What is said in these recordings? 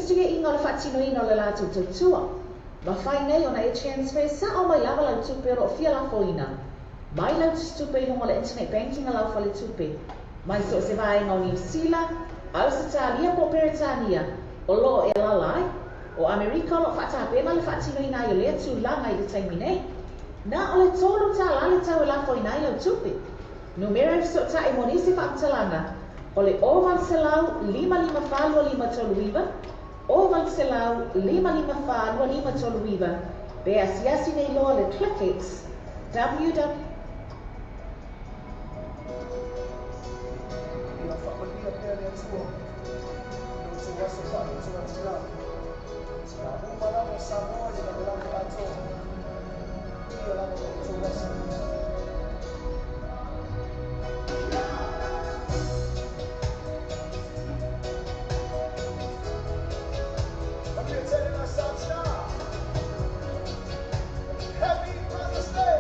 fesiliaiga o le faatinoina o le latou tautua. Mafai nei ona e transfer sa'o mai lava lau tupe o lo'o fia lafoina mai lau tusitupe i luga o le internet banking a lau faletupe mai so o se vaega o Niu Sila, Ausetalia po o Peretania o loo e alaala ai. O Amerika o loo faatapena le faatinoina ai o lea tulaga i le taimi nei. Na o le $3 le tau e lafoina ai lau tupe. Numera e fesoota'i mo nisi faamatalaga o le 0800 554 2539, 0800 554 2539, pe asiasi nei loa le ClickX www. Ia faamanuia pea le Atua i lo outou aso faanoto atu la. Tina uma lava o Samoa i le lalolagi atoa. Ia lava lo outou aso. Manuia tele la sa tina. Happy Mother's Day!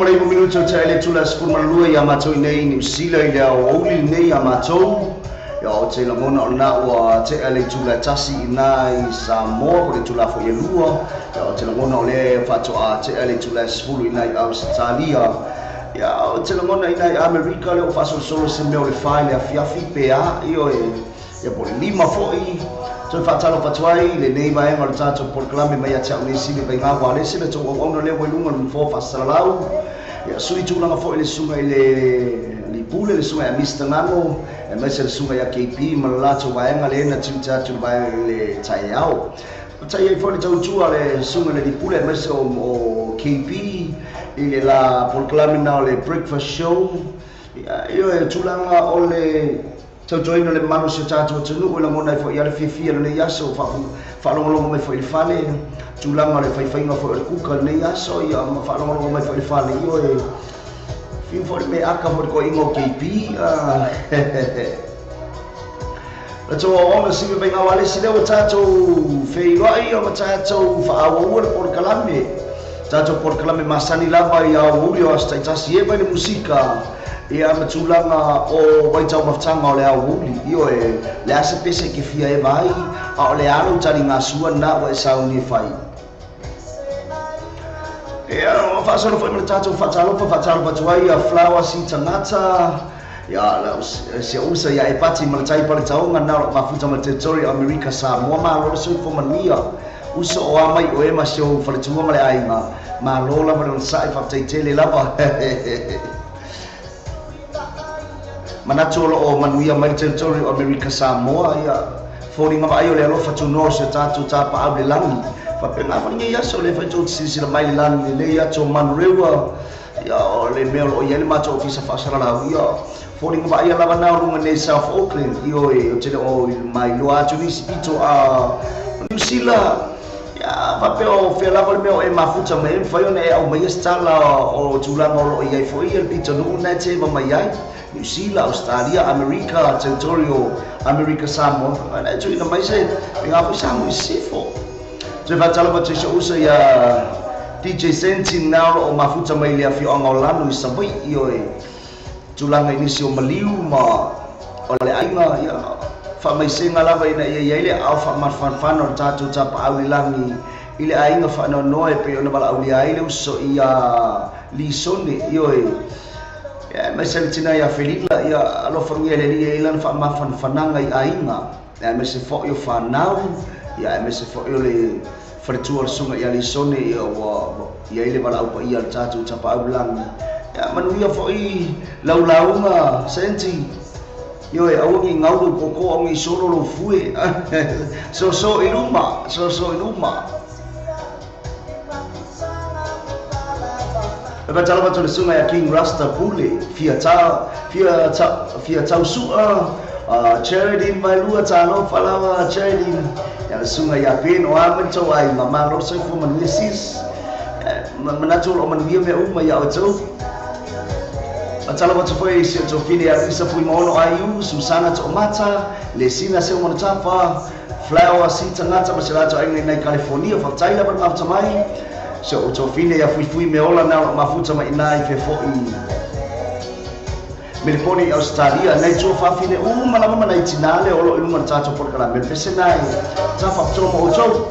19 minuto te le tula 12 ia matou nei Niu Sila i le aoauli nei a matou. Ia o te lagona o lena ua tea le itula e 1 i ina i Samoa po le itula foi e 2. Ia o te lagona o lea faatoa tea le itula e 10 i ina i Ausetalia. Ia, o te lagona ina i Amerika le o faasolosolo se mea o le 4 i le afiafi pe a, ioe, ia po o le 5 foi. Toe faatalofa atu ai i lenei vaega o le tatou polokalame mai ia te au nei Sili Vaiga ua alesi le tou auauna lea ua i luga o le nofoa faasalalau. Ia sui tulaga foi i le susuga i le Lipule, le susuga ia Mister Ngano, aemaise le susuga ia KP ma le latou vaega lea na tiute atu i le vaega i le taeao. Tai ai foi le tautua a le susuga i le Lipule aemaise o KP i le la polokalame na o le breakfast show. Ia, ioe, tulaga o le tautuaina o le mamalu o si o tatou atunuu e lagona ai foi ia le fiafia i lenei aso, faalogologo mai foi i le fale, tulaga o le faifaiga foi o le kuka i lenei aso, ia ma faalogologo mai foi i le fale, ioe, fiu foi le meaaka foi le koiga o KP. Le tou aoaoga sili mai ngau alesi lea ua tatou feiloai ma tatou faaauaua le polokalame. Tatou polokalame masani lava i aoauli o aso taitasi e mai le musika, ia ma tulaga o vaitau mafutaga o le aoauli. Ioe, le a se pese ke fia e vai, a o le alo tali ngasua na ua e sauni e fai. Ia, faasolo foi ma le tatou faatalofa, faatalofa atu ai ia Flower si tagata, ia la si usa ia e pati ma le tai pale taonga na o mafuta ma le territory o Amerika Samoa, malo le soifua manuia. Uso o a mai o e ma si ou faletua ma le aiga, malo lava le onosai faafetaitele lava. Manatu o loo manuia mai le territory o Amerika Samoa, ia foliga vaai o le alofa tunoa o si o tatou tapaau le lagi. Faapena foi lenei aso le fai tou te silasila mai le lagi lelei atu o Manurewa, ia o le mea o loo i ai le matou ofisa faasalalau, ia foliga vaaia lava na o luga nei South Auckland, ioe, o tele o mailoa atu nisi pito a New Zealand. Ia, faapea o fea lava le mea o e mafuta mai ai, mafai ona e aumaia se tala o tulaga o loo i ai foi ia le pitonuu na e teva mai ai. New Zealand, Australia, Amerika, territory o Amerika Samoa, na e tuuina mai se faiga foi sa mo i sisifo. Toe faatalofa atu i si ou uso ia DJ Sentin na o loo mafuta mai le afioaga o Lano i Savaii, ioe, tulaga i nisi o maliu ma o le aiga, ia faamaisega lava ina ia i ai le aao faamafanafana o le tatou tapaau i lagi i le aiga faanoanoa e pei ona valaaulia ai le uso ia Lisone, ioe, ia aemaise le tina ia Felila, ia alofagia e le Alii e ai lana faamafanafanaga i aiga, ia aemaise foi o fanau, ia aemaise foi o le faletua o le susuga ia Lisone, ia ua i ai le valaau paia a le tatou tapaau i lagi. Ia manuia foi lau lauga Senti, ioe, aua nei gau lou koko, aua nei solo lou fue. Soso i luma, soso i luma. E faatalofa atu le susuga ia King Rasta Pule, fia ta, fia ta, fia tausua, Geraldine Vaelua, talofa lava Geraldine. Ia le susuga ia Ben o a mai le tou aiga, malo le soifua manuia sis. Manatu o loo manuia mea uma ia outou. Faatalofa atu foi i si o tou fine ia Luisa Fuimaono Aiu, Susana Toomata, Lesina Seumanutafa, Flower si tagata ma se latou aiga i nai California, faafetai lava le mafuta mai. Si o outou fine ia Fuifui Meola na o loo mafuta mai ina i fefoi Melipone i Australia, nai tua faafine uma lava ma nai tinā lea o loo i luga o le tatou polokalame. Le pese nai ta faapitoa ma outou.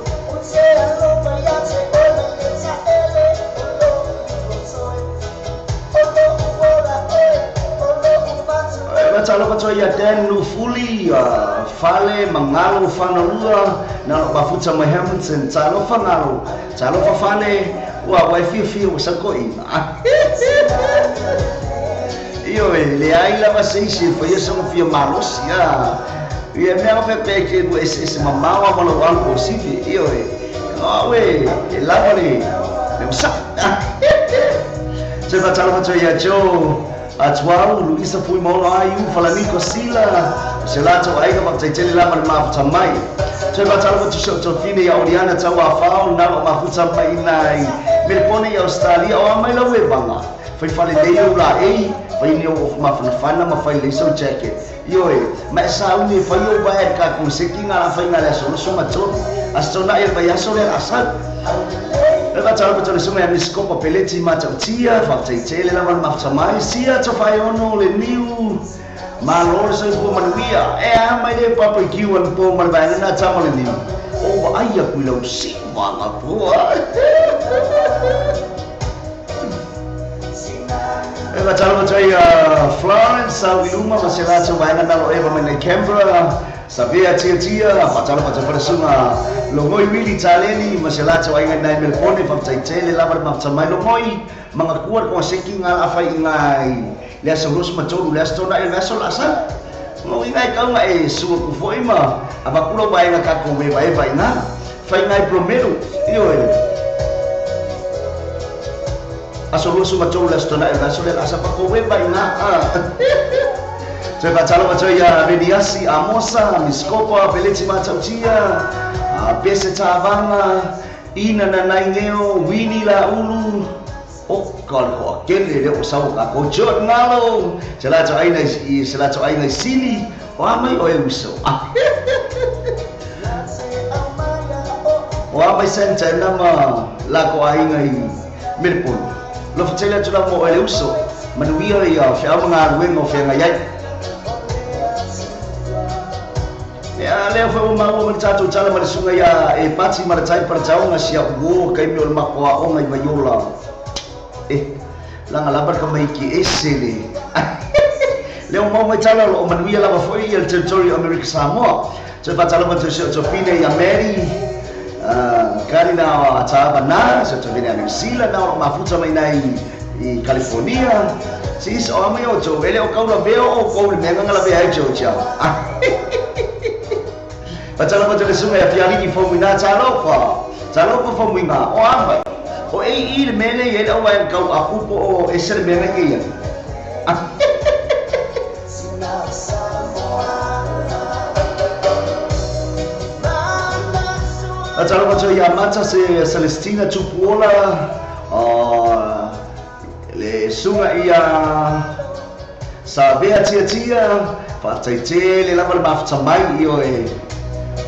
Faatalofa atu ai ia Dan Lufuli, Fale Mangalo Fanalua, na o loo mafuta mai Hamilton. Talofa Ngalo, talofa Fale, ua ua e fiafia ua saukoiga. Ioe, leai lava se isi e faia soga fia malosi, a. Ia mea ga faapea e ke ua eseese mamao a ma lou alu o sivi, ioe. O au e, e lava le, le masaʻi. Toe faatalofa atu ai ia Joe Atuau, Luisa Fuimaono Aiu, Falaniko Sila, o se latou aiga faafetaitele lava le mafuta mai. Toe faatalofa atu si ou tofine ia Oliana Tauafao, na o loo mafuta mai ina i Melipone i Australia, o a mai lau evaga. Fai fale nei ou laei, fai nei ou mafanafana ma fai lei sau jacket. Ioe, ma e sauni e fai ou vaea i le kakuseki ngā la faiga le aso loso ma tolu. Aso taunaʻi le vaiaso lea le asau. Le faatalofa atu le susuga ia Miss Kopa Peleti Matautia, faafetaitele lava le mafuta mai, sia Tofaeono le niu, malo le soifua manuia. E a mai le barbecue anapo ma le vaega lena tama le niu. O vaai aku i lau sivaga poa. E fatalofa atu ai ia Florence Sauiluma ma se latou vaega nalo eva mai nei Canberra. Savea Tiatia, fatalofa atu ai foi le susuga Logoi Wili Taleni ma se latou aiga i nai Melbourne, faafetai tele lava le mafuta mai Logoi, magatua le kogaseki nga la afai i ngai le aso 23 le aso tona'i o le aso la'asau. Uiga e kau nga e sua ku foi ma avatu lau vaega tatou evaeva i ina. Fai ngai promelu, ioe. Aso 23 le aso tona'i o le aso lea la asa pakou eva i ina. Toe faatalofa atu ai ia Reniasi, Amosa, Miskopa, Peleti Matautia, Pese Tavaga, Ina Nanaingeo, Wini Laulu, Oka le toatele lea ua sau o tatou John Ngalo, se latou aiga i se latou aiga i Sili, o a mai oe uso. O a mai Santana ma latou aiga i Melbourne. Alofa tele atu lava mo oe le uso. Manuia ia feau ma galuega o feagai ai. Ia lea foi ua maua mai le tatou tala ma le susuga ia Epati Malatai Palataoga si au uo kaimi o le matou aoga i Vaiola. Eh, laga lava le tamaiti ese le lea ua maua mai tala o lo o manuia lava foi ia le territory o Amerika Samoa. Toe faatalofa atu i si ou tofine ia Mary Karina Taavana, si ou tofine ia New Zealand na o lo o mafuta mai nai i California. Sis, o a mai outou, e le o kau lavea o oukou i le mea nga lavea ai Georgia. Faatalofa atu i le susuga ia Fialii Faumuina, talofa, talofa Faumuina, o a mai? O ei i le mea lea i ai le auvaega kau apu po o ese le mea nga i ai. Faatalofa atu ia Mata se Celestina Tupuola, le susuga ia Savea Tiatia, faafetai tele lava le mafuta mai ioe.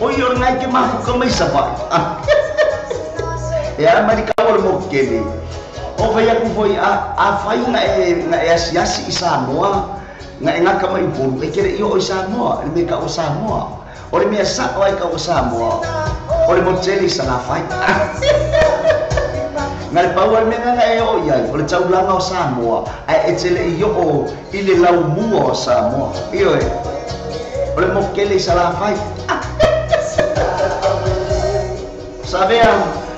Oi o le ngai ke mafuka mai Savaii. E a mai le kau o le moku kele. O fai aku foi a afai nga e nga e asiasi i Samoa, nga e ngaka mai Upolu, e kele i oo i Samoa, le mea kau o Samoa. O le mea sa'o ai kau o Samoa, o le motu tele i Salafai. Na le pau lava le mea nga e oo i ai, o le taulaga o Samoa, ae e te le i oo i le laumua o Samoa. Ioe, o le moku tele i Salafai. Savea,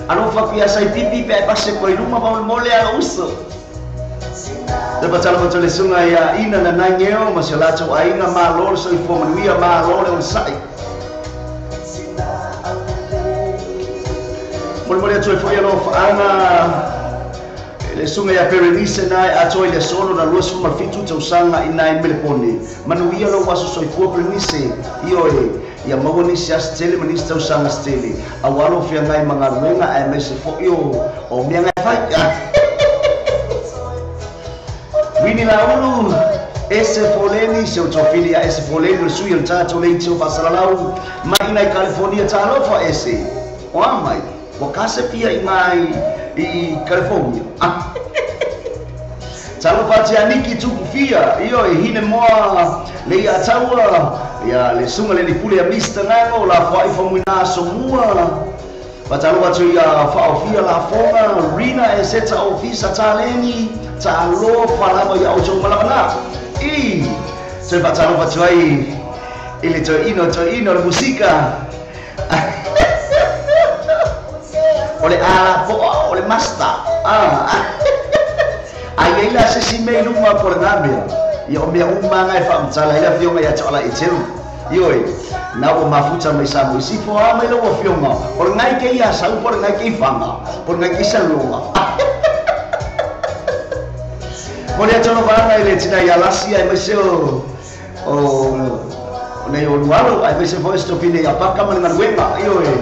alofa aku ia Saipipi pe ae pase koe i luma faamolemole a lou uso. Le fatalofa atu i le susuga ia Ina Nanaingeo ma si o latou aiga, malo le soifua manuia, malo le onosai. Molemole atu ai foi alofaaga i le susuga ia Berenice na e atoa i le aso lona 27 tausaga i nai Melepone. Manuia lou aso soifua Berenice, ioe, ia maua nisi aso tele ma nisi tausaga se tele aua lou feagai ma galuega aemaise foi o mea e fai. Winnie Laulu, Ese Foleni, si ou toafili ia Ese Foleni o le sui o le tatou leitio faasalalau mai i nai California talofa Ese. O a mai? Ua kase fia i ngai i California. Talofa atu ia Niki Tupu Fia, ioe, hine moa le ia taua, ia le susuga le lipule ia Mister Ngago, lafoai famuina aso mua. Faatalofa atu ia Faaofia Lafoga, Rina Eseta Ofisa Taleni, talofa lava ia outou malama na. I toe faatalofa atu ai i le toeaina o toeaina o le musika. O le alapoa, o le master. A i ai la se isi mea i luma po o lena mea, ia o mea uma lava e faamatala ai le afioga ia Toalaitelu. Ioe, na ua mafuta mai Samoa i Sifo a mai lau afioga, o le ngai kei Asau po o le ngai kei Faga, po o le ngai kei Saloga. Momoli atu alofa i le tina ia Lasi aemaise o o nei o Lualo aemaise foi o se tofine ia Paka ma le galuega. Ioe.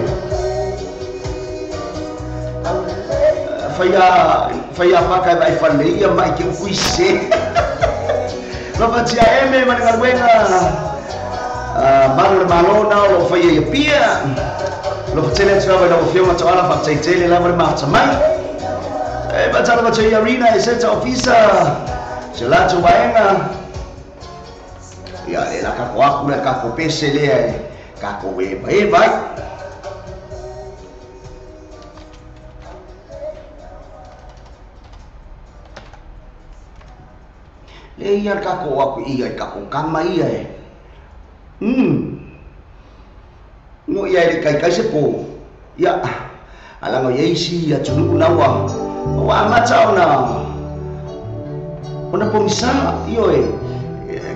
Faia faia Paka e vaai fale ia mai ke upu i se. Alofa tia Eme ma le galuega. Malu le Malo na o lo o faia i Apia. Alofa tele atu lava i lau Afioga Toala, faafetai tele lava le mafuta mai. E faatalofa atu ai Arena e Seta Ofisa, si o latou vaega. Ia, le la kako aku lea kako pese lea e kako evaeva ai. Le ia le kako aku ia i kako kama ia e. No ia le kai kai se po. Ia alanga ia isi ia tunu nawa. Wa amata ona. Ona pomisa io e.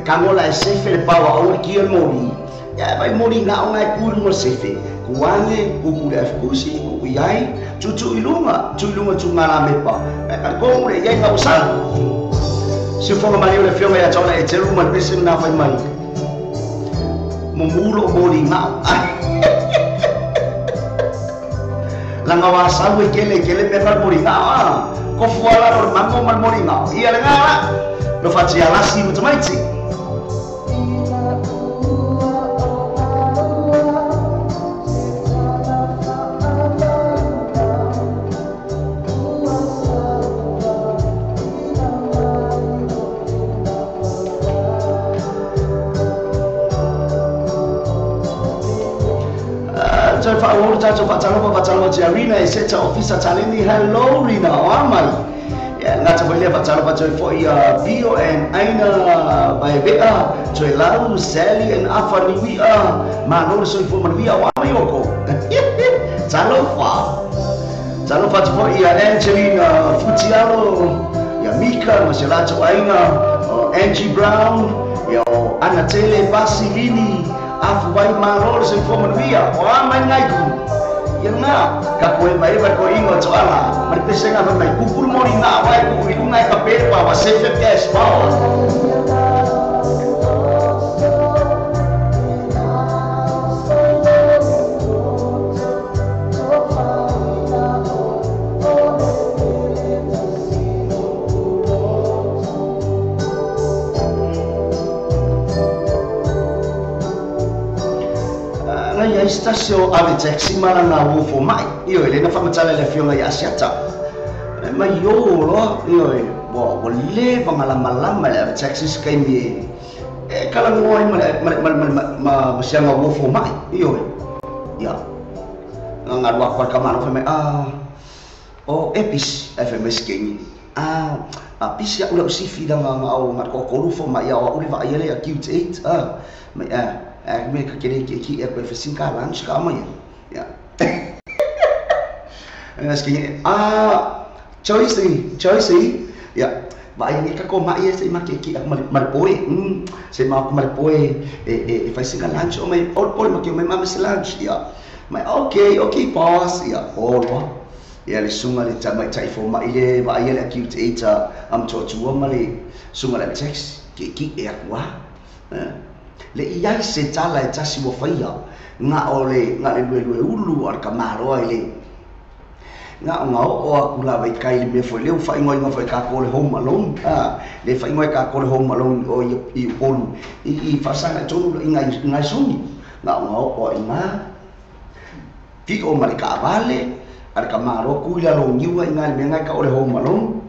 Kangola e sefe le pawa o ki e mori. Ia vai mori na ona e kuru mo sefe. Kuange kuku le afkusi kuku iai tutu ilunga tu ilunga tu ngala mepa. E ka kongu le iai ka usana. Se fonga mai le fionga ia tona e telu ma pese na fai mai. Mumulo mori ngao. Langa wa sawe kele kele me mal mori ngao. Ko fuala ro mango mal mori ngao. Ia le ngala. Lo fatia lasi mutamaiti. Rina e seta ofisa taleni hello Rina o amai ya ngata foi le fatalo fatalo foi ia Bio and Aina by Bea toi lau Sally and Afa niwia ma no so fo manuia o amai oko talofa talofa foi ia Angelina Futialo ia Mika Maselato Aina Angie Brown ia Anatele Basilini afu vai ma no so fo manuia o amai ngaiku ia nga ka koe mai va ko ingo to ala mar pese nga mai kukuru mori nga vai ku ilunga ka pepa wa sefe cash power Stasio ave taxi mana na wo fo mai io ele na famatala le fionga ia asiata mai yo lo io e bo bo le va la malama le taxi skai mi e kala ngoi ma ma ma ma sianga wo fo mai io e ya nga wa kwa kama no mai ah o epis fms kengi ah a pisi ya ula usifi da nga au nga ko ko fo mai ya wa uli va ia le acute 8 ah mai ah me ka kere ke ki e ko fesinka lunch ka mai ya es ah choice choice ya vai ni ka ko mai se ma ke ki mal poe se ma ko mal poe e fesinka lunch o mai o ma ke mai ma se lunch ya mai okay okay boss ya o lo ya le sunga le tamai tai fo mai le vai le acute 8 am to tu ma le sunga le text ke ki e akwa le ia se tala e tasi mo faia nga ole nga le lue ulu ar ka maro ai le nga nga o akula vai kai le me foi le fa ingoi nga foi ka ko le home alone ah le fa ingoi ka ko le home alone o i polu i fasanga tonu inga inga soni nga nga o inga ti o mare ka vale ar ka maro ku ila lo niwa inga me nga ka ole home alone.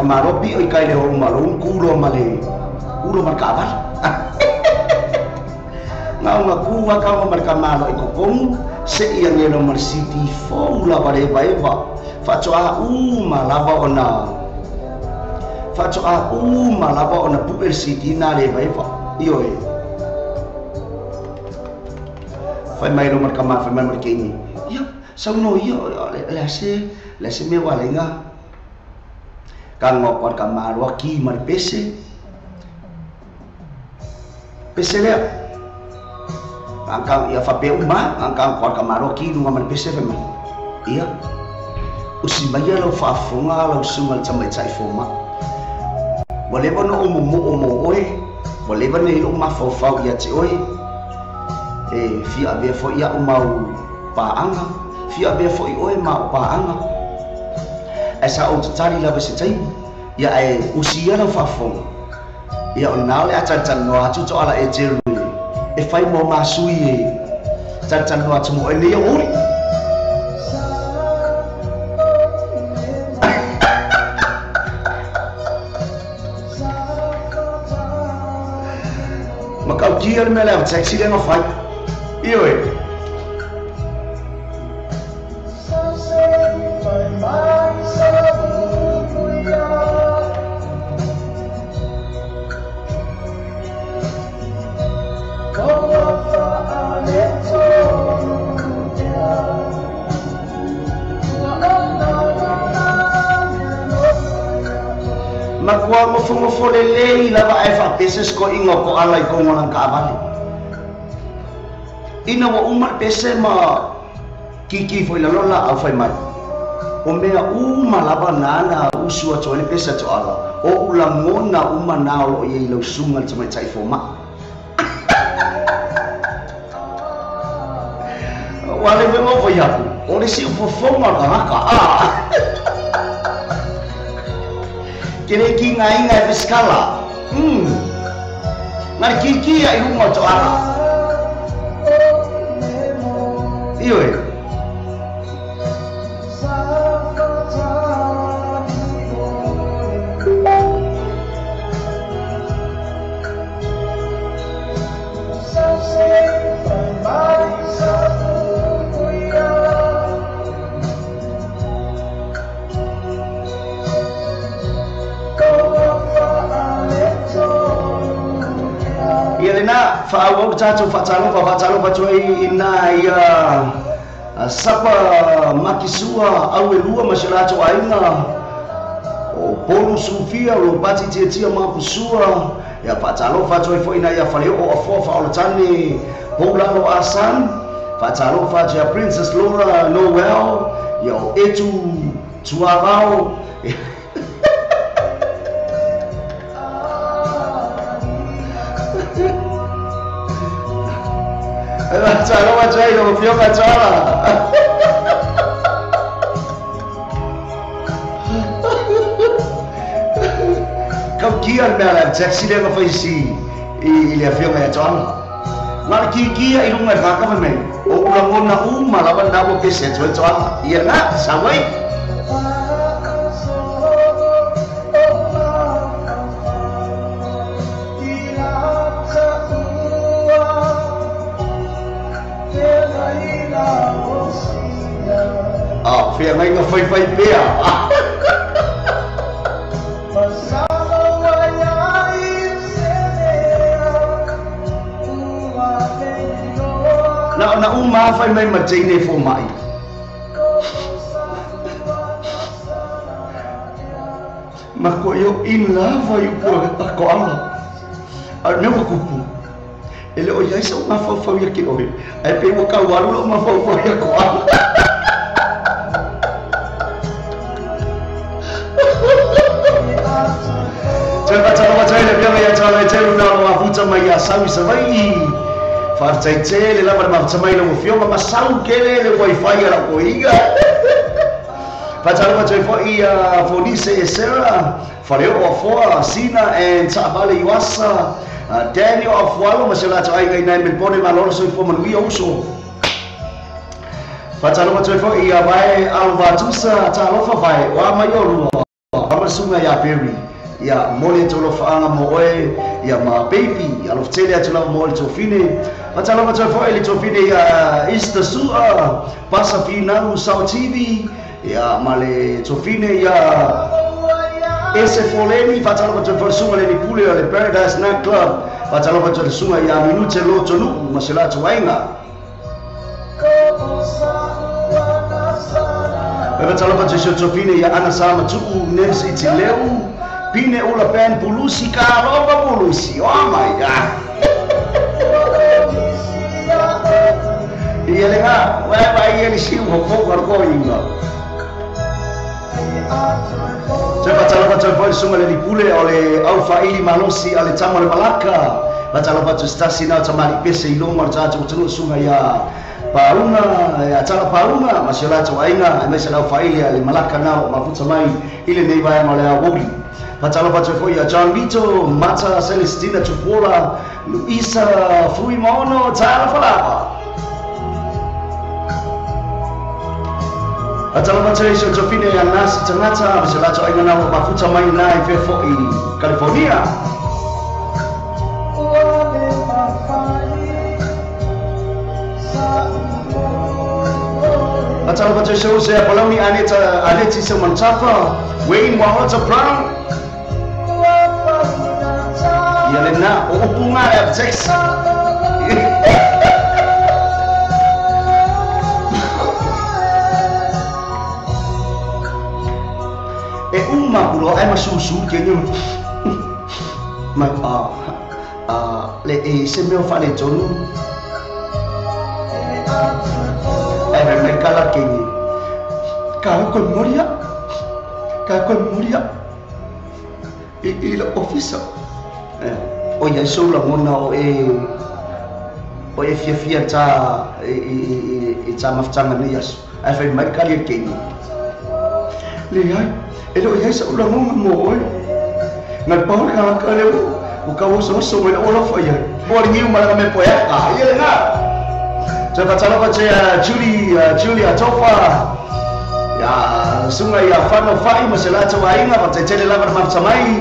Maropi oi kai le o malung kulo male kulo markabal nga nga kuwa ka markamalo i kokong se ia ngelo mar city fo la bare vai va fa tsoa u malava ona fa tsoa u malava ona pu el city na le vai va io e fai mai lo markama fai mai markeni ia sa no ia le se me walenga Kango par kamaro aki mar pese pese le angkang ia fa pe uma angkang par kamaro aki lunga mar pese fe mai ia usimaya lo fa fonga lo sungal chamai chai foma wale bono o mo o mo oi wale bane lo ma fo fa ia che oi e fia be fo ia o mau pa anga fia be fo i oi ma pa anga Ai sa ou tatali lava se taimi. Ia ae usia lau faafofoga. Ia o lena o le a talitalinoa atu toala e Jerry e fai mo masui e talitalinoa atu mo e nei o uli. Makautia le mea le taxi le ngawhai. Iyo e. Makua mofomofo lelei lava ae faapese sekoʻiga o koʻala i koga o lana kaʻavale. Ina ua uma le pese ma kiki foʻi lalo laʻau fai mai. O mea uma lava nana usu atu ai le pese atoʻala. O ulagona uma na o loo iai lau suga le tamaitaʻi fomaʻi. Ua le uega o fai aku, o le siʻu fofoga o le tagaka. Ke le ki ngā inga e fiskala. Ngā kiki a i lunga o toʻala. Iyo e. Ia lena whaau tātou whaatalofa tuai ina ia sapa makisua au e lua ma se latou aiga o polu sufia o lopati tiatia mapusua ia faatalofa atu ai foʻi ina ia faleoo afoa faaolatane poulalo asan faatalofa atu ia Princess Laura Noel ia o etu tuavao. Talofa atu ai lau afioga Toala. Kaukia le mea le taxi lea na faisi i le afioga ia Toala. Na le kikia i lunga i whakawa mei. O ulagona uma lava na ua pese atu ai Toala. Ia na, sawai. Whia ngai ngā whaiwhai pea. Na ona uma whai mai ma teine fō mai. Ma koe o in lava i upua a koala. A mea wakupu. E le o iai sa o mawhauwhau ia ke oe. Ai pe waka waru lo mawhauwhau ia koala. Mai a sau i savai whaataite le lava le mafuta mai lau afioga ma sau kele le wifi a lau koiga. Whaatalofa atu ai foʻi a Fonise e Sarah Whareo Afoa Sina and Taavale Iwasa Daniel Afualo ma se latou aiga ina e Melbourne malolo soifua manuia uso. Whaatalofa atu ai foʻi a vae Alvatusa Taalofa vae o a mai o lua Amasuga ia Perry. Ia mole atu lo whaanga mo oe ia ma baby alofa tele atu lava mo le tofine. Whaatalofa atu ai foʻi le tofine ia Easter Sua Pasa Finau Sao TV ia ma le tofine ia Ese Foleni. Whaatalofa atu ai foʻi le suga le Lipule o le Paradise Night Club. Whaatalofa atu ai le suga ia Minute Lo Tonu ma se latou aiga. Whaatalofa atu ai si o tofine ia Ana Sa Matuʻu Nancy Tileu Pine ula pen pulusi ka alofa pulusi. Oh my God. Ia le ngā, wai wai ia ni siu ho ko ko inga. Te whaatalofa atu ai foʻi le suga le Lipule o le au whaili malosi a le tama o le Malaka. Whaatalofa atu stasi nao tamali pese i longa o le tātou atunuu suga ia Paunga ia Tala Paunga ma si o latou aiga aemaise le aufaili a le malaka na o mafuta mai i lenei vaega o le aoauli. Faatalofa atu ai foi ia John Vito, Mata Celestina Tupuola, Luisa Fuimaono, talofa lava. Faatalofa atu ai si o tofine ia Nasi Tagata ma si o latou aiga na o mafuta mai na i fea foi California. Faatalofa atu ai si o uso ia Palauni Aneta Aleti Seumanutafa, Wayne Waota Brown. Ia lena, o upu ngā le Texas. E uma pulo ai masusu ke ni mai le e se mea fa le tonu e me me kala ke ni ka ko moria i la office o ia so la mona o e fia fia ta e ta maftanga ni aso ai fa mai kala ke ni le ai e lo ia sa ula mo mo oi ngai pa ka ka le o ka o so so me ola fa ia o ni uma la me poe a ia le nga te faatalofa te Julie Julia Tofa ia sunga ia whano whai ma se latou aiga faataitele lava le mafuta mai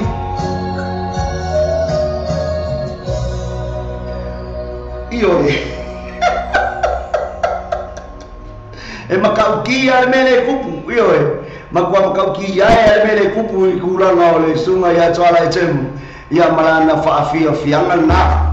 ioe e makaukia le mele kupu ioe makua makauki ia e le mele kupu i kulaga o le suga ia Tuala e temu ia malana faafiafiaga na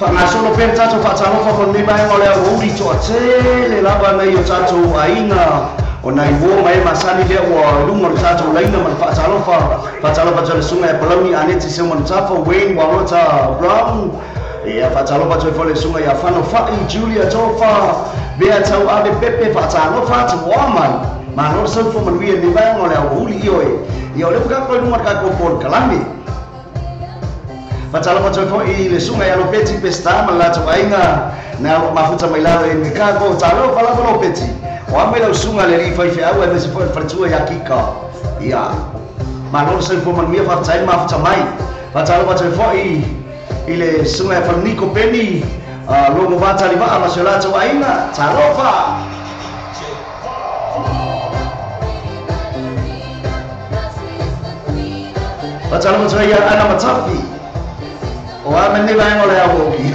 Whangasolo pere tātou whaatalofa kon nei mai o le aouri toa tele lava nei o tātou aiga o nai uo mai masani lea ua lunga o le tātou laina ma le whaatalofa. Whaatalofa tō le sunga e Palauni Aneti Seumanutafa, Wayne Walota Brown. Ia whaatalofa tō e le sunga ia Whano Whai, Julia Tofa, Bea Tau Ave Pepe, whaatalofa atu oa mai. Malo soifua manuia nei mai o le aouri ioe. Ia o le ukako i lunga o le kākou polokalame. Faatalofa atu foi le suga ia Lopeti Pesta ma le latou aiga na mafuta mai lalo e Mekako talofa lava Lopeti o a mai lau suga le alii faifeau aemaise foi le faletua ia Kika ia malo le soifua manuia faafetai mafuta mai. Faatalofa atu foi i le suga ia Falaniko Peni Logo Vataliva'a ma si o latou aiga talofa. Faatalofa atu ia Ana Matafi o a mene vaega o le aoki.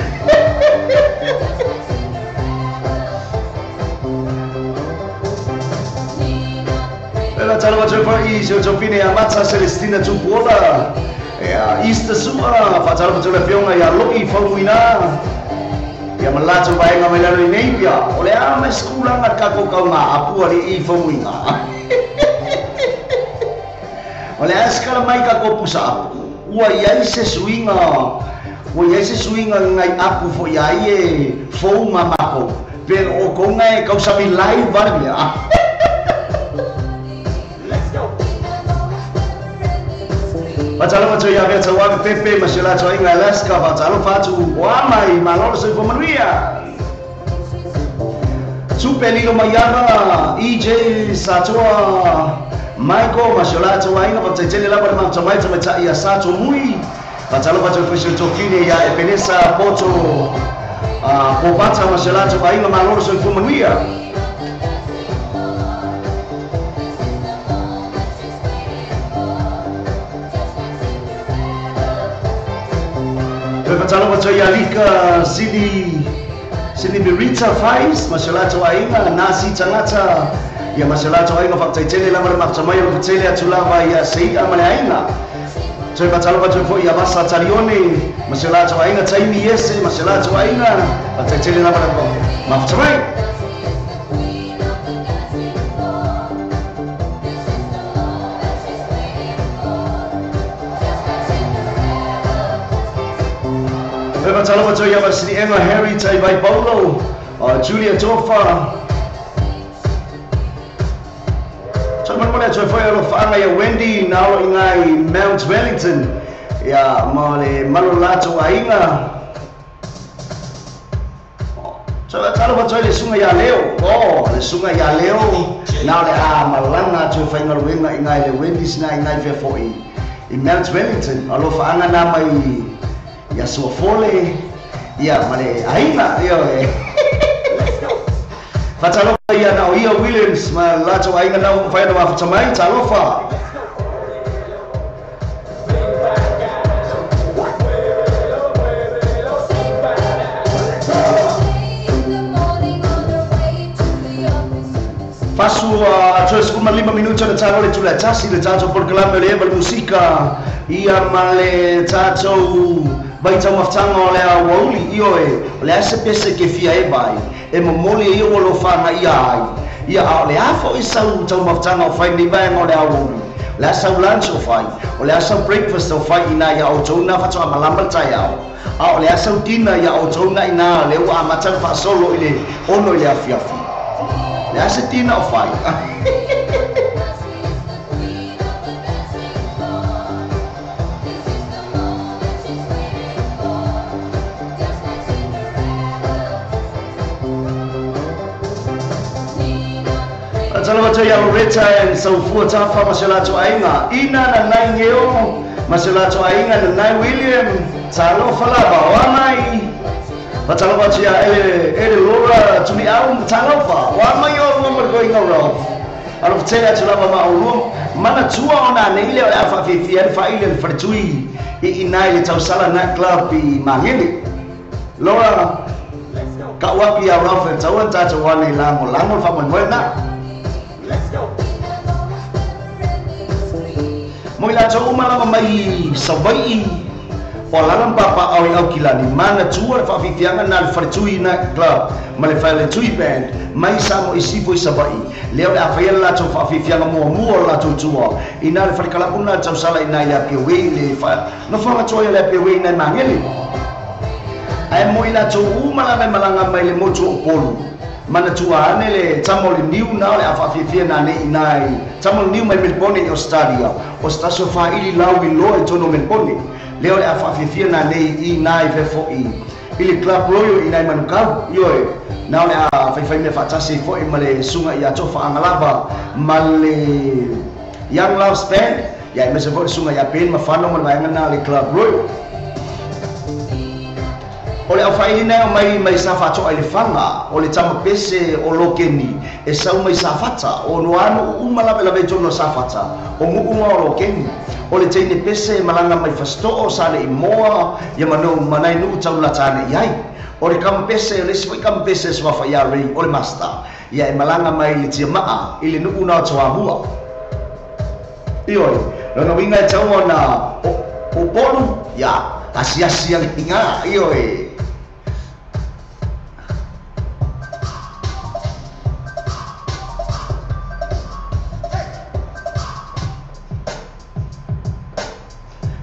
Ela talofa atu foi i si o tofine ia Mata Celestina Tupuola ia Easter Sua faatalofa atu le afioga ia Lo'i Faumuina ia ma latou vaega mai lalo i nei pia o le a mai sekulaga le kakou kauga apua li'i Faumuina. O le a sekala mai kakou pusa apu ua iai se suiga ua iai se suiga ngai apu foi ai e fou ma makou pe o kouga e kausami live vale mea. Faatalofa atu ia Vea Tauave Pepe ma si o latou aiga Alaska faatalofa atu o a mai malo le soifua manuia. Tupe Lilo Maiava EJ Satoa Michael ma si o latou aiga faataitele lava le mafuta mai tamaitai ia Sato Mui. Faatalofa atu foi si o tofine ia Epenesa Poto Popata ma si o latou aiga malo le soifua manuia. Faatalofa atu ia Lika Sini Merita Fais ma si o latou aiga Nasi Tagata ia ma si o latou aiga faataitele lava le mafuta mai o le fatele atu lava ia Sei'a ma le aiga. Toe faatalofa atu foi ia Vasa Talione ma si o latou aiga Taimi Ese ma si o latou aiga faataitele lava le mafuta mai. Fatalofa atu ia Vasiliega Harry Taivai Paulo, Julia Tofa. Toe molemole atu ai foi alofaaga ia Wendy na alo iga i Mount Wellington ia ma le malu o le latou aiga. Toe faatalofa atu ai le susuga ia Leo, o le susuga ia Leo na o le a malaga atu e faigaluega iga i le Wendy's na iga i fea foi i Mount Wellington. Alofaaga na mai ia Suafole ia ma le aiga ioe. Faatalofa ia na o ia Williams ma le latou aiga na ua mafai ona mafuta mai. Talofa. Fasu 35 minuta na talo le tula tasi le tatou polokalame o le eva le musika ia ma le tatou vaitau mafutaga o le auauli ioe o le a se pese ke fia eva ai e momoli e ia ua lofaga ia ai ia a o le a foi sau taumafutaga o fai nei vaega o le auauli o le a sau lunch o fai o le a sau breakfast o fai ina ia outou na faatoa malama le taeao a o le a sau dinner ia outou na ina lea ua amata ona faasolo i le 6 i le afiafi. Le a se tina o fai. Talofa atu ia Loretta and Saufua Tafa ma se latou aiga. Ina na nai Ngeo ma se latou aiga na nai William. Talofa lava o amai. Fatalofa atu ia Ele Laura Tuliau talofa. O amai o lua ma le koiga o Ralph. Alofa tele atu lava ma olua. Manatua ona nei lea o le a faafefea le faili a le faletui i inā i le tausala night club i Magele. Laura, kau aku ia Ralph e tau ana tātou ane i lagolago le faamoemoe lena. Mo i latou uma lava mai Savaii, o alala ma papaao i Aukilani, manatua le faafiafiaga na le faletui night club ma le faletui band mai Samoa i Sifo i Savaii. Lea o le a faia le latou faafiafiaga muamua o le latou tua ina le falekalapu na tausala ina i le Apia Way le nofoaga tuai o le Apia Way ina i Magele. Ae mo i latou uma lava e malaga mai le motu o Upolu, manatua ane le tama o le niu na o le a faafiafia na nei ina i tama o le niu mai Melbourne i Australia o se tasi o faaili lau iloa i totonu o Melbourne. Lea o le a faafiafia na nei ina i fea foi i le Club Royal ina i Manukau. Ioe, na o le a faifai mea faatasi ai foi ma le susuga ia Tofa Agalava ma le Young Loves Band, ia aemaise foi le susuga ia Ben Mafano ma le vaega na le Club Royal. O le aufaiina e aumai mai Safatoa i Lefaga, o le tama pese o Lokeni e sau mai Safata, o noa nuu uma lavelave i totonu o Safata, o nuuga o Lokeni. O le teine pese e malaga mai Fasitoo, Saleimoa, ia ma nou ma nai nuu taulata ane i ai. O le kama pese, o le isi foi kama pese e suafa ia Ray, o le Master, ia e malaga mai le Tiamaa i le nuu na o Toamua. Ioe, lona uiga e tau ona o Upolu, ia, asiasi ane iga, ioe.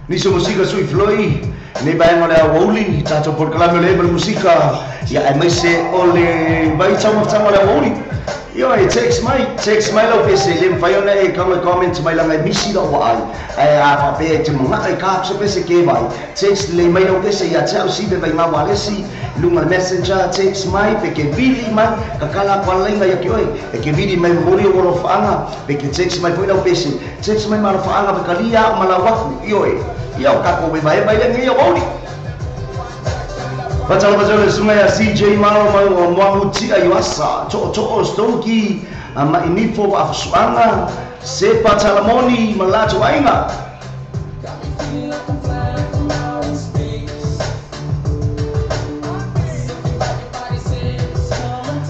Nisi o musika sui floi nei vaega o le aoauli, tatou polokalame o le eva le musika, ia aemaise o le vaitaumafataga o le aoauli. Ioe, text mai, text mai lau pese, e le mafai ona e kau e comment mai laga e misi lau vaai, ae a faapea e te manaa i ka se pese ke vai, text lelei mai lau pese ia te au sive vai ngā walesi, lunga le messenger, text mai, pe ke vili mai, kakala aku ala ia ki oe, e ke vili mai momoli o alofaaga, pe ke text mai foi lau pese, text mai ma alofaaga pe kalia au ma lau afu, ioe, ia o kako vaevaeva ile ngai aoauli. Fatalofa tele le susuga ia CJ Malo mai o Moamu Tia Ioasa, Tootoo Stoki, ma Inifo Vaafasuaga, Sepa Talamoni ma latou aiga.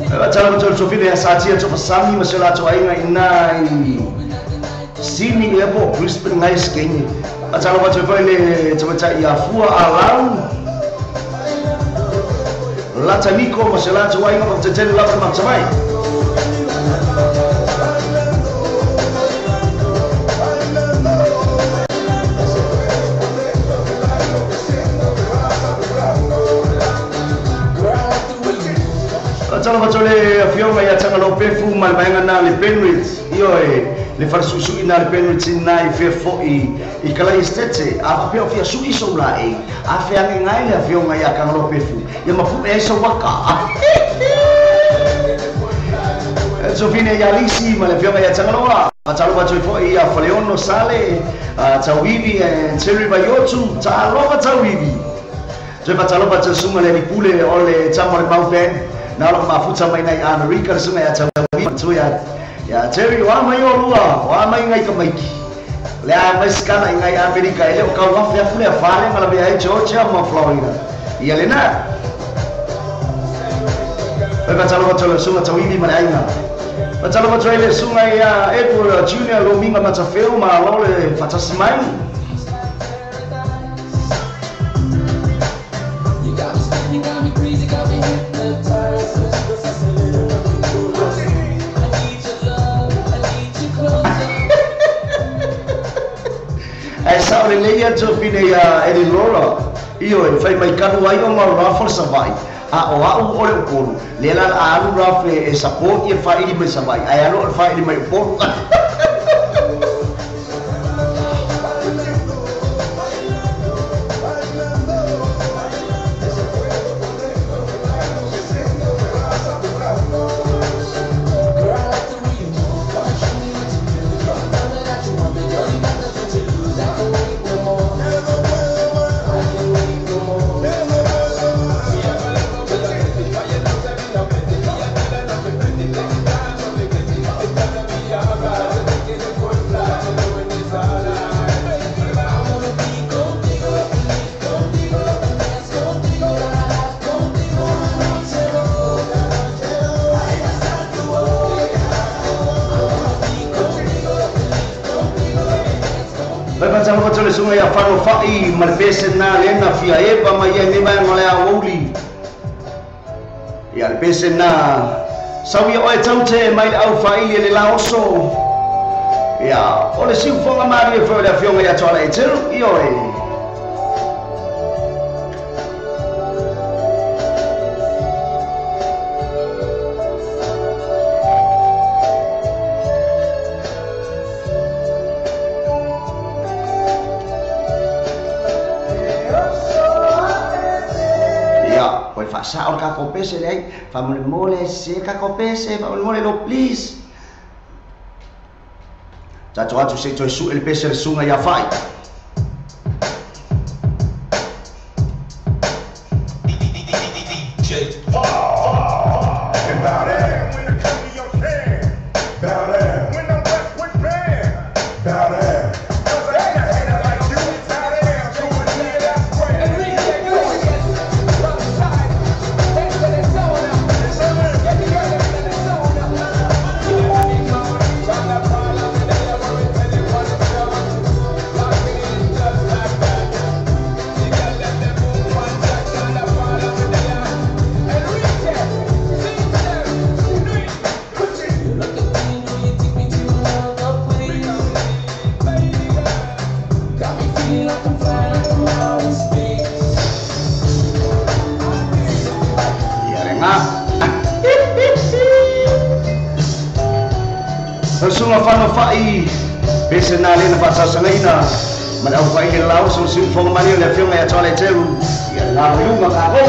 Fatalofa tele Sofia ia Satia Tofasami ma se latou aiga ina i Sydney ea po o Brisbane ngai skeine. Fatalofa atu foi le tamaitai ia Fua Alau, Lata Niko ma se latou aiga faafetai lava le mafuta mai. Faatalofa atu le afioga ia Tagalopefu ma le vaega na le Penrith. Ioe, le falesuisui na le Penrith na i fea fo'i i kalai estete. A faapea o fia su'i sou laei, a feagegai le afioga ia Tagalopefu ia mapu'e ai sau aka. Sofine ia Lisi ma le afioga ia Tagaloa. Faatalofa atu ai fo'i ia Faleono Sale, Tauivi and Terry Vaiotu. Talofa Tauivi. Toe faatalofa atu suga le alipule o le tama o le mau band na o loo mafuta mai nai Amerika le suga ia Tauivi tu ia Terry o a mai o lua o a mai ngai ka maiki le a mai skana i ngai Amerika e le o kau afe afu le fale ma la vea ai Georgia ma Florida ia lena. Oi faatalofa atu le suga Tauivi ma le aiga. Faatalofa atu ai le suga ia Edward Junior Lominga Matafeo ma lo le faatasi mai. Ae sao le lei atu fine ia Eddie Laura. Ioe, fai mai kanu ai o mau raffle Savaii. A o a'u o le Upolu. Le la la alu raffle e support ia faili mai Savaii. Ae alu o le faili mai Upolu. Faatalofa atu le suga ia Falofa'i ma le pese na lena fia eva ma ia nei vaega o le aoauli. Ia le pese na sau ia oe taute mai le aufaili e le laoso. Ia o le siufoga malie foi o le afioga ia Toala e Teru. Ioe. Sa o ka pese le faamolemole se ka pese faamolemole lo please. Tatou atu se toe su'e le pese le suga ia Fa'i. Sunga Falofa'i pese na lena faasasagaina ma le aufa'i le laoso siufoga mali o le afioga ia Toala e Teru. Ia le laloiuga kako.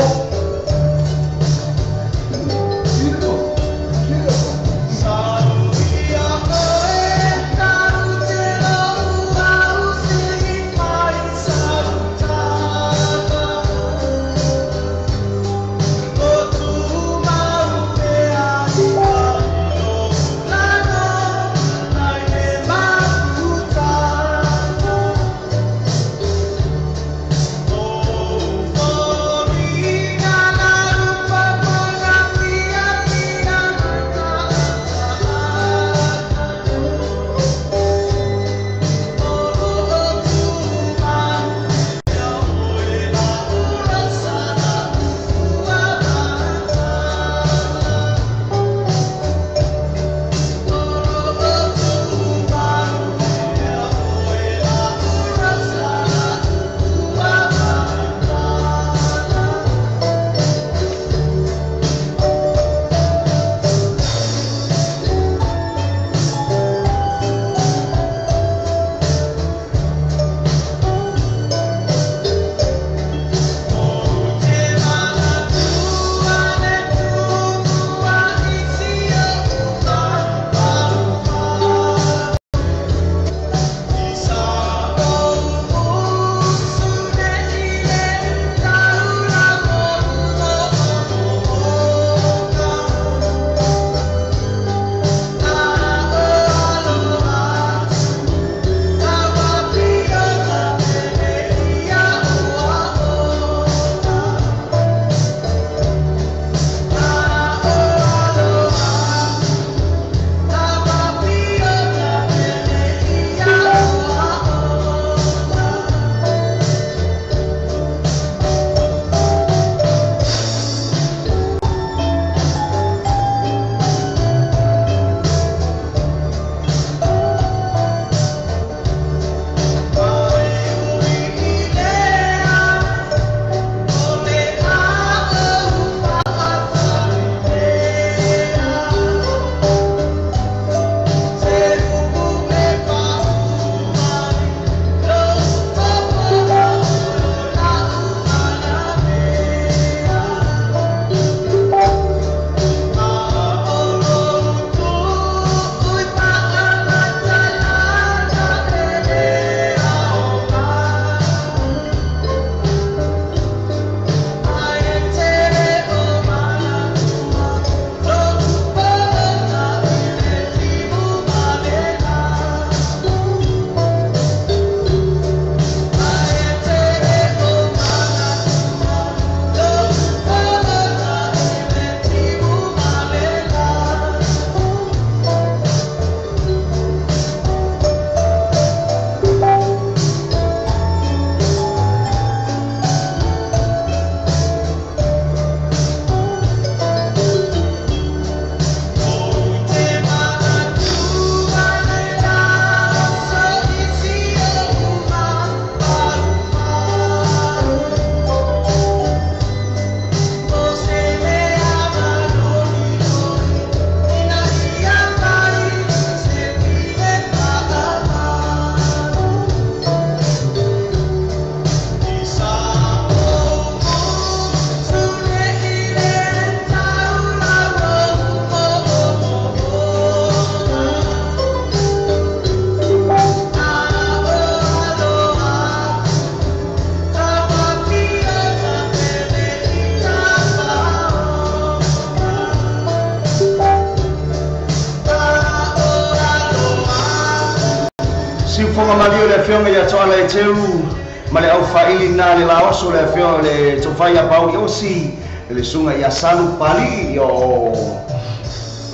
Oh, Siufoga maliu le afioga ia Toala e Teu ma le aufaili na le laoso le afioga le Tofaia Pauli Osi le suga ia Salu Pali o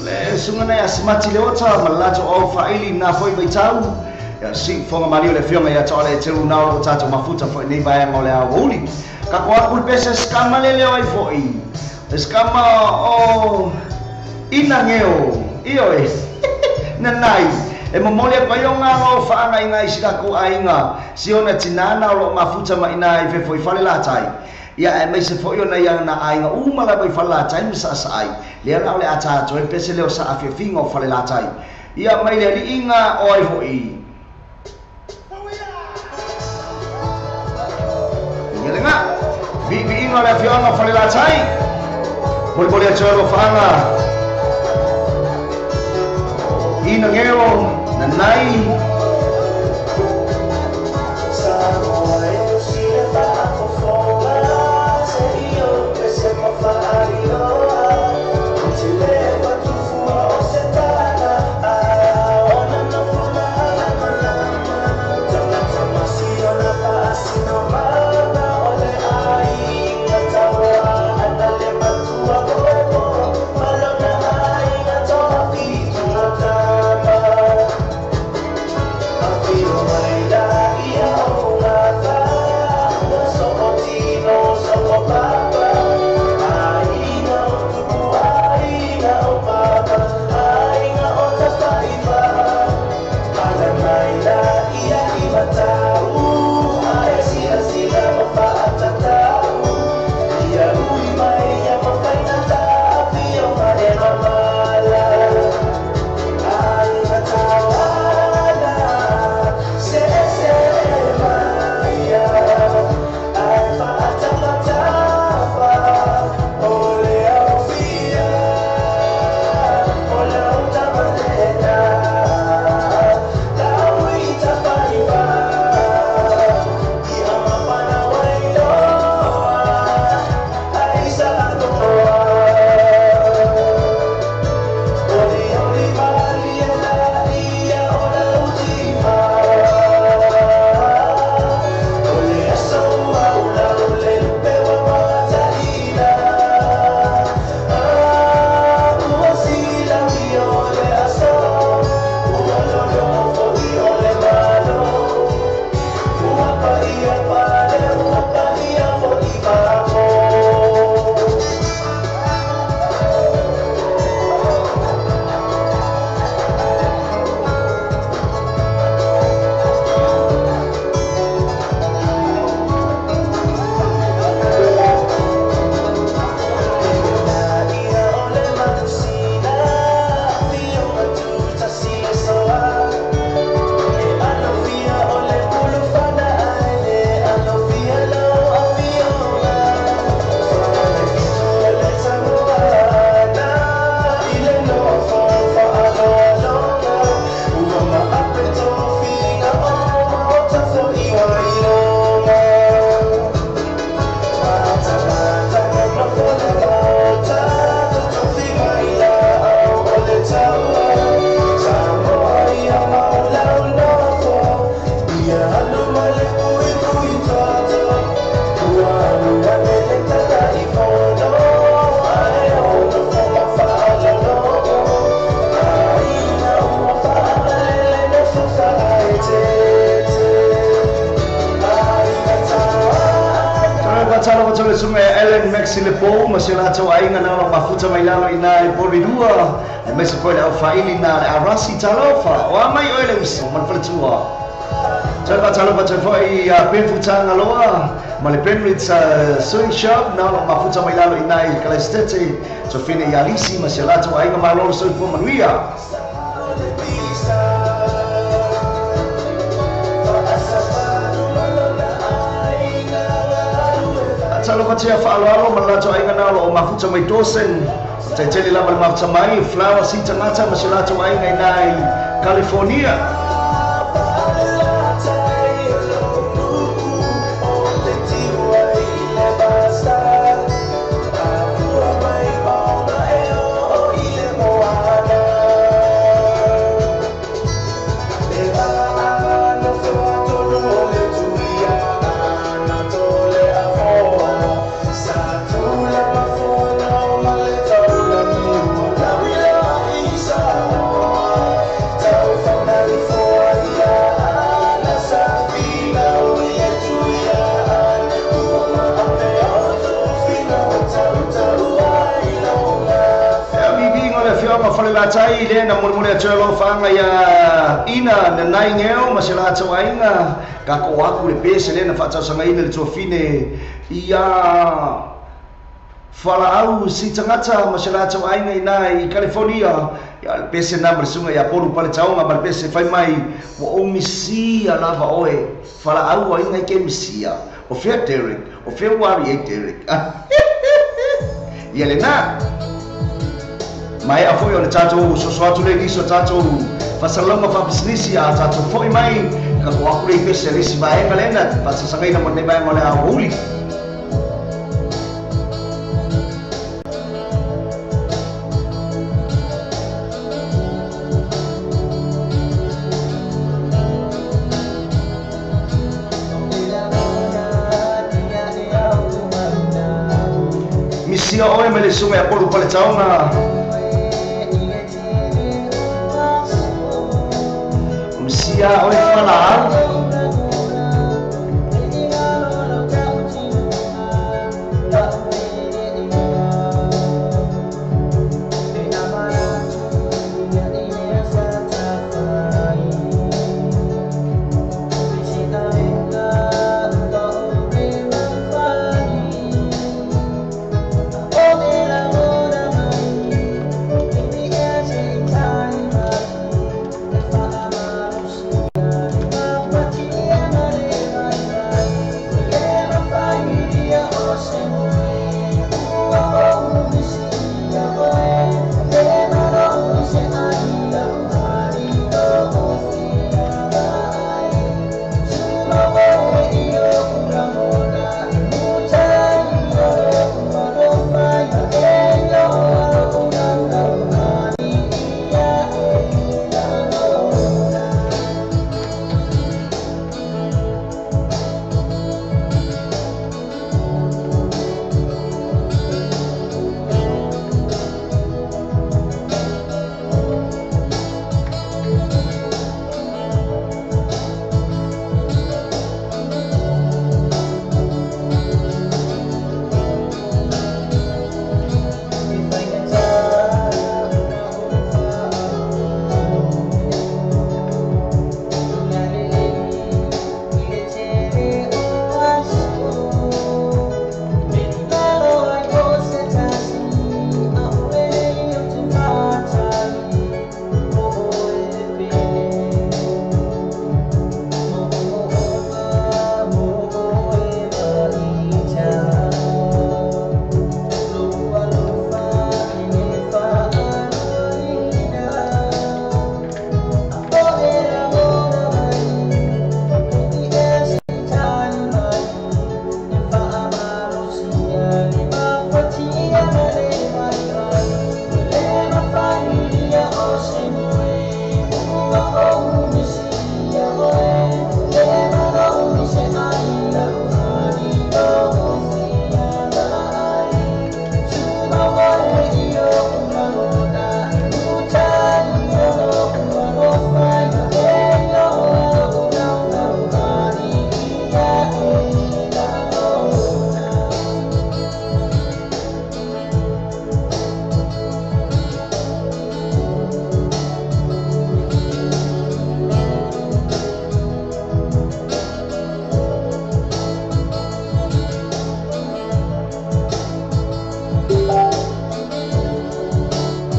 le suga na ia Simati le Ota ma le latou aufaili na foi vaitau. Ia siufoga maliu le afioga ia Toala e Teu na o loo tatou mafuta foi nei vaega o le aoauli. Kako aku le pese skama le leo ai foi. Le skama o inangeo ioe nanai. E momoli a pai o ngā ngā whaanga i ngā isi lako ainga si ona tinana o lo mafuta ma ina i fefo i whale lātai. Ia e meise fo i ona ia na ainga uma la i whale lātai ma sa sa ai. Lea na o le ata ato e pese leo sa awhiawhinga o whale lātai. Ia mai le ali inga o ai hoi. Ia le ngā, vi inga o le awhiawanga o whale lātai. Moli moli atu e lo whaanga. Ina ngeo, nanai. Sewing shop na lo mafuta mai lalo ina i Kalestete so fine i Alisi ma se lato ainga malolo soifua manuia. Talo fatia faaloalo ma lato ainga na lo mafuta mai Dawson taitele lava le mafuta mai Flower Sita Ngata ma se lato ainga ina i California. mai le na molemole atu alofaaga ia ina nanai geo ma se latou aiga kakoʻo aku le pese lea na faatausagaina le tuafine ia falaau sitagata ma se latou aiga ina i California ia le pese na ma le suga ia polu paletaoga ma le pese fai mai ua ou misia lava oe falaau aiga i ke misia o fea Derek o fea uari e Derek ia lena mai a foi o le tatou soso atu le nisi o tatou fasalauga faapisinisi a tatou foʻi mai ka ko aku le pese le isi vaega lena faasasagaina mo lenei vaega o le aoauli. Misia oe ma le suga ia polu paletaoga misia oe falaau.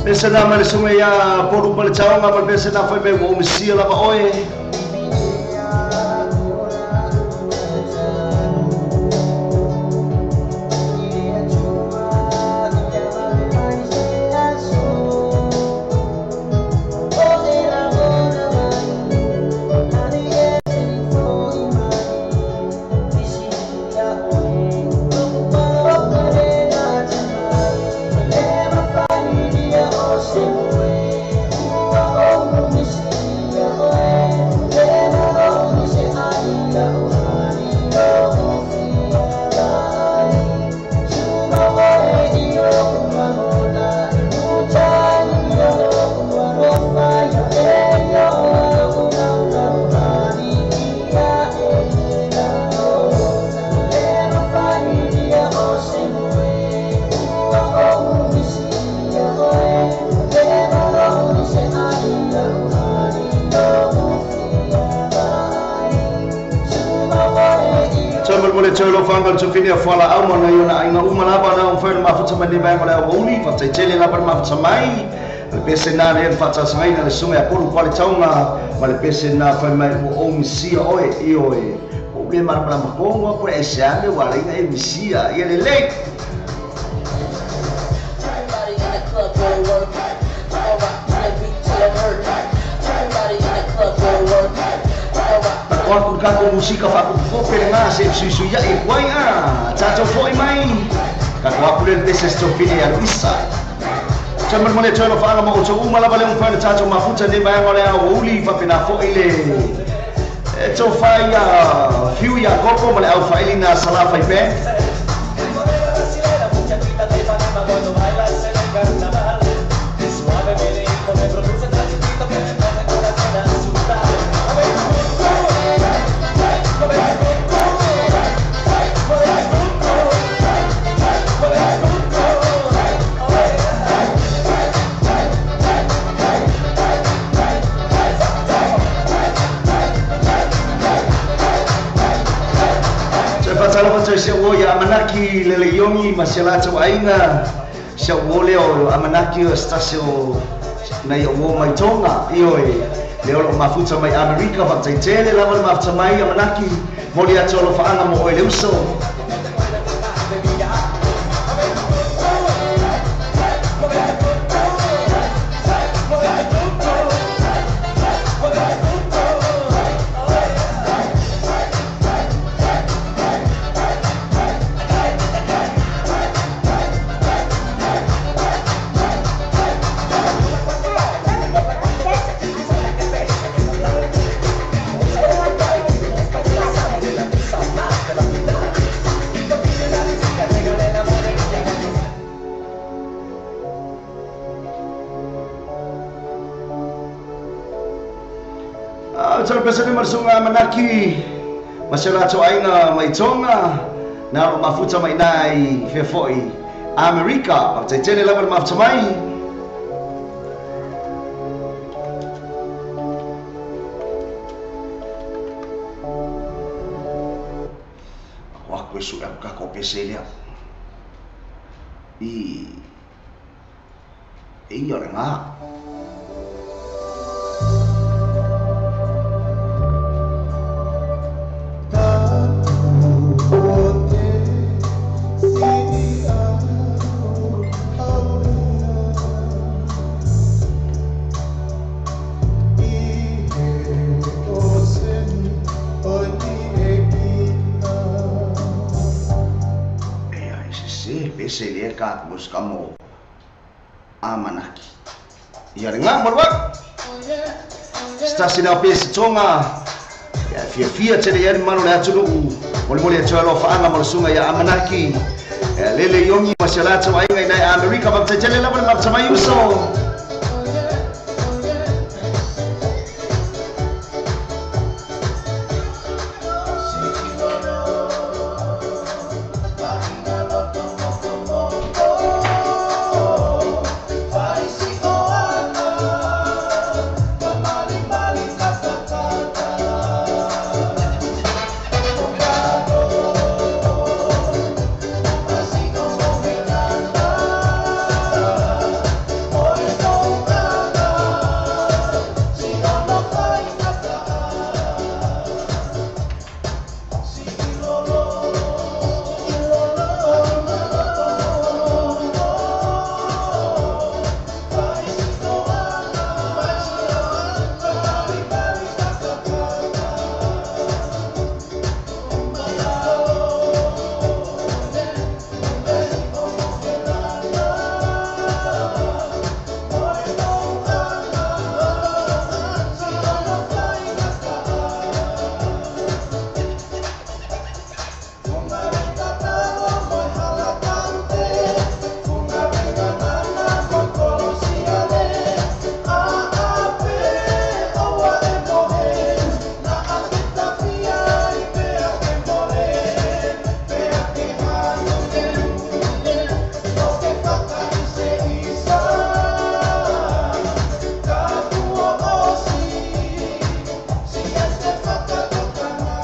Pese na ma le suga ia polu paletaoga ma le pese na fai mai ua ou misia lava oe. Yeah. le tolo fanga le tofine fala au mo na yona ainga uma lava na o fai mafuta mai mai mo le auli fa tele lava mafuta mai le pese na le fa sai na le sunga ya polu kwa le taunga ma le pese na fai mai o o misia oe i oe o le mar para makongo ko e se ame wa le e misia e le le. Everybody in the club go to work. I'ma rock to the beat till it hurt. Everybody in the club go to work. I'ma rock. Ko ka ko musika fa ko ko pele nga se su ya e kwai a tato foi mai ka ko apule le pese stofine ya Luisa chamal mole tolo fa ala mo to uma lava le un fa tato mafuta ne ba ngole a uli fa pena fo ile e to fa ya fiu ya koko mole au fa ilina sala fa ipe. Se o ia amanaki le leiongi ma se latou aiga se o le o amanaki o stase o nei o mai tonga i oi le o mafuta mai Amerika fa tele lava le mafuta mai amanaki moli atu lo faanga mo oi le uso. Pesane marsunga manaki masela to ainga mai tonga na mafuta mai nai fefoi Amerika pa tele lava mafuta mai. Wa ko su ka ko pese lea i e ia nga. Kamo amanaki ia nga morwa stasi na pesi tonga ya fia fia tele ia mano le atulu mole mole tolo fa anga mo sunga ya amanaki lele yongi masala to ai ngai na Amerika ba tele la ba tama yuso. Oh,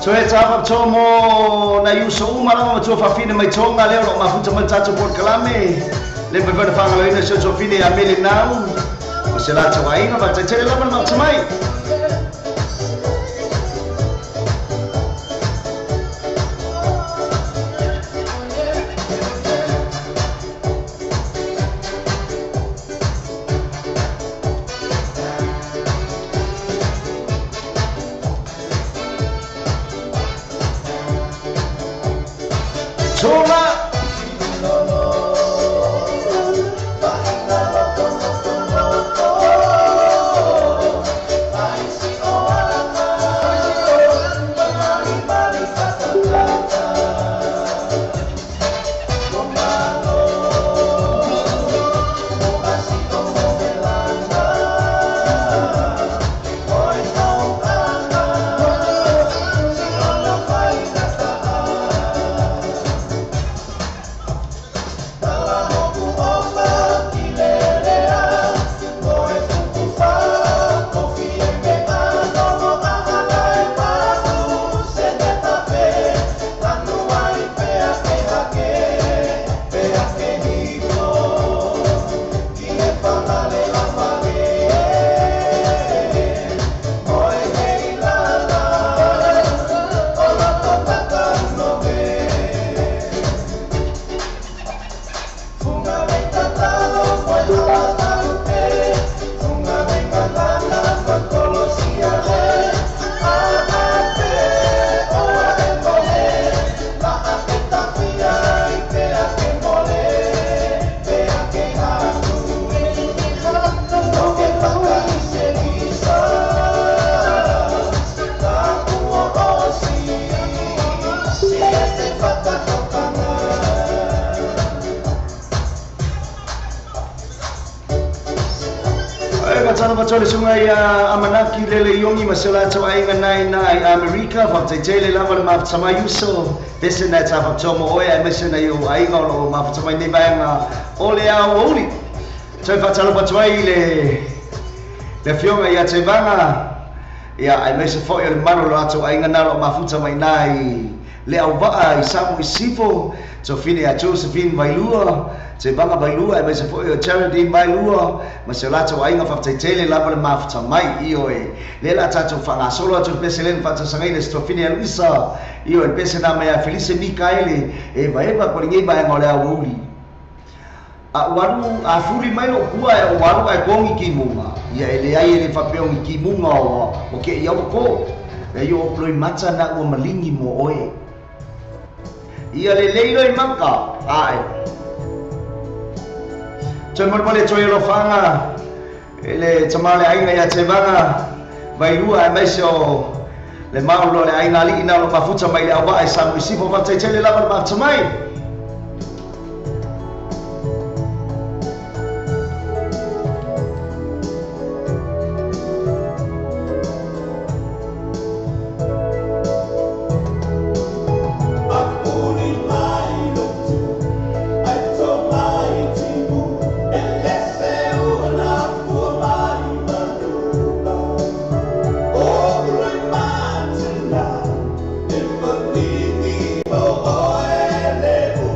So e tāpa tōmo na iuso uma lama matua whawhine mai tōnga leo lo mafuta mai tātou por kalame. Le pevena whangaloina se tōfine a mele nau. O se lata wainga, wa taitere lama na mai. Tole sunga ia amanaki lele iongi masela tau ainga nai nai Amerika whakataitele lava le mafatamai uso pese nai tā whakatomo oe ai mese nai o ainga o lo mafatamai nei vaenga o le ao ouli. Toi whatalo patuai le fionga ia te vanga ia ai mese foi o le mano lo ato ainga nalo mafuta mai nai le au vaa i samu i sifo tofine a Josephine Vailua te vanga Vailua ai mese foi o Geraldine Vailua ma se lato ainga whakataitele lava le mafuta mai io e le la tātou whangasolo atu pese len whatasangai le stofine a Luisa io e pese nā mea Felice Mikaele e vaeva ko lingei vaenga o le au ouli. A waru a furi mai o kua e o waru ai kongi ki munga ia ele ai ele whapeongi ki munga o ke ia ko e io o ploi mata na ua malingi mo oe ia le leilo i maka ae toi molemole toi alofaga e le tamā le aiga ia tevaga vailua aemaise o le maolo le aiga ali'i na lo mafuta mai le auvaa i samuisifo faataitele lava le mafuta mai. Oh,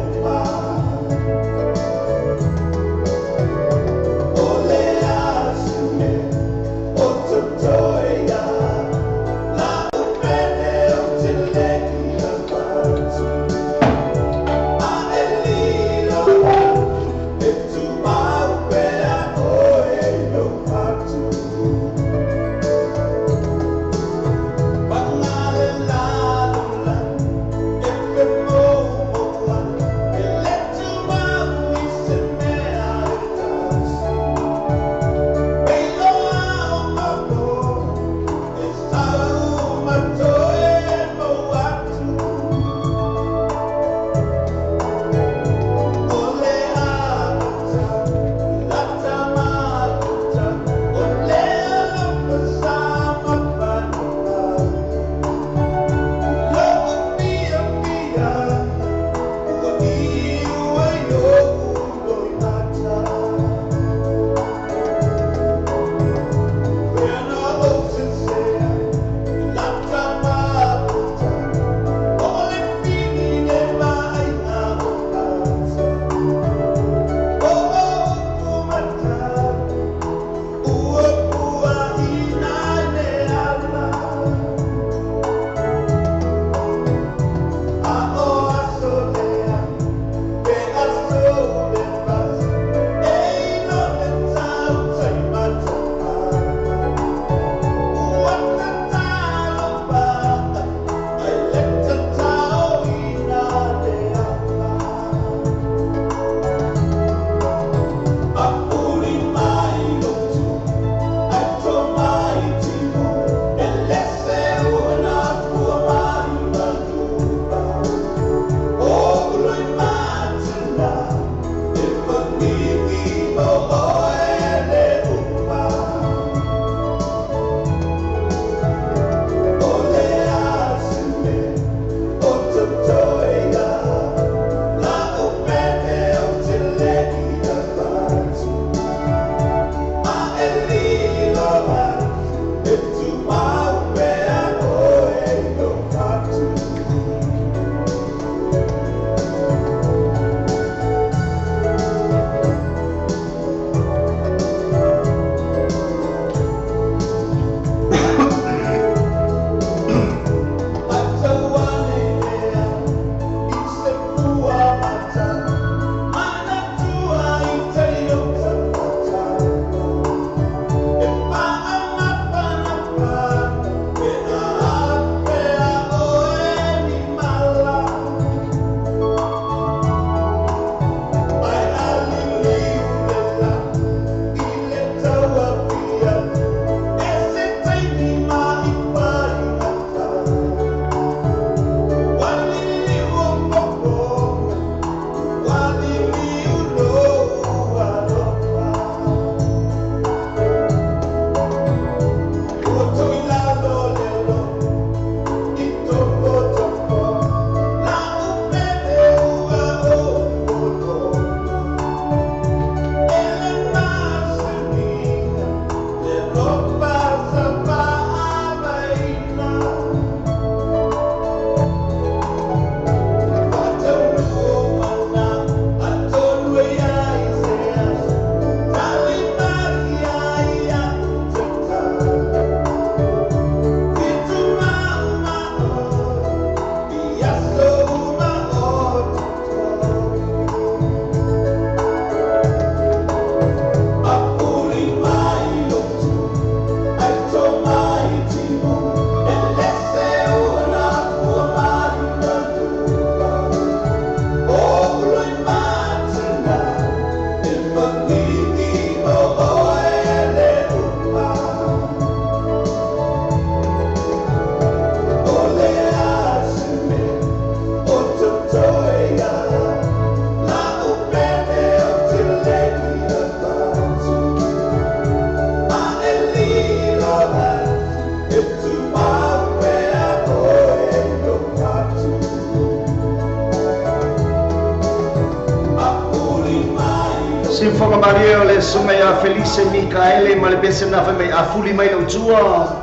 Siufoga malie o le susuga ia Felice Mikaele ma le pese lena fai mai afuli mai lau tua.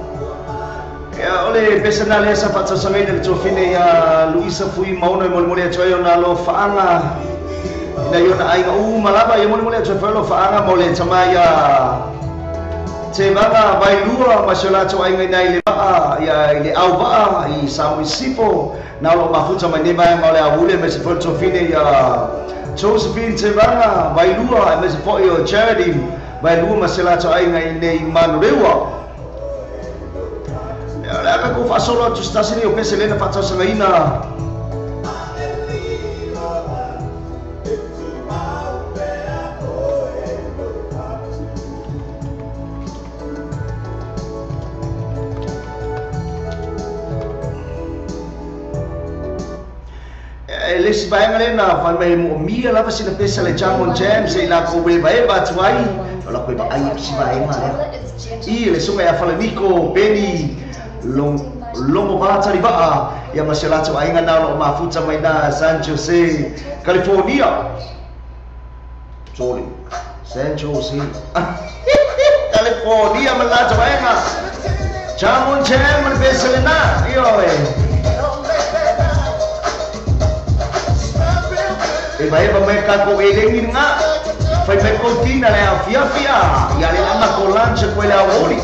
Ia o le pese lena lea sa faatausagaina le tuafine ia Luisa Fui Maono e molimoli atu ai ona alofaaga ina i ona aiga uma lava ia molimoli atu ai foi alofaaga mo le tama ia Tevaga Vailua ma si o latou aiga ina i le vaa ia i le auvaa i Samoa i Sisifo na o loo mafuta mai nei vaega o le aoule aemaise foi le tuafine ia Josephine Tevaga Vailua aemaise foi o Charity Vailua ma si o latou aiga i nei Manurewa. Ia o le a tatou faasolo atu se tasi nei o pese lea na faatausagaina. E le isi vaega lea na fai mai e moomia lava sina pesa le Jam on Jam se i lakou evaeva atu ai o lakou e vaai atu si vaega lea. I le susuga ia Falaniko Benny Logo Talivaa ia ma si o latou aiga na o loo mafuta mai na San Jose, California. Sorry, San Jose, California ma le latou aiga. Jam on Jam ma le pesa lena. Ioe. Evaeva mai takou elegi lena. Fai mai kou tina le afiafi a ia le ama ko lunch koe le aooli.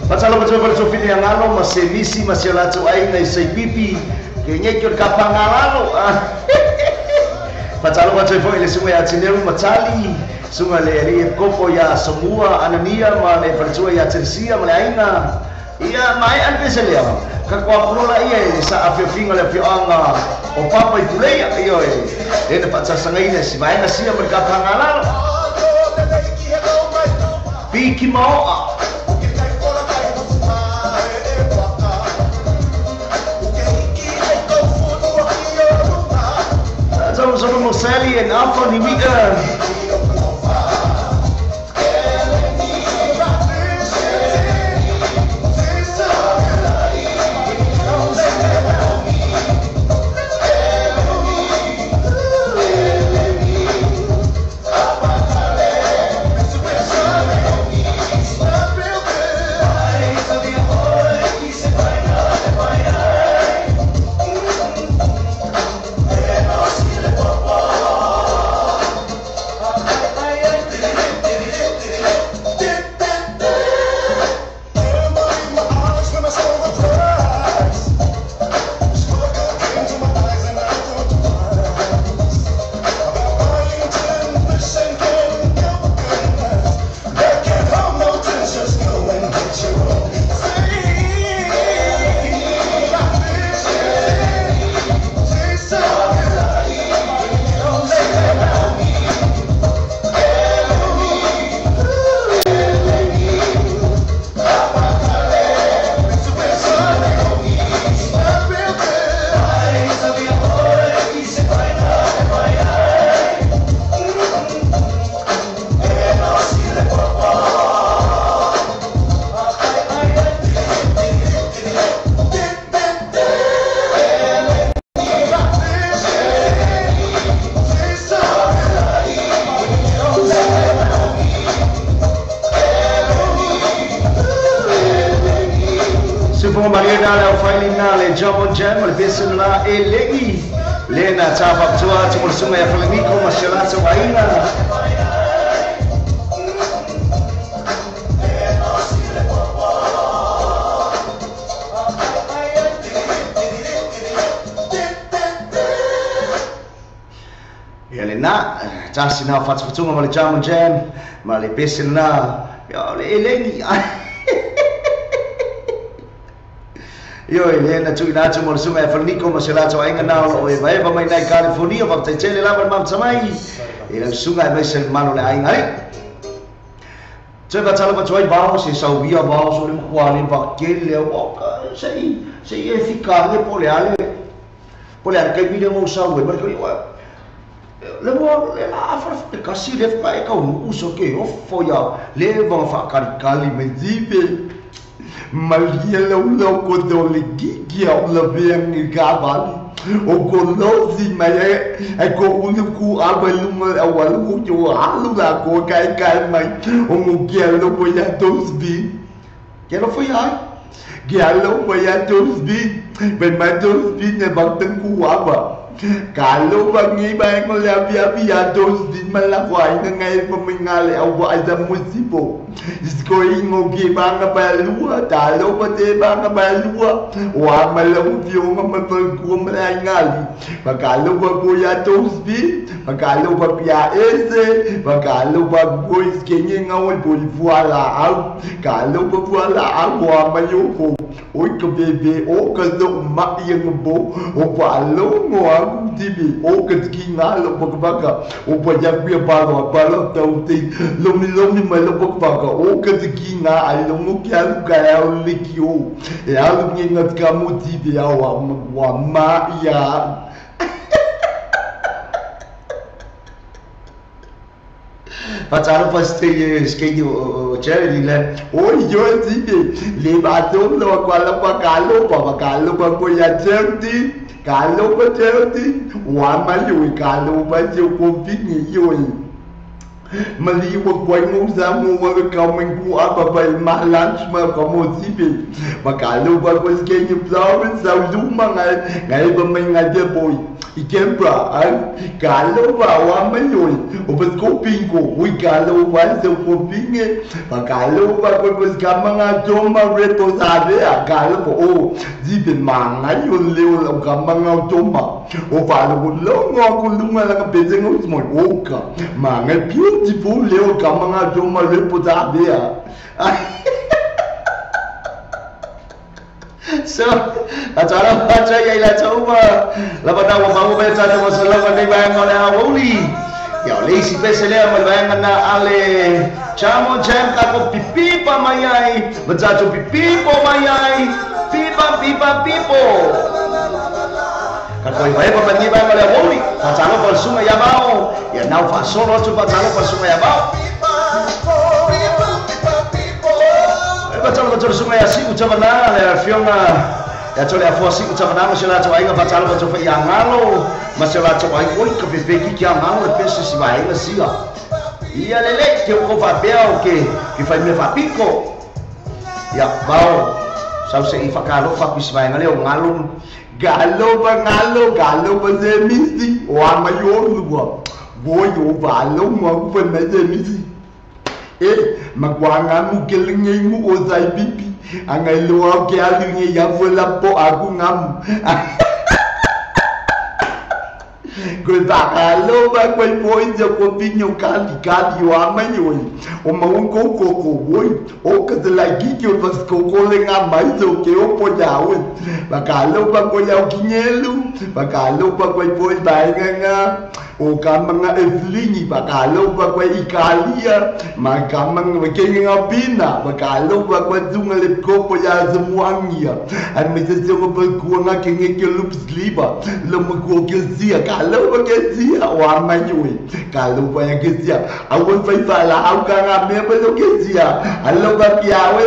Faatalofa atu ai foi le tuafine ia Galo ma Semisi ma si o latou aiga i Saipipi. Ke ngeki o le kapangalalo. Faatalofa atu ai foi i le susuga ia Tineu ma Tali, susuga le alii epikopo ia Samua, Anania ma le faletua ia Teresia ma le aiga. Ia maea le pese lea, ka koapulola ia i le saafiafiga o le afioaga o Papa i Puleia. Ioe, lea na faatalosagaina si vaega sia ma le kapangalalo. Piki maoa. Solomon Sally and Alpha Niwika. Siufoga malie na le aufaili na le Jam on Jam o le pese la e legi le na tā faapitoa atu mo le susuga ia Falaniko ma si o latou aiga. Ia lena, tasi na o fatufatuga ma le Jam on Jam ma le pese lena o le eleni. Ioe, lea na tuuina atu mo le susuga ia Falaniko ma si o latou aiga na o loo evaeva mai nai California, faafetai tele lava le mafuta mai i lau susuga aemaise le mamalu o le aiga alii. Toe faatalofa atu ai vao se sauia vao so le makuā le vakele au se se i e fika ane po o le a le po o le a le taimi lea ua ou sau ai ma le Le ua le la afa le kasi le fa e ka uso ke ofo ia le va fa kali kali me dibe malia lo lo ko do le gigi o la bien i gabali o ko lo si mai e ko ulu ku aba luma o alu ko alu la ko kai kai mai o mo ke lo ko ya dos bi ke lo foi ai ke alo ko ya dos bi ben mai dos bi ne bang teng ku aba kalau bangi bang la via via dos din malawai na ngay pamingale awa ay musibo iskoing o ke banga balua talo pa te banga balua wa malau fio nga mapagkuwa malangali magalo ba kuya dos bi magalo ba pia ese magalo ba boys kenye nga oi boy fuala au kalo ba fuala au wa mayoko oi ka bebe o ka zo ma yang bo o palo mo aku tibi o ka tiki ngalo baka o pa ya kuya palo palo tau te lomi lomi mai lo baka o ka tiki nga ai lo mo kia lu ka ya o liki o e alu ngi ngat ka mo tibi ya wa wa ma ya Patalo pa ste o Jerry le o yo tibi le ba to lo kwa lo pa kalo pa kalo pa ko ya Jerry kalo pa Jerry wa ma yo kalo pa yo ko fini yo mali wa kwai mo za mo wa ka men ku aba pa ma lunch ma ka mo tibi ma kalo pa ko ske ni flower sa lu ma ngai ngai ba mai ngai de boy i kembra ai kalo ba wa ma yo o pa ko pinko ui kalo wa se ko pinge pa kalo ba ko ko ska ma nga to ma re to sa de a kalo ko o di be ma nga yo le o ka ma nga to ma o pa lo lo ngo ko lu ma la ka pe ngo mo o ka ma nga beautiful le o ka ma nga to ma re po sa de a. So, acara baca ya ila coba. Lepas dah mau baca tu masalah pandai bayang oleh awali. Ya oleh si pesele amal bayang na ale. Chamo jam kako pipi pa mayai, baca tu pipi po mayai, pipa pipa pipo. Kako ibai pa pandai bayang oleh awali. Facalo palsu ya mau. Ya nau fasolo tu facalo palsu ya mau. Baca baca sungai asi ucapan le fionga ya chole afo asi ucapan masela cho ainga baca baca fa yang ngalo masela cho ai oi ke bebe ki kia ngalo le pese si vai la sia ia lele ke ko fa bel ke ke fa me fa pico ya bao sau se i fa kalo fa pis vai ngale ngalo galo ba ngalo galo ba se misi wa ma yo lu bo yo ba lo mo ku fa me se misi e makwanga mu kelenge mu ozai bibi angai lo ke alu ya vola po aku ngam ko ba lo ba ko po injo ko pinyo kali kali wa manyo o ma un ko ko ko woi o ka de la gi ke o ko ko le nga mai zo ke o po ya o ba ka lo ba ko ya kinyelu ba ka lo ba ko po ba nga o ka mga eflingi bakalo ba kwa ikalia makamang makenga pina bakalo ba kwa tunga le kopo ya zemuangia an me se ko ba kuanga kenge ke lups liba lo mo ko ke sia kalo ba ke sia wa manywe kalo ba ya ke sia a won fa fa la au ka nga me ba lo ke sia alo ba pia we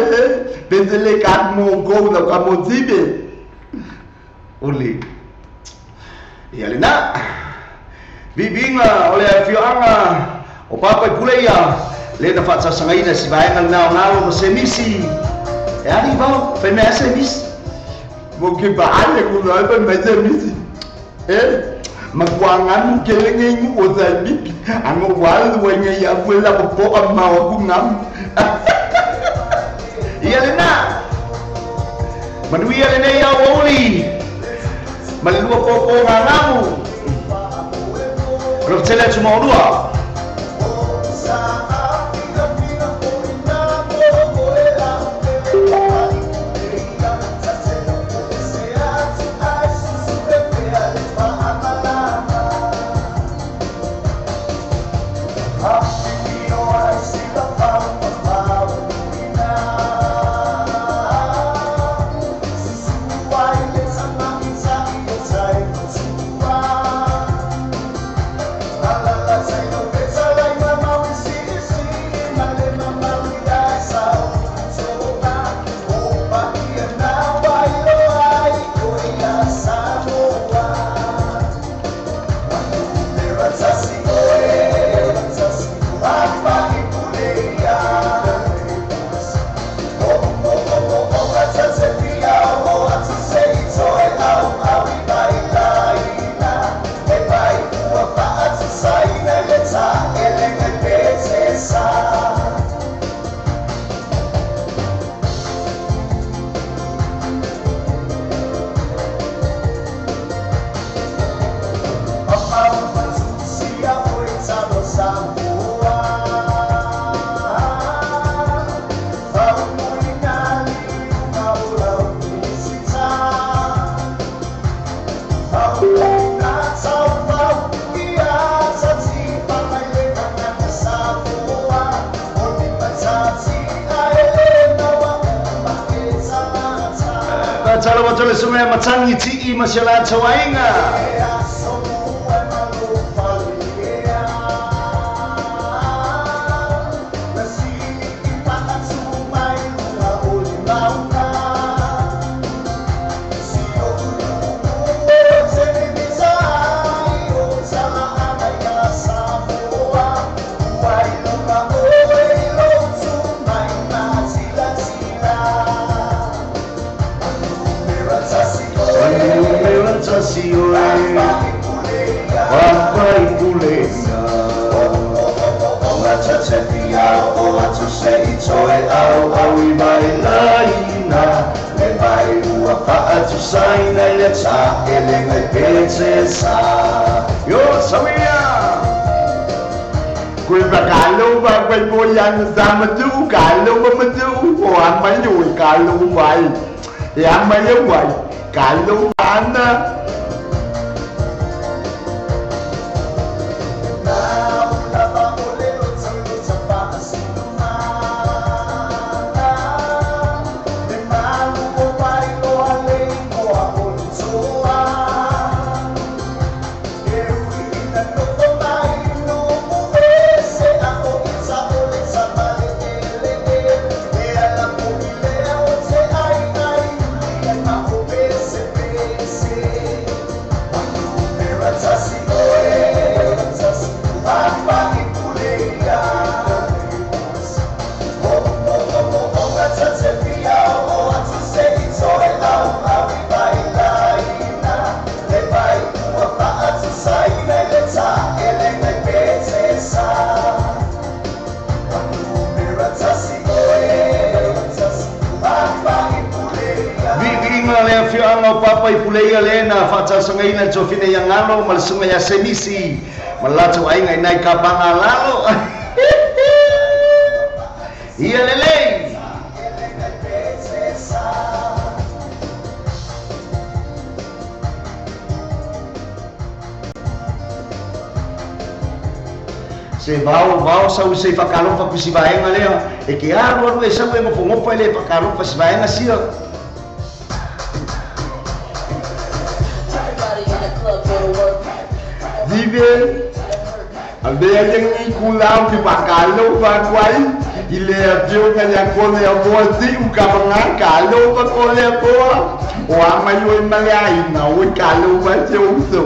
pensele ka mo go la ka mo tibe uli ya lena bibinga oleh afioanga o papa puleia le na fatsa sangaina si vaenga na ngalo mo semisi e ali vau fe me semisi mo ke ba ale ku no ba me semisi e makwanga mu kelenge mu o za bibi ango wal wenye ya fuela po amma ku ngam ia lena manuia lene ia oli malua po po ngamu Rotela tumaulua. Fatalo wa tole sunga matangi ti'i ma se la tauaiga. Papa i puleia lena whaatalsangaina tofine ia ngalo malasunga ia semisi malatu ainga inai ka pangalalo ia lelei se vao vao sau se whakalofa kusi vaenga lea e ke aru aru e sau e ngopongopa le whakalofa si vaenga sia. Albe kulau ki pakalo pa kwai ile afio ka ya kole a mozi u ka nga kalo pa kole po o ama yo male ai na o kalo pa se uso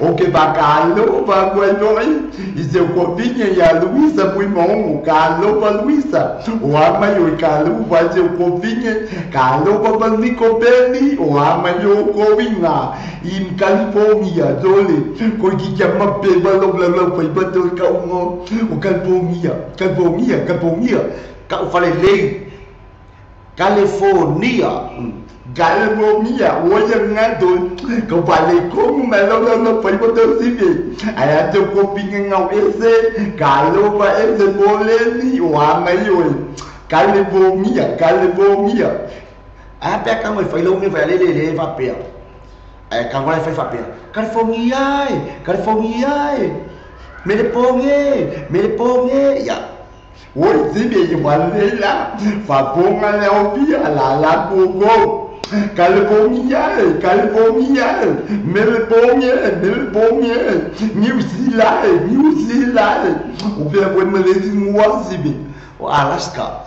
o ke bakalo pa kwai noi i se ko pinha ya Luisa mui mon kalo pa Luisa o ama yo kalo pa se ko pinha kalo pa pa Nico Benny o ama yo ko vinga in California dole ko ki chama pe ba lo lo lo pa to ka ngo o California California California ka o fale lei California California o ya nga do ko fale como me lo lo lo pa to sibe aya to ko pinga ngau ese kalo pa ese boleni o ama yo California California a pe ka mo fai lo mi fa le le le fa pe ka ngole fai fa pe California California me le ponge ya oi sibe yo la fa ponga le opia la la gogo California California me le ponge New Zealand New Zealand o pe ko me le ngwa sibe o Alaska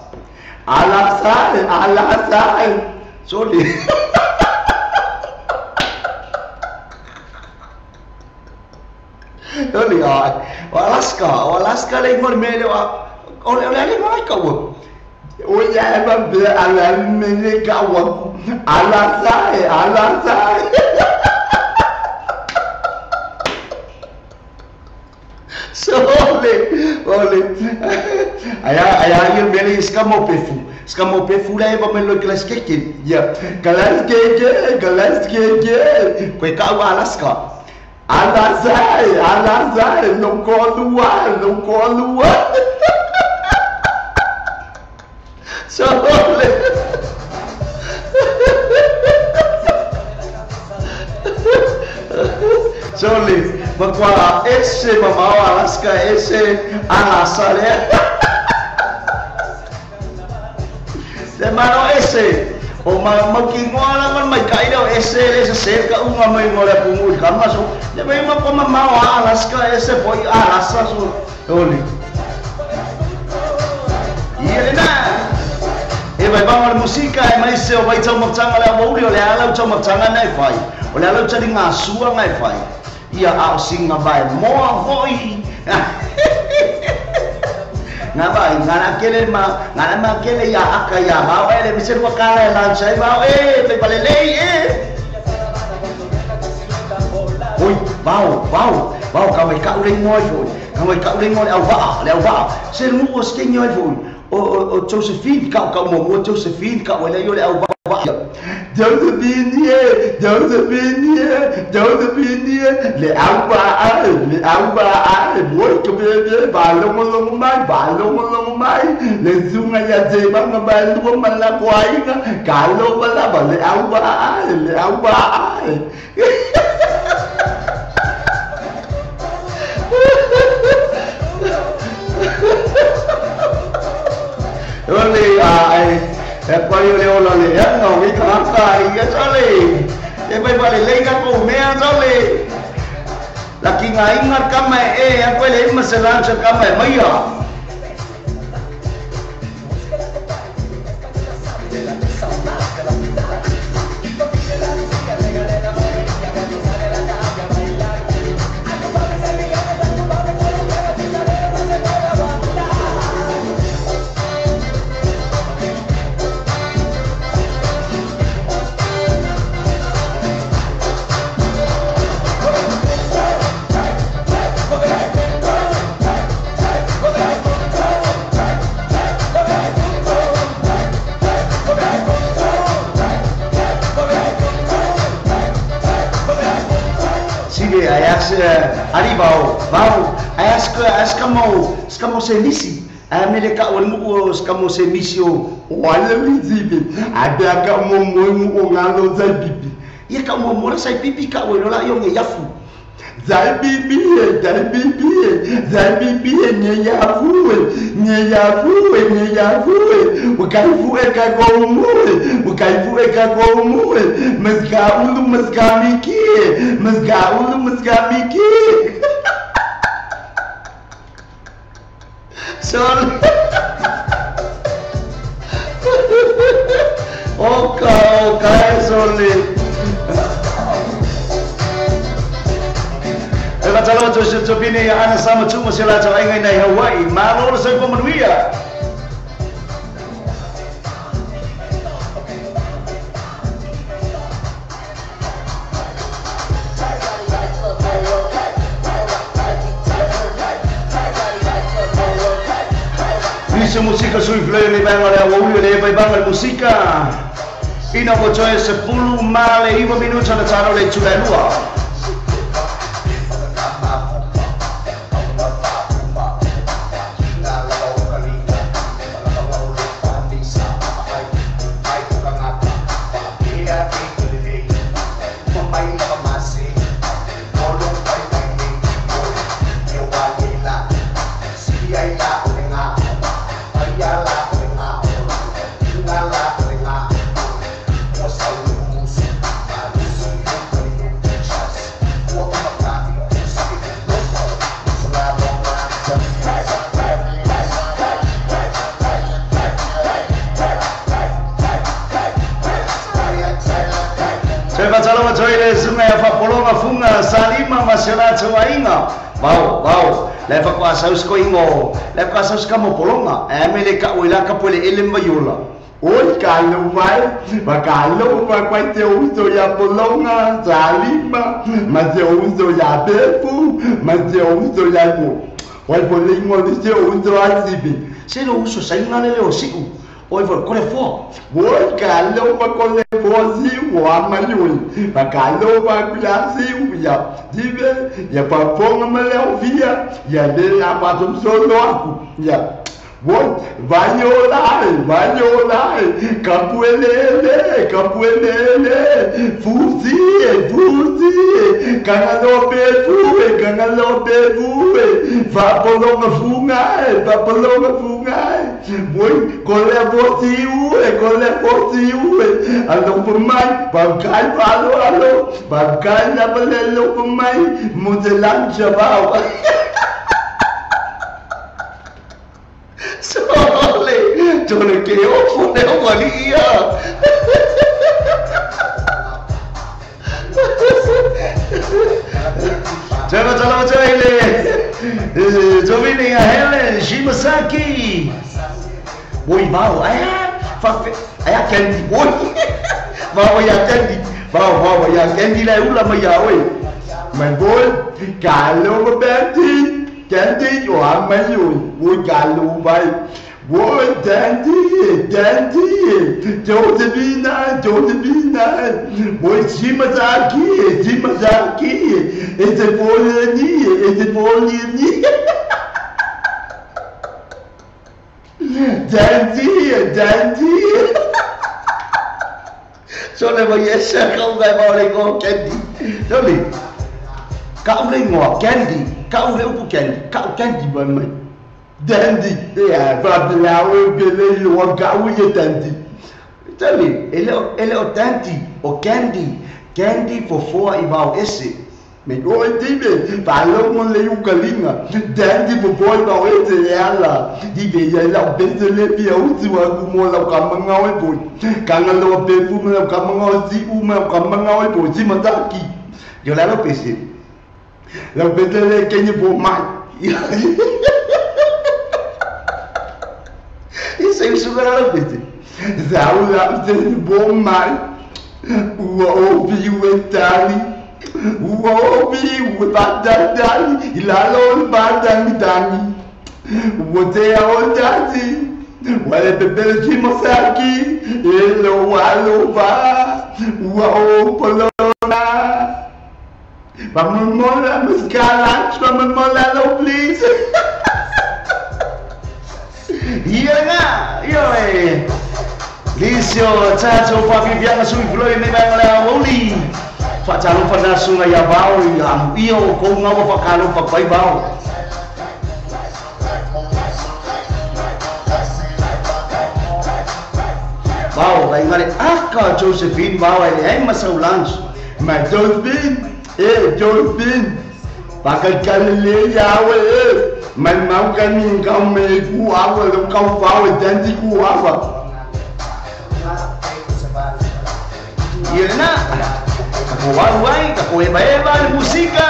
Alaska Alaska sorry Oli o Alaska o Alaska le ngor me le o le le mai ka o o ya ba be ala me le ka o Alaska Alaska so ole ole aya aya yo me le skamo pefu le ba me lo klaskeke ya klaskeke klaskeke ko ka o Alaska Alaska Alaska no kolua no kolua so ole Sole, ma qua esse mamma Alaska esse Alaska le. Le mano esse. O ma ki ngoa la man mai kai leo ese le se se ka unga mai ngo le pungu i kama so. Le mai ma pa ma ma Alaska ese poi Alaska so. Oli. Ia le na. E vai banga le musika e mai se o vai tau matanga le awauli o le ala o tau matanga nei fai. O le ala o tali ngā sua ngai fai. Ia ao singa vai moa hoi. Ngā vai, ngā nā kele ma, ngā nā ma kele ia aka ia mau e le mise rua kala e lancha e mau e, pe pale lei e. Oi, vau, vau, vau, ka wai kau le ngoi foi. Ka wai kau le ngoi au waa, le au waa. Se ngu o ske ngoi foi. O Josephine, kau kau mo mo Josephine, kau wai le yo le au waa. Josephine ye, Josephine ye, Josephine ye, le au waa, le au waa, moi ke be ba longo longo mai, ba longo longo mai, le zunga ya te ba nga ba lu ma la kwai nga, ka lo ba la ba le au waa, le au waa. Ole ai e kwai ole ola le ya no mi ka ka ia chale e pai pale le ka ko mea chale la ki nga inga ka mai e a kwai le ma se lan cha ka mai mai ya Ari vau, vau, ai aska mau, ska mau se misi. Ai mele ka o mu ska mau se misi o. O ale misi be. Ada ka mo mo o ngalo zai pipi. Ia ka mo mo sai pipi ka o la yo nge yafu. Zai pipi, zai pipi, zai pipi nge yafu, nge yafu, nge yafu. O kai fu e ka ko mu, o kai fu e ka ko mu. Mas ka ulu mas ka miki, mas ka ulu mas ka miki. Sorry. Oka, oka, sorry. E fatalo to se topine ya ana sama tumo se la tau ingai nei Hawaii. Malo le soifua manuia. Nisi musika sui fleur le banga le awauli le bai banga musika. Ina ko toe se pulu male iwa minuta na tano le tula lua. Salima masela tsuainga. Vau, vau. Le fa kwa saus ko ingo. Le fa saus ka mo polonga. E mele ka o ila ka pole ele mayola. Oi ka lo mai, ba ka lo ba kwa te uso ya polonga, salima, ma te uso ya befu, ma te uso ya mo. Oi polingo ni te uso asibi. Se lo uso sainga le o siku. Oi for kore fo. Oi ka lo ba kore fo si wa ma yui. Ba ka lo ba kula si ya. Dibe ya pa ponga ma le via ya le la ma tum solo aku. Ya. Oi vai yo la, vai yo la. mai, kapuelele, kapuelele, fusi, fusi, kangalope fue, kangalope fue, fapolonga fungai, fapolonga fungai, boy, kole bosi ue, kole bosi ue, alo pemai, bangkai palo alo, bangkai la balelo pemai, muzelan jabau. Sole, jole ke ofo ne o malia. Jala jala jale. Jovini a Helen Shimasaki. Oi mau, ah, fa ai candy oi. Mau ya candy. Mau mau ya candy la ula mai ya oi. My boy, kalau berhenti. Candy yo mayo, oi kalau bai. Oi dandy, dandy. Josephina, Josephina. Oi Shimasaki, Shimasaki. Ese poleni, ese poleni. Dandy, dandy. Sole mai ese kau mai mau le go candy. Sole. Kau le ngo candy. Kau le upu candy. Kau candy mai mai. Dandy. Ya, va blau bele yo kau ye dandy. Sole, ele o dandy o candy. Candy for four i vau ese. Me go dibe, palo mo le ukalinga. Dandy for boy vau ese ala. Dibe ya la bese le pia uti wa ku mo la ka manga o boy. Kanga lo pe fu mo la ka manga o si u mo ka manga o boy si mataki. Yo la lo pese. La bese le kenye bo mai. Isso aí sugar la pese. Zau la se bo mai. Ua o bi wetali. Ua o bi wetali. Ilalo badani dani. Ua te o tati. Wale bebele Shimasaki. Elo walo ba. Ua o polona. Vamos mola muscala, vamos mola lo please. Ia nga, ia e. Lisio chacho pa viviana sui floi me vai la oli. Fa chalo fa na sunga ia bao ia io ko nga wa fa kalo pa pai bao. Bao vai ngare aka Josephine bao ai ai masau lunch. Ma Josephine, eh Josephine. Pakai kalele ya we. Mai mau kami kau me ku awa lo kau fao dandy ku awa. Ia na. Kako waruai, kako eba eba musika.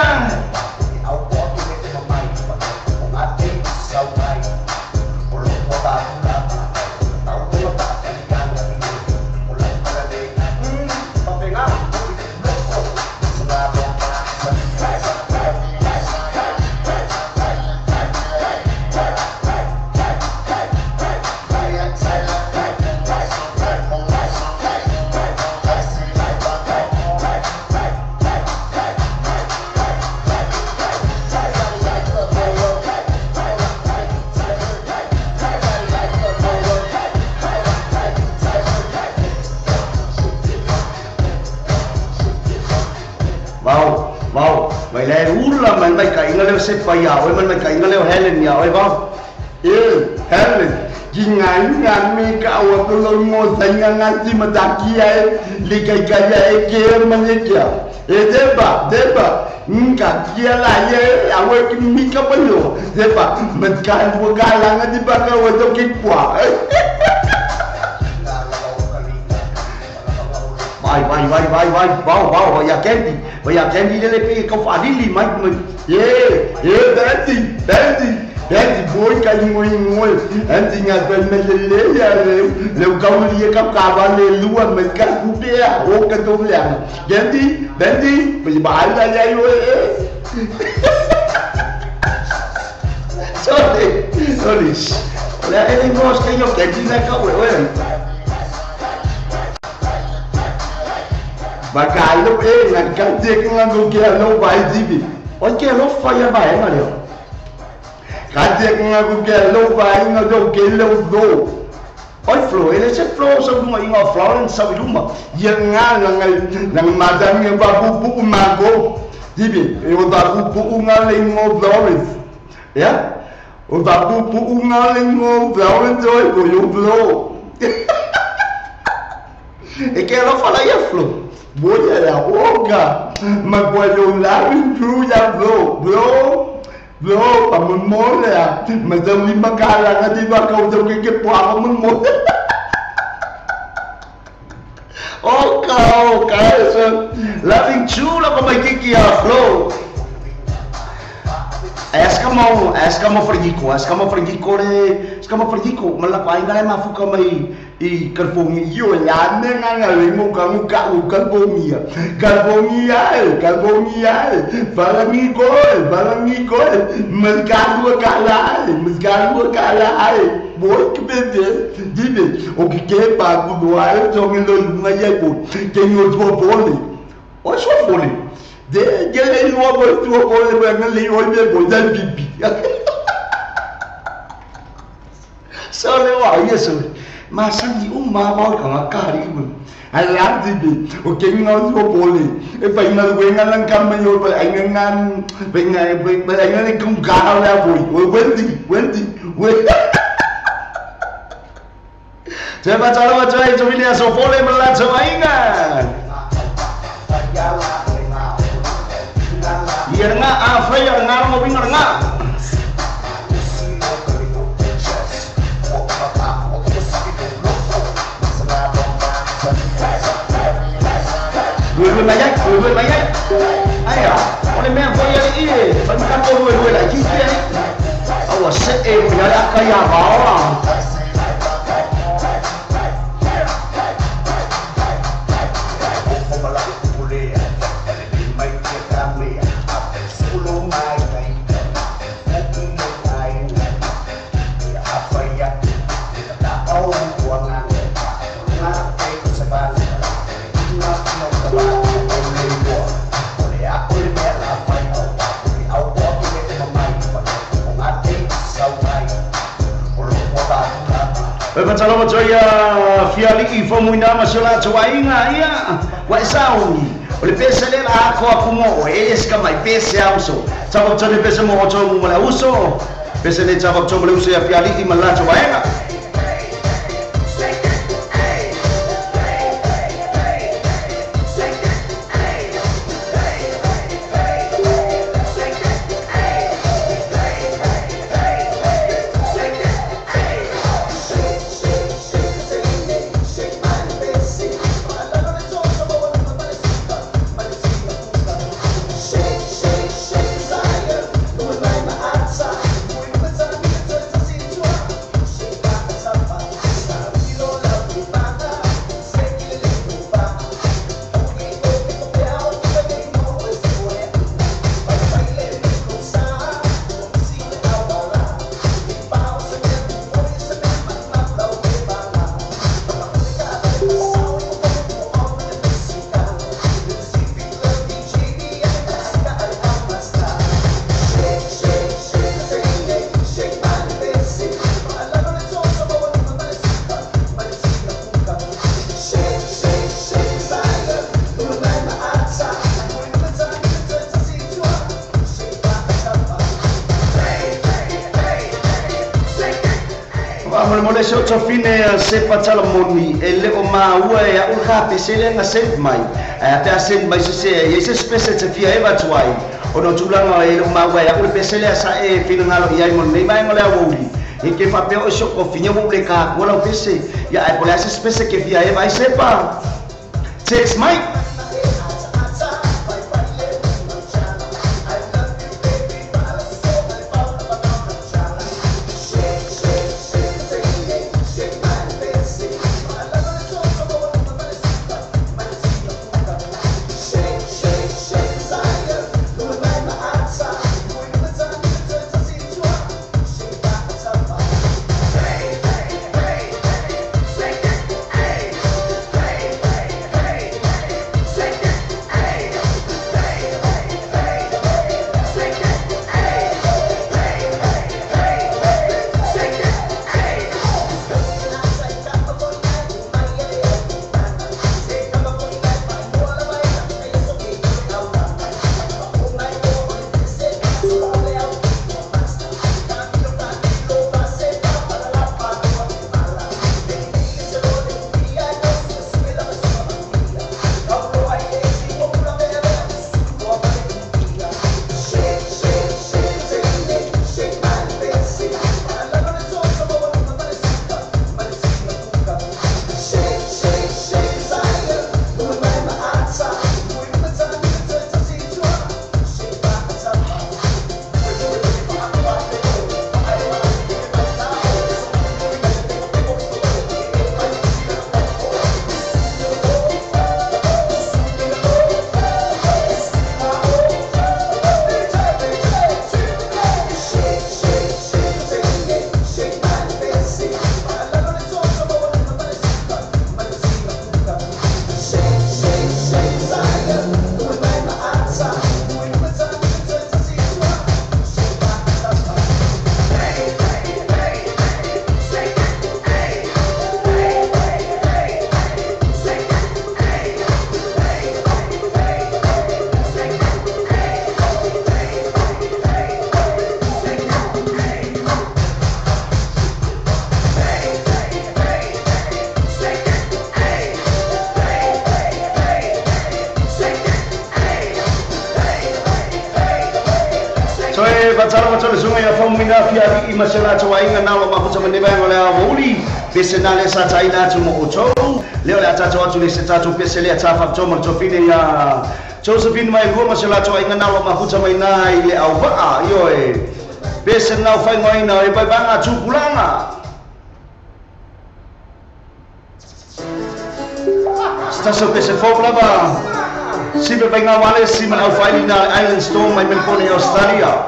Se pai ia oi man mai kai ngale Helen ia oi bao. Eh Helen, kingai ngami ka wa ko lo mo sanga ngati mataki ai li kai kai ai ke man kia. E deba deba nka kia la ye awe ki mika palo. Deba matkan wa kala ngati ba ka wa to ki kwa. Vai vai vai vai vai bao bao ya candy. Ya candy le pe ka fa dili mai mai. Yeah, yeah, dandy, dandy, dandy boy kai ngoi ngoi. Andy nga ben me le ya le le kau li ka ka ba le lua me ka ku pe o ka to le. Dandy, dandy, pe ba la ya yo e. Sorry, sorry. Le ele ngos que yo candy na ka we we. Ba ka lo e na ka te ka ngo ke lo ba di. O ke lo fa ya ba e ma leo. Ka te nga ku ke lo ba nga do ke lo do. Oi Flo, ele se Flo sa lunga inga Florence sa iluma. Ia nga nang madang ba bu mago. Dibi, e o da bu nga le ngo Florence. Ya? O da bu nga le ngo Florence oi go yo Flo. E que ela fala ia Flo. Boia la oga, ma voglio la ya Flo, Flo. Bro, pamamole, madam ni magala nga di ba kau daw kay po ako mo. Oh, kau, kau, loving chula pa may kiki a Flo. Eskamo frigiko, eskamo frigiko, malapay na mafuka may i California. Yo la ne nga nga le mo ka mo ka u California. California, California, balangi ko, mercado kala, boy que bebê, dibe, o que que pa ku do ai, so ngi lo nga ye ko, ke ngo to bole. O so bole. De que le lo bo to bole ba nga le o be bo da bibi. So le wa yeso. Masangi uma mau ka ngakari mo. Ala dibe, o ke ngo to bole. E pa ina wenga lang kama yo ba ai ngan benga ba ai ngan kum ka la boy. O Wendy, Wendy, Wendy. Cepat calo coy, cumilia sopole melajo aingan. Iya nga, afra ya nga mo bingar nga. Dua-dua mayat, dua-dua mayat. Ayah, oleh memang boleh ini, banyak dua-dua lagi ni. Awas, eh, kaya bawa. Pacalo joya fiali i fomuina masola joainga ia wa sauni ole pese le la ko akumo es ka mai pese auso chabo chone pese mo ocho mo la uso pese le chabo chone le uso ya fiali i mala joainga. Fine se patala moni ele o maua e au ka pesele nga send mai a te send mai se e se spese te fia e batuai o no tulanga ele o maua e au pesele sa e fina ngalo ia mon nei mai ngole au e ke fa pe o so ko finya mo le ka ko la pese ya e pole se spese ke fia e vai sepa text mai. Fatalo ma tole sunga ya famu ina fia i masela tso ainga na lo mafuta mane ba ngole a wuli pese na le sa tsa ina tu mo oto le o le atsa atu le se tsa pese le tsa fa tso mo Josephine ya Josephine mai lua masela tso ainga na lo mafuta mai na i le au va io e pese na fa ngoi na e bai banga tu pulanga Staso pese fo lava Sipe benga wale si man au faili na Island Storm mai Melbourne Australia.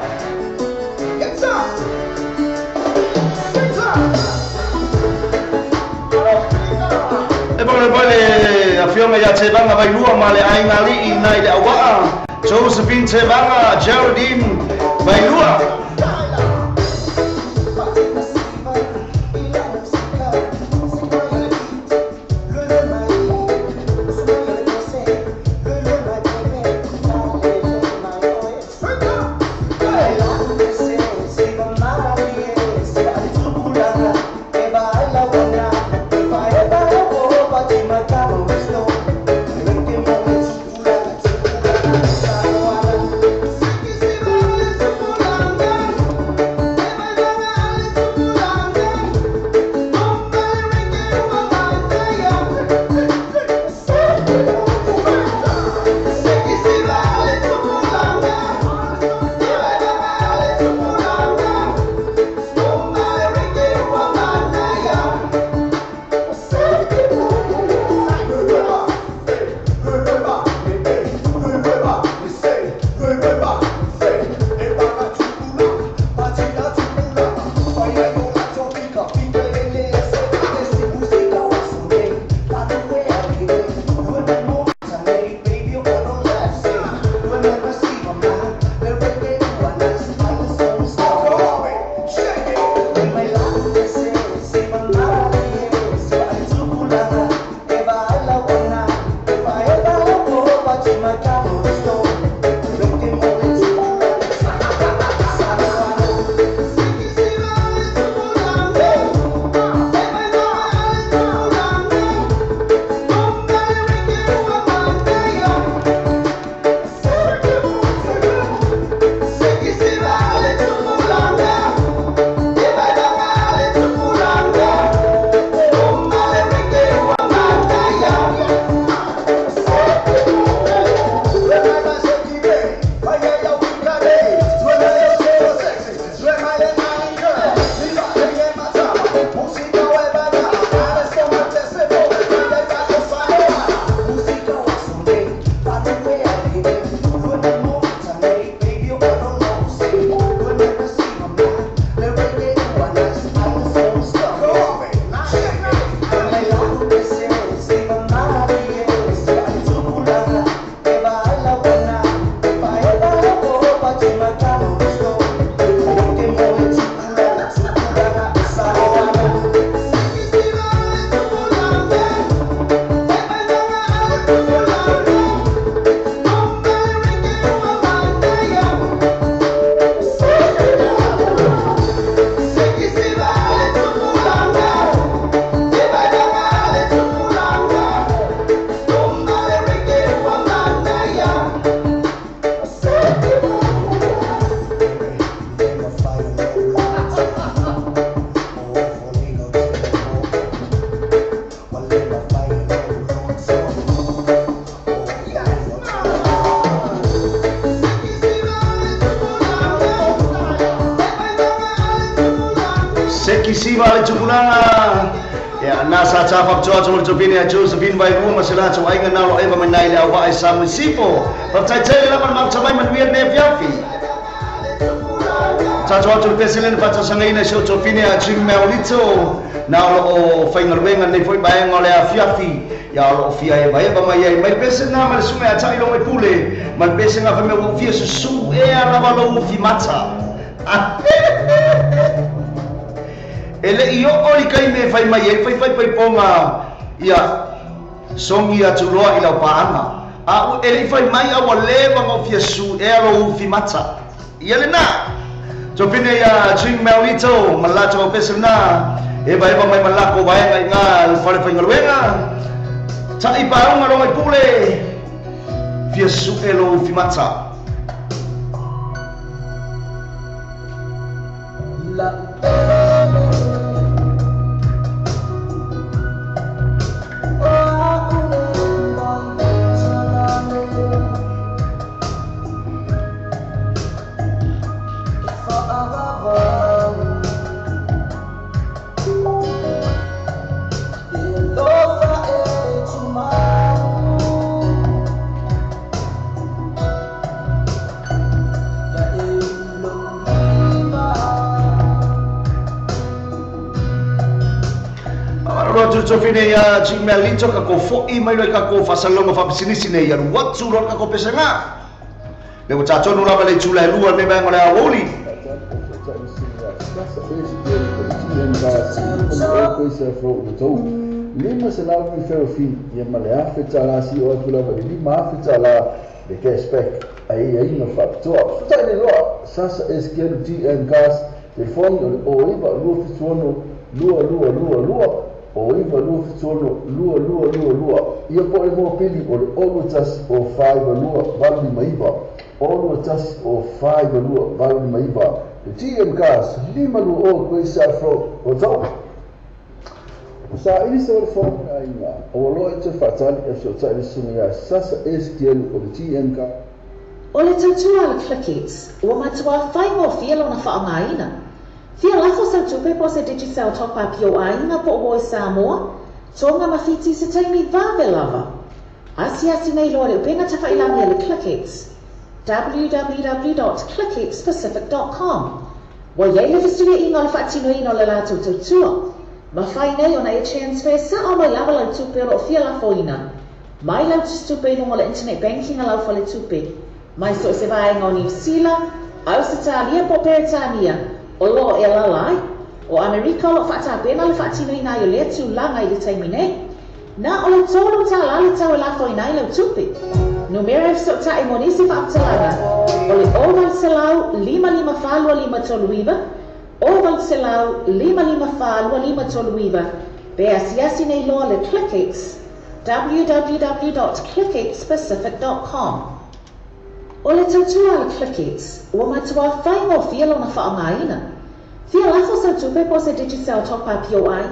E bole bole afioga ia Tevaga Vailua ma le aiga ali'i na i le auaa Josephine Tevaga Geraldine Vailua. Seki siva le tupulaga ia na sa sa faapitoa atu le topine a Josephine Vailua ma se latou aiga na lo eva mai nai le auvaa i Samoa Sifo faafetaitele lava le mafuta mai manuia lenei afiafi tatou atu le pese lena faatausagaina i si o tofine a Jim Maolito na o loo faigaluega lenei foi vaega o le afiafi ia o loo fia evaeva mai ai mai le pese lena ma le suga ia taʻiloga i pule ma le pese ga faimea ua ou fia susū ea lava lou ufi mata. E le i oo li kai me fai mai e fai fai fai ponga ia songi atu loa i lau paanga a e le i fai mai a ua leva ma fia su e alo ufi mata ia le na topine ia Jing Maolito ma latou au pese lena e vaeva mai ma lako vaega i gā le fale faigaluega taʻi paauga loga i pule fia su e lou ufi mata. Sofine ia Gmail ka ko fo'i mai loi ka ko fasalonga fa bisinisi nei ia watu ro ka ko pesanga le o tatono lava le tula lua me ba ngole a woli lima selau mi ferofi ia ma le afe tala si o atu lava le lima afe tala le cashback ai ai no faapitoa fesotai nei loa Sasa SKL GM Gas telefoni o le 09 276 2222 o iwa lua fitono lua lua lua lua ia po e mua pili o le 01 o 52 859 01 o 52 859 le GM Gas lima lua o koe sa fro o tau sa ilisa o le fono na aiga o loa e te whaatali e fesotai le susuga ia Sasa SKL o le GM Gas. O le tautua le ClickX ua matua faigofie lona faaaogaina. Fia lafo sau tupe po se Digicel top up i o aiga po o i Samoa, Tonga ma Fiti se taimi vave lava. Asiasi nei loa le upega tafailangi a le ClickX www.clickxpacific.com. Ua iai le fesuiaiga o le faatinoina o le latou tautua. Mafai nei ona e transfer sa'o mai lava lau tupe o loo fia lafoina. Mai lau tupe i luga o le internet banking a lau faletupe. Mai so o se vaega o Niu Sila, Ausetalia po o Peretania, o loo e alala ai. O Amerika o loo faatapena le faatinoina ai o lea tulaga i le taimi nei. Na o le tolu tālā le tau e lafoina ai lau tupe. Numera e fesoʻotaʻi mo nisi faamatalaga o le 0800 554 2539 0800 554 2539 pe asiasi nei loa le ClickX www.clickxpacific.com. O le tautua le ClickX ua matua faigofie lona faaaogaina. Fia lafo sau tupe po se Digicel top up i o ai.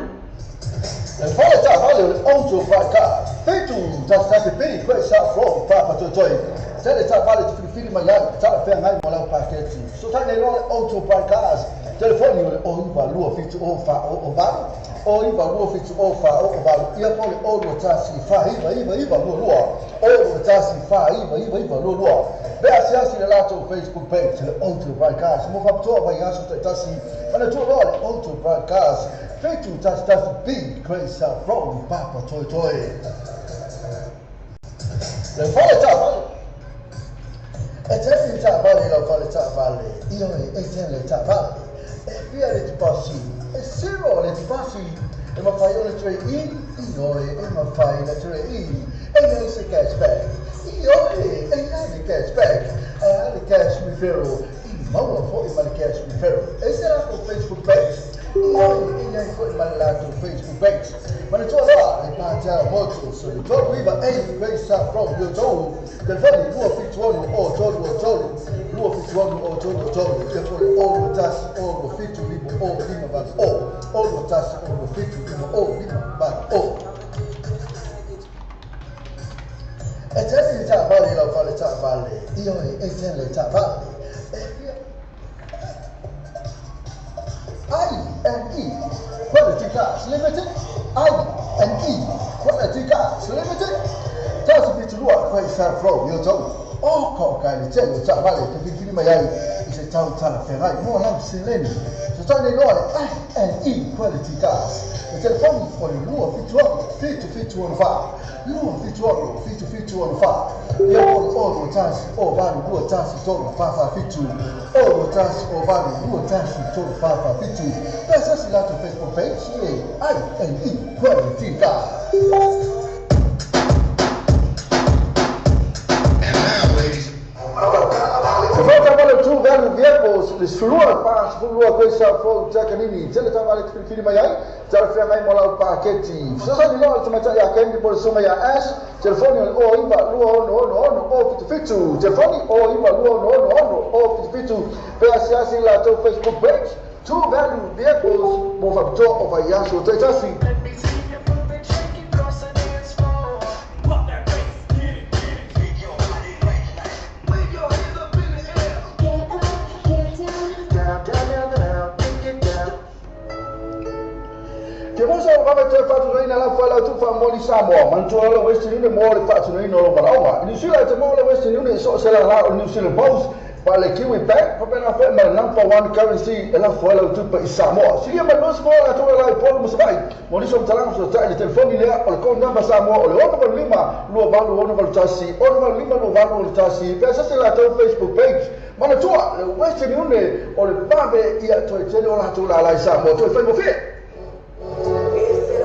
Le fale taavale o le auto vaika fetu tasi pili koe sa fro papa toitoi tele taavale te filifili mai ai talafeagai mo lau paketi fesotai nei loa le auto broadcast telefoni o le 09 27 o 4 o 8 09 27 o 4 o 8 ia po le 0 1 4 9 9 9 2 2 0 1 4 9 9 9 2 2 pe asiasi le latou Facebook page le auto broadcast mo faapitoa mai aso taitasi manatua loa le auto broadcast fetu tasi tasi B Grace from Papa Toi Toi. Le fale taavale e tele taavale lau fale taavale ioe e tele taavale e fia le tipasi e zero le tipasi e mafai ona trade in ioe e mafai na trade in e iai se cashback ioe e iai le cashback e a le cash referral i maua foʻi ma le cash referral e se latou Facebook page ioe e iai foʻi ma le latou Facebook page manatua loa le Patel Motors o le 39 A Grace Road i outou telefoni 276 o 323 276 o 323 ia po le 0 1 0 7 5 o 5 8 o 0 1 0 7 5 o 5 8 o E tele taavale lau fale taavale ioe e tele taavale e fia I&E Quality Cars Limited I&E Quality Cars Limited tasi pitulua Grace Road i outou o kaokai le tele o taavale te filifili mai ai i se tau talafeagai mo lau seleni fesotai nei loa le I&E Quality Cars le telefoni o le 276 7714 276 7714 ia po le 0 1 0 8 2 1 3 4 4 7 0 1 0 8 2 1 3 4 4 7 pe asiasi latou Facebook page e I&E Quality Cars. Le sefulua pa sefulua koe sa fro Jakanini tele taavale te filifili mai ai talafeagai mo lau paketi fesoasoani loa le tamaitai ia Kendi po le susuga ia Ash telefoni o le 09 2 6 6 6 0 77 telefoni 09 2 6 6 6 0 77 pe asiasi latou Facebook page True Value Vehicles mo faapitoa o vaiaso taitasi. Te mosa o vave toe whatunaina la whalau tu whamoli Samoa, manatua la Western Union mo le whatunaina o lo maraoga. I New Zealand te mo le Western Union so se la la o New Zealand Post, pa le Kiwi Bank, pa pena whae ma le number one currency e la whalau tu pa i Samoa. Silia ma nusi mo la tō la i polu musawai, mo niso mtalanga so tai le telefoni lea o le code number Samoa o le 85 28 61 5 28 1. Pea sase la tau Facebook page. Manatua le Western Union o le vave ia toe tele o la tō la la i Samoa. Toe whai mo whia.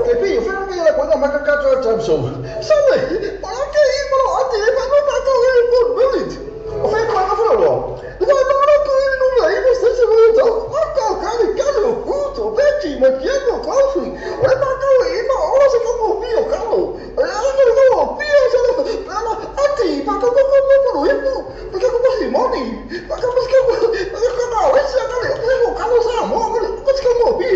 Te pi, whenua ki la koinga makakato a time so. Sale, para ke i molo ati e pa no pa to e for village. O whai koinga whenua loa. Le wai mara ko i no la i mo se se mo to. Aka ka ni ka lo kuto beti ma kiego kofi. O le pa ko i ma o se ko mo pi o ka lo. O le ko ko pi o se lo. Pero ati pa ko ko ko ko i mo. Pa ko ko si moni. Pa ko ko ko ko ka o se ka le ko ka lo sa mo ko ko ko mo pi.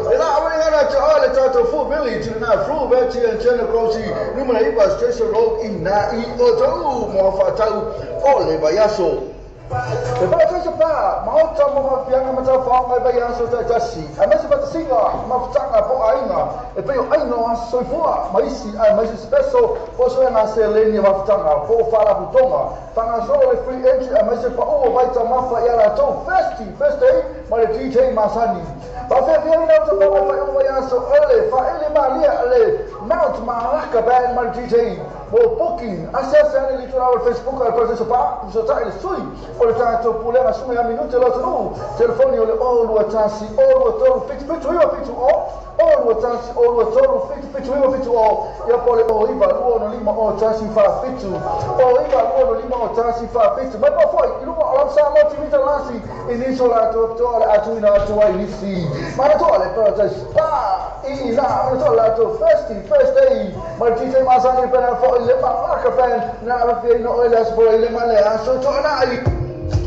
E la awai ngana te ole tātou full village na fru veti and chena grosi numera iwa Station Road i nā i o tau mo whatau o le vaiaso. Te whakataisa pā, maota mo whapianga matau whaongai vaiaso taitasi. A maise whatasinga, mafutanga po ainga, e peo ainga o soifua, maisi ai maisi special, po soe ngā seleni mafutanga, po whalaputonga. Whangasolo le free entry a maise pa o waita mafa i ala tau festi, first day, ma le DJ Masani. Whawhiawhia ina o te whawai whai o vaiaso ole, whaele malia le Mount Malaka Band ma le DJ. Mo booking, ase ase ane li tuna o le Facebook al Paradise Pa, so tai le sui, o le tātou pulega sumi a minute lo tunu, telefoni o le o lua tasi, o lua tolu, fitu fitu iwa fitu o, o lua tasi, o lua tolu, fitu fitu iwa fitu o, ia po le o iwa lua no lima o tasi wha fitu, o iwa lua no lima o tasi wha fitu, mai pa foi, i luma o lau sa mo timita lasi, i niso la atu le atu ina atu ai nisi, mana toa le Paradise Pa, i la, mana toa la atu first day, ma le DJ Masani pena foi le Malaka Band, na awhia ina oe le aso i le male aso toa nai.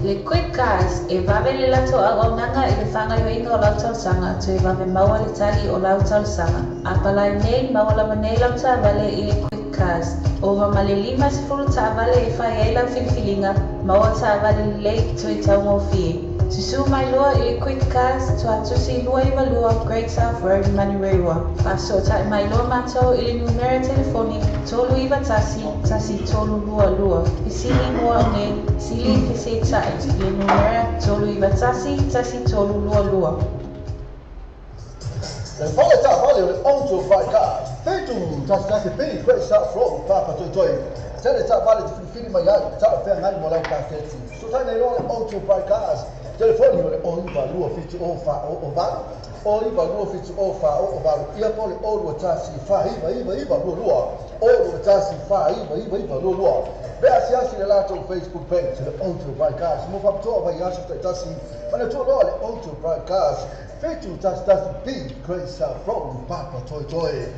Le Quick Cars, e vave le lato a auaunaga i le fagaioiga o lau tausaga toe vave maua le tali o lau tausaga. Apalai nei maua lava nei lau taavale i le Quick Cars. Ova ma le 50 taavale e fai ai lau filifiliga, maua taavale lelei toe taugofie. Susu mai loa i le Quick Cars, tuatusi 292 Great South Road, Manurewa. Faasotai mai loa matou i le numera telefoni 391 1322. Fesili mua o nei, sili fesetai i le numera 391 1322. Le fale taavale o le Auto Bike Cars, fitu tasi tasi B, Great South Road, Papa Toi Toi. Tele taavale te filifili mai ai, taafeagai mo lau kaketi. Sotai nei loa le Auto Bike Cars, telefoni o le o iwa lua fitu o wha o o valu, o iwa lua fitu o wha o o valu, ia po le o lua tasi wha iwa iwa iwa lua lua, o lua tasi wha iwa iwa iwa lua lua. Pea asiasi le latou Facebook page le Auto Bike Cars, mo whapitoa vaiaso taitasi, mana tua loa le Auto Bike Cars, fitu tasi tasi B, Great South Road, Papa Toi Toi.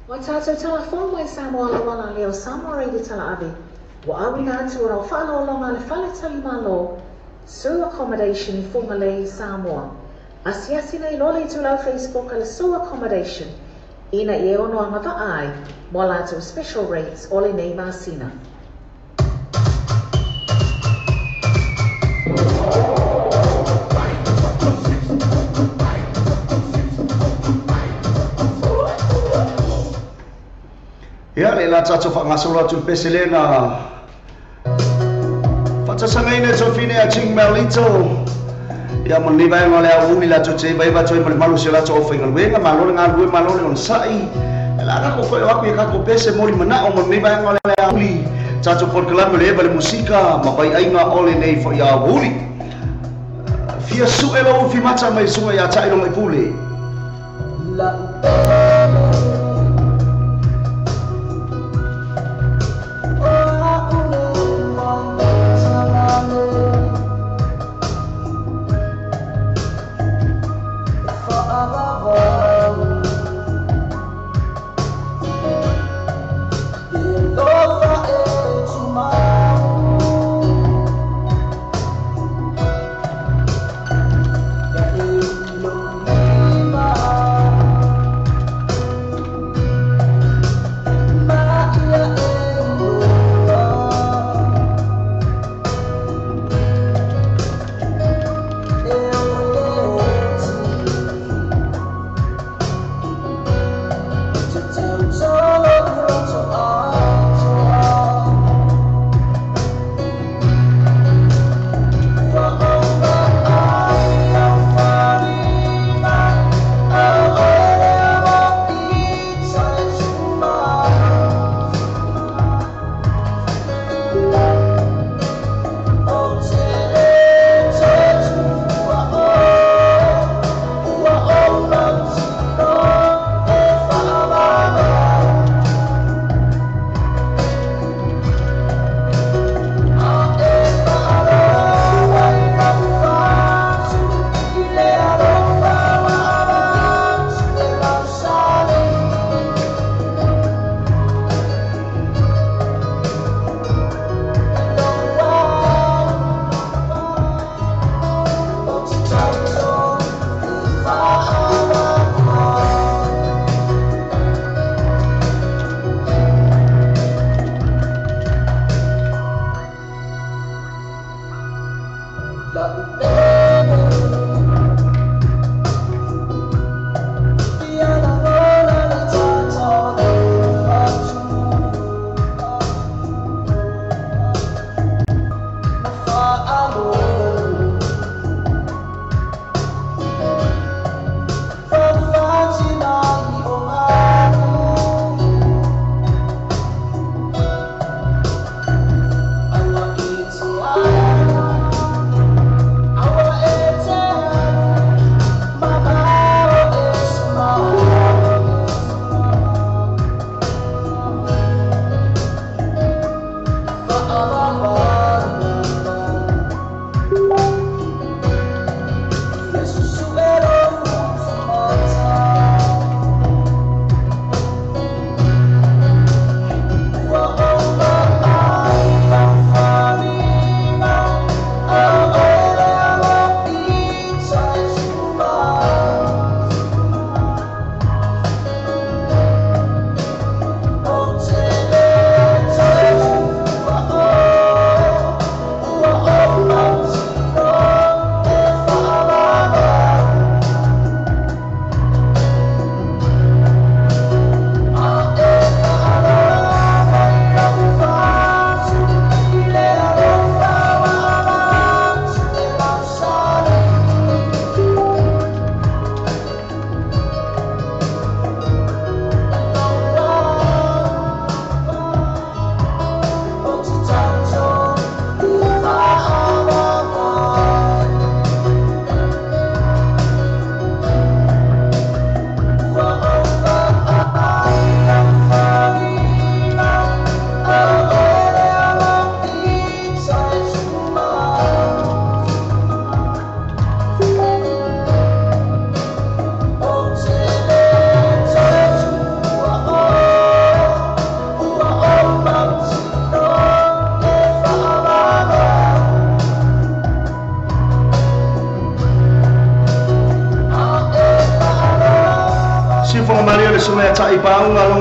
Wa tātou tala fō mai Samoa lawa la leo Samoa Radio tala ave. Wa awina atu o rau whaalolonga le whale tali malo, Su Accommodation i Whangalei, Samoa. Asiasi nei loa le itulau Facebook a le Su Accommodation. Ina i e ono anga vaai, mo lātou special rates o le nei masina. Ia le la tātou whangasolo atu pese lena. Whatasangaina tō whine a Ching Melito. Ia mo ni vaenga o le au uli la tō te iwa iwa tō i mo le malu se la tō o whaingaluenga, malo le ngā lue malo le on sai. E la kako whai o aku i kako pese mori mana o mo ni vaenga o le au uli. Tātou podkalame le eva le musika, ma vai ainga o le nei whai au uli. Fia su e lau fi mata mai sunga ia tailo mai pule. La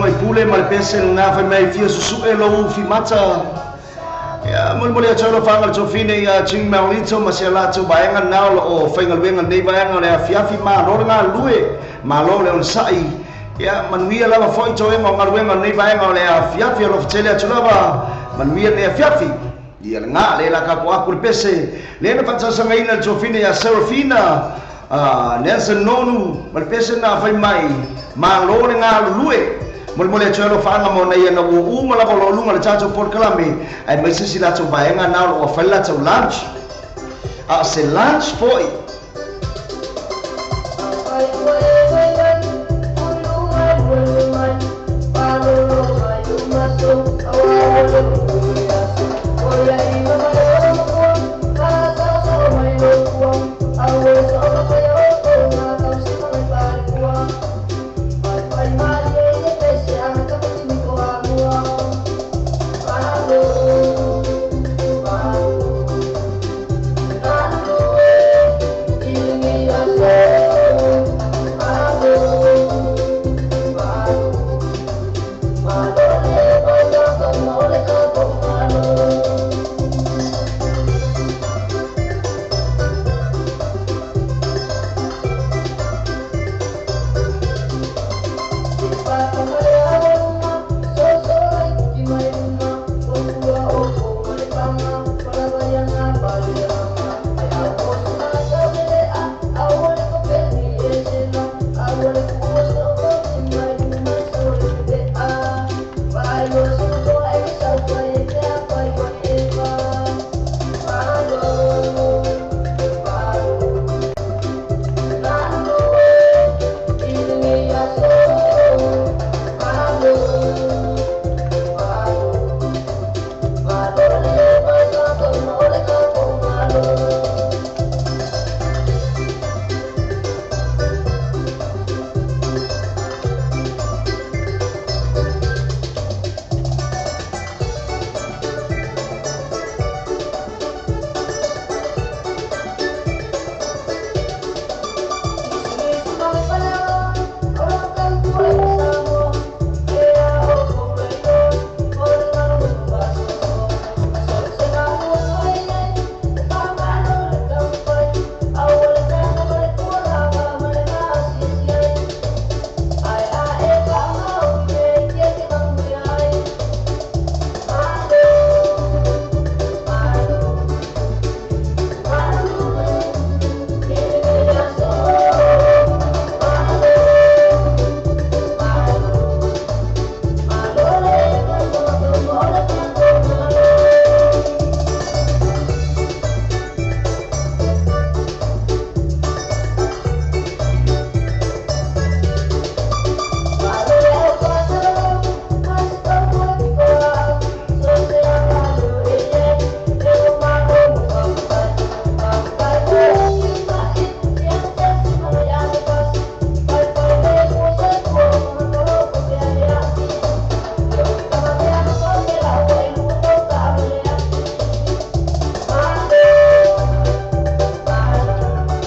Faipule ma le pese lena fai mai fia susu'e lou fimata. Ia molimoli atu ai alofaga le tofine ia Jing Maulito ma sia latou vaega lena o loo faigaluega lenei vaega o le afiafi. Malo le galulue, malo le onosa'i. Ia manuia lava fo'i toega o galuega o lenei vaega o le afiafi. Alofa tele atu lava, manuia lenei afiafi. Ia lagā le la tatou aku le pese lea na faatalosagaina le tuafine ia Serafina Nelson Nonu ma le pese na fai mai malo le galulue. Molimoli atu ai alofaaga mo nai ana ua uma lava o loo luga le tatou polokalame aemaise si latou vaega na o loo afai le latou lunch a o se lunch fo'i.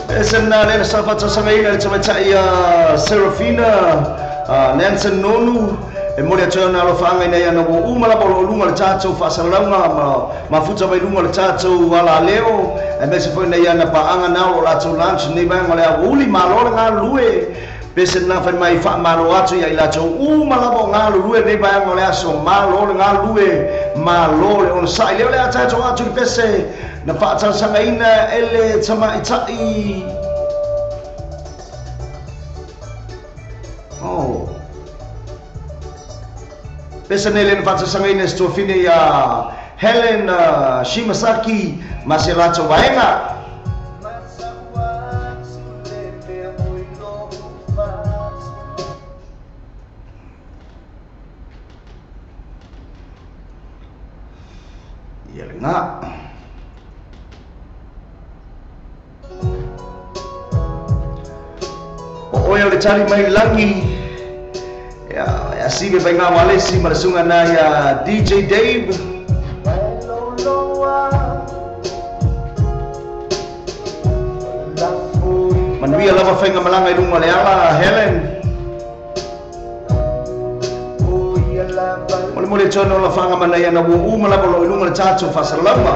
Pese na le sa faatalosagaina le tamaitai Serafina Nelson Nonu e moli atu ai ona alofaaga ina ia na ua uma lava o loo luga le tatou faasalalauga ma mafuta mai luga le tatou alaleo aemaise foi ina ia na paaga na o loo latou lunch nei vaega o le aoauli. Malo le galulue, pese lena fai mai faamalo atu ia i latou uma lava o galulue nei vaega o le aso. Malo le galulue, malo le onosa'i. Lea o le a tatou atu le pese na faatalosagaina e le tamaita'i. Oh. Pese nei le na faatalosagaina e se tuafine ia Helen Shimasaki ma se latou vaega. Ia lagā. O oe o le tali mai le lagi. Ia ia sive faiga malesi ma le suga na ia DJ Dave. Manuia lava faiga malaga i luga o le ala Helen. Mo le mo le tsono la fanga mana ia na ua uma lava lo iluga le tatou faasalalauga.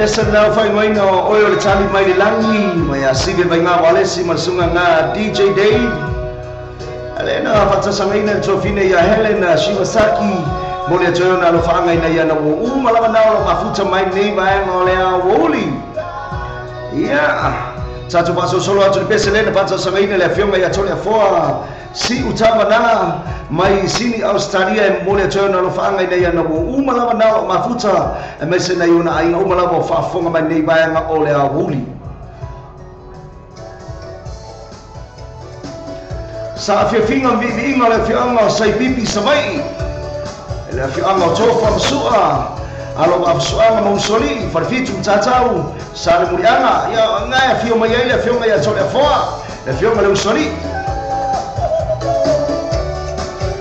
Esa na whai maina o oe o le tali mai le langi mai a sive mai ngā walesi ma sunga ngā DJ Dave. Ale na whatasangaina le tofine ia Helena Shibasaki mo le atoe ona alo whaangaina ia na ua uma lava nao lo mafuta mai nei vaenga o le a woli. Ia, tātou whaasosolo atu le pese lena whatasangaina le afionga ia tole afoa si utava nā mai sini Australia e mo le atoe ona alo whaangaina ia na ua uma lava nao lo mafuta e mai se nei ona ainga uma lava o whaafonga mai nei vaenga o le a woli. Sa afiafinga viviinga le afianga o Saipipi Savai e le afianga o Tofa Masua alo maafasuanga mausoli farfitu mtatau sa le murianga ia ngai afio mai ai le afionga ia tole afoa le afionga le usoli.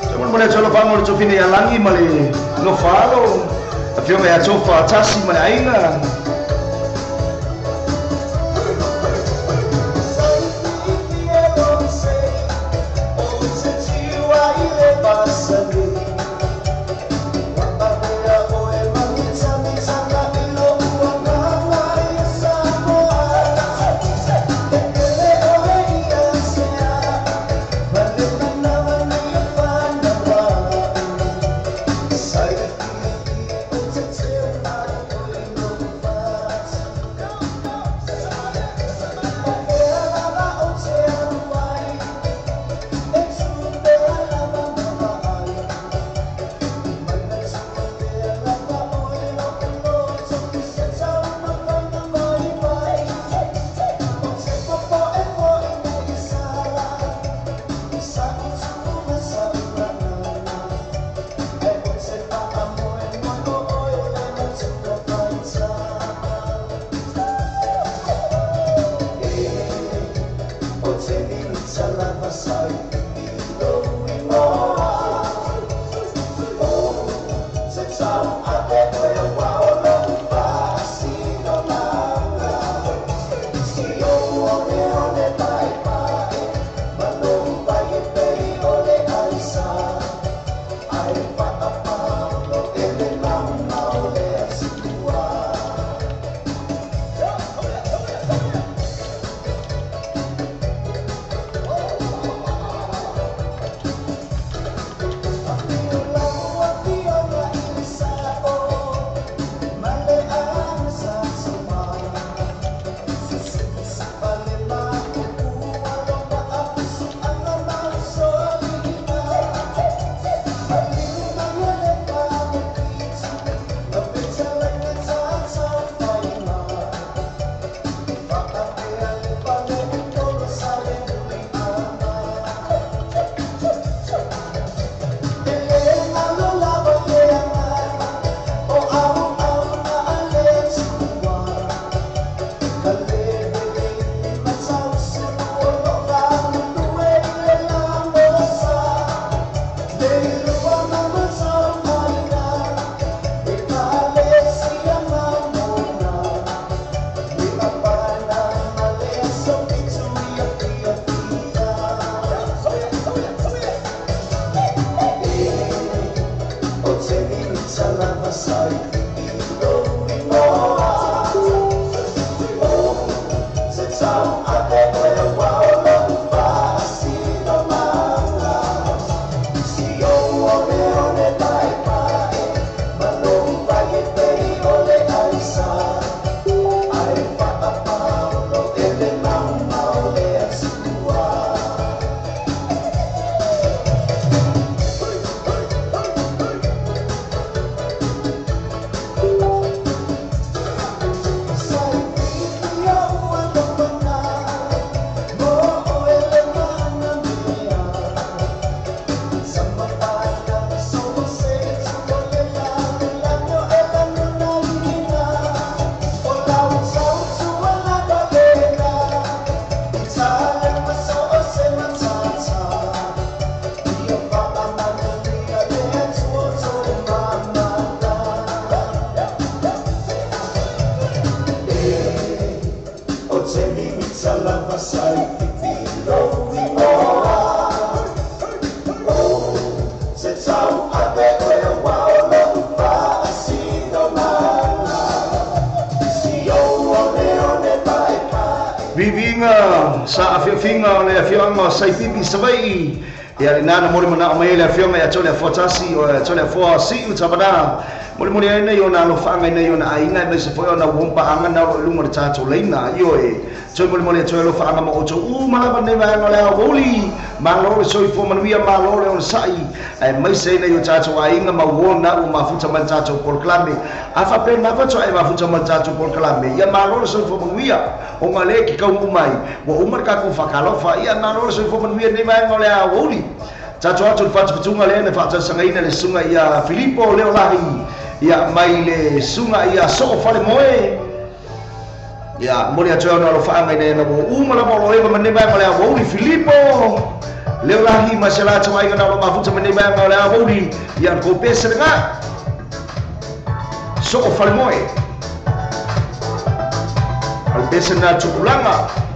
Sa mo le tolo whango le tofine ia langi ma le nofalo afionga ia tofa tasi ma le ainga. Say Sa afiafiga o le afioaga o Saipipi Savaii ia lena na molimona o mai le afioga ia tole afoa tasi o ia tole afoa siu tavana molimoli ai nei ona alofaaga i nei ona aiga e maise foi ona uompaaga na o loo i luga o le tatou laina ioe toe molimoli atu ai alofaaga ma outou uma lava lenei vaega o le aoauli malo le soifua manuia malo le onosa'i ae maise ai nei o tatou aiga ma uona ua mafuta mai le tatou polokalame a faapena faatoa e mafuta mai le tatou polokalame ia malo le soifua manuia ona lē ke kaunu'u mai ua uma le tatou fakalofa ia malo le soifua manuia lenei vaega o le aoauli tatou atu le fatufatuga lea na faatalosagaina le susuga ia Filipo Leolahi ia mai le susuga ia Soo Falemoe ia momoli atu ai ona alofaaga ina ia na ua uma lava o loo eva ma lenei vaega o le aoauli Filipo Leolahi ma se latou aiga na o loo mafuta ma lenei vaega o le aoauli ia le kou pese lena Soo Falemoe o le pese lena tupulaga.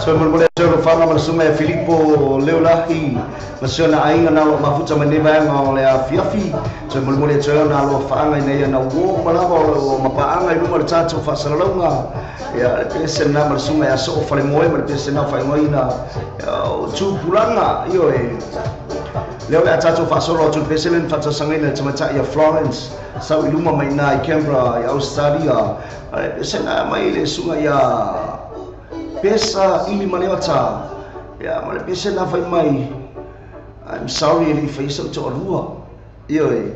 So molemole atu ai alofaga ma le susuga ia Filipo Leolahi ma si ona aiga na o loo mafuta mai lenei vaega o le afiafi. Toe molemole atu ai ona alofaaga ina ia na uo uma lava o loo mapaaga i luga o le tatou faasalalauga. Ia le pese lena ma le susuga ia Soo Falemoe ma le pese lena o faaigoaina o Tupulaga. Ioe. Lea o le a tatou faasolo atu i le pese lea na faatausaga le tamaitai ia Florence sau i luma mai ina i Canberra i Australia. Le pese na mai le susuga ia Pesa ili ma Leota. Ia ma le pese na fai mai I'm sorry e le i faia sau toalua. Ioe.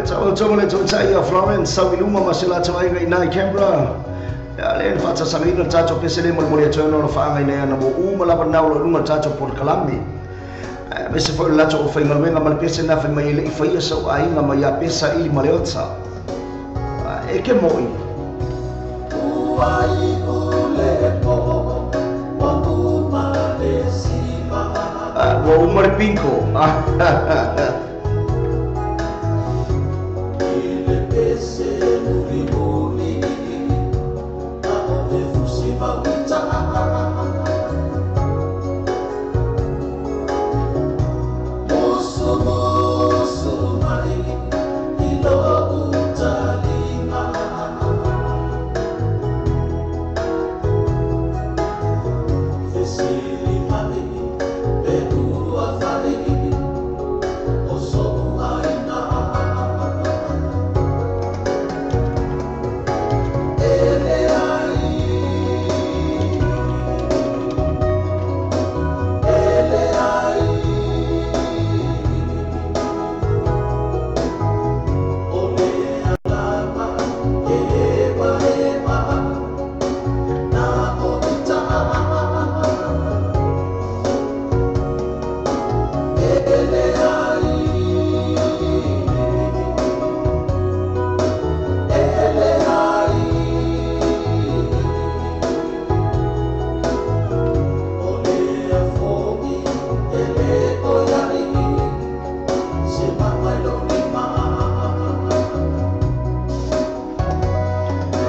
Tau atu ma le tamaitai ia Florence sau i luma ma se latou aiga i ina i Canberra. Ia lea na faatasagaina le tatou pese lea molemole atu ai ona o le faagaina ai ana mo uma lava na o lo o i luga o le tatou polokalame. Aemaise foi o le latou aufaigaluega ma le pese na fai mai e le i faia sau aiga mai ia Pesa ili ma Leota. E ke moʻi. Ua uma le bingo.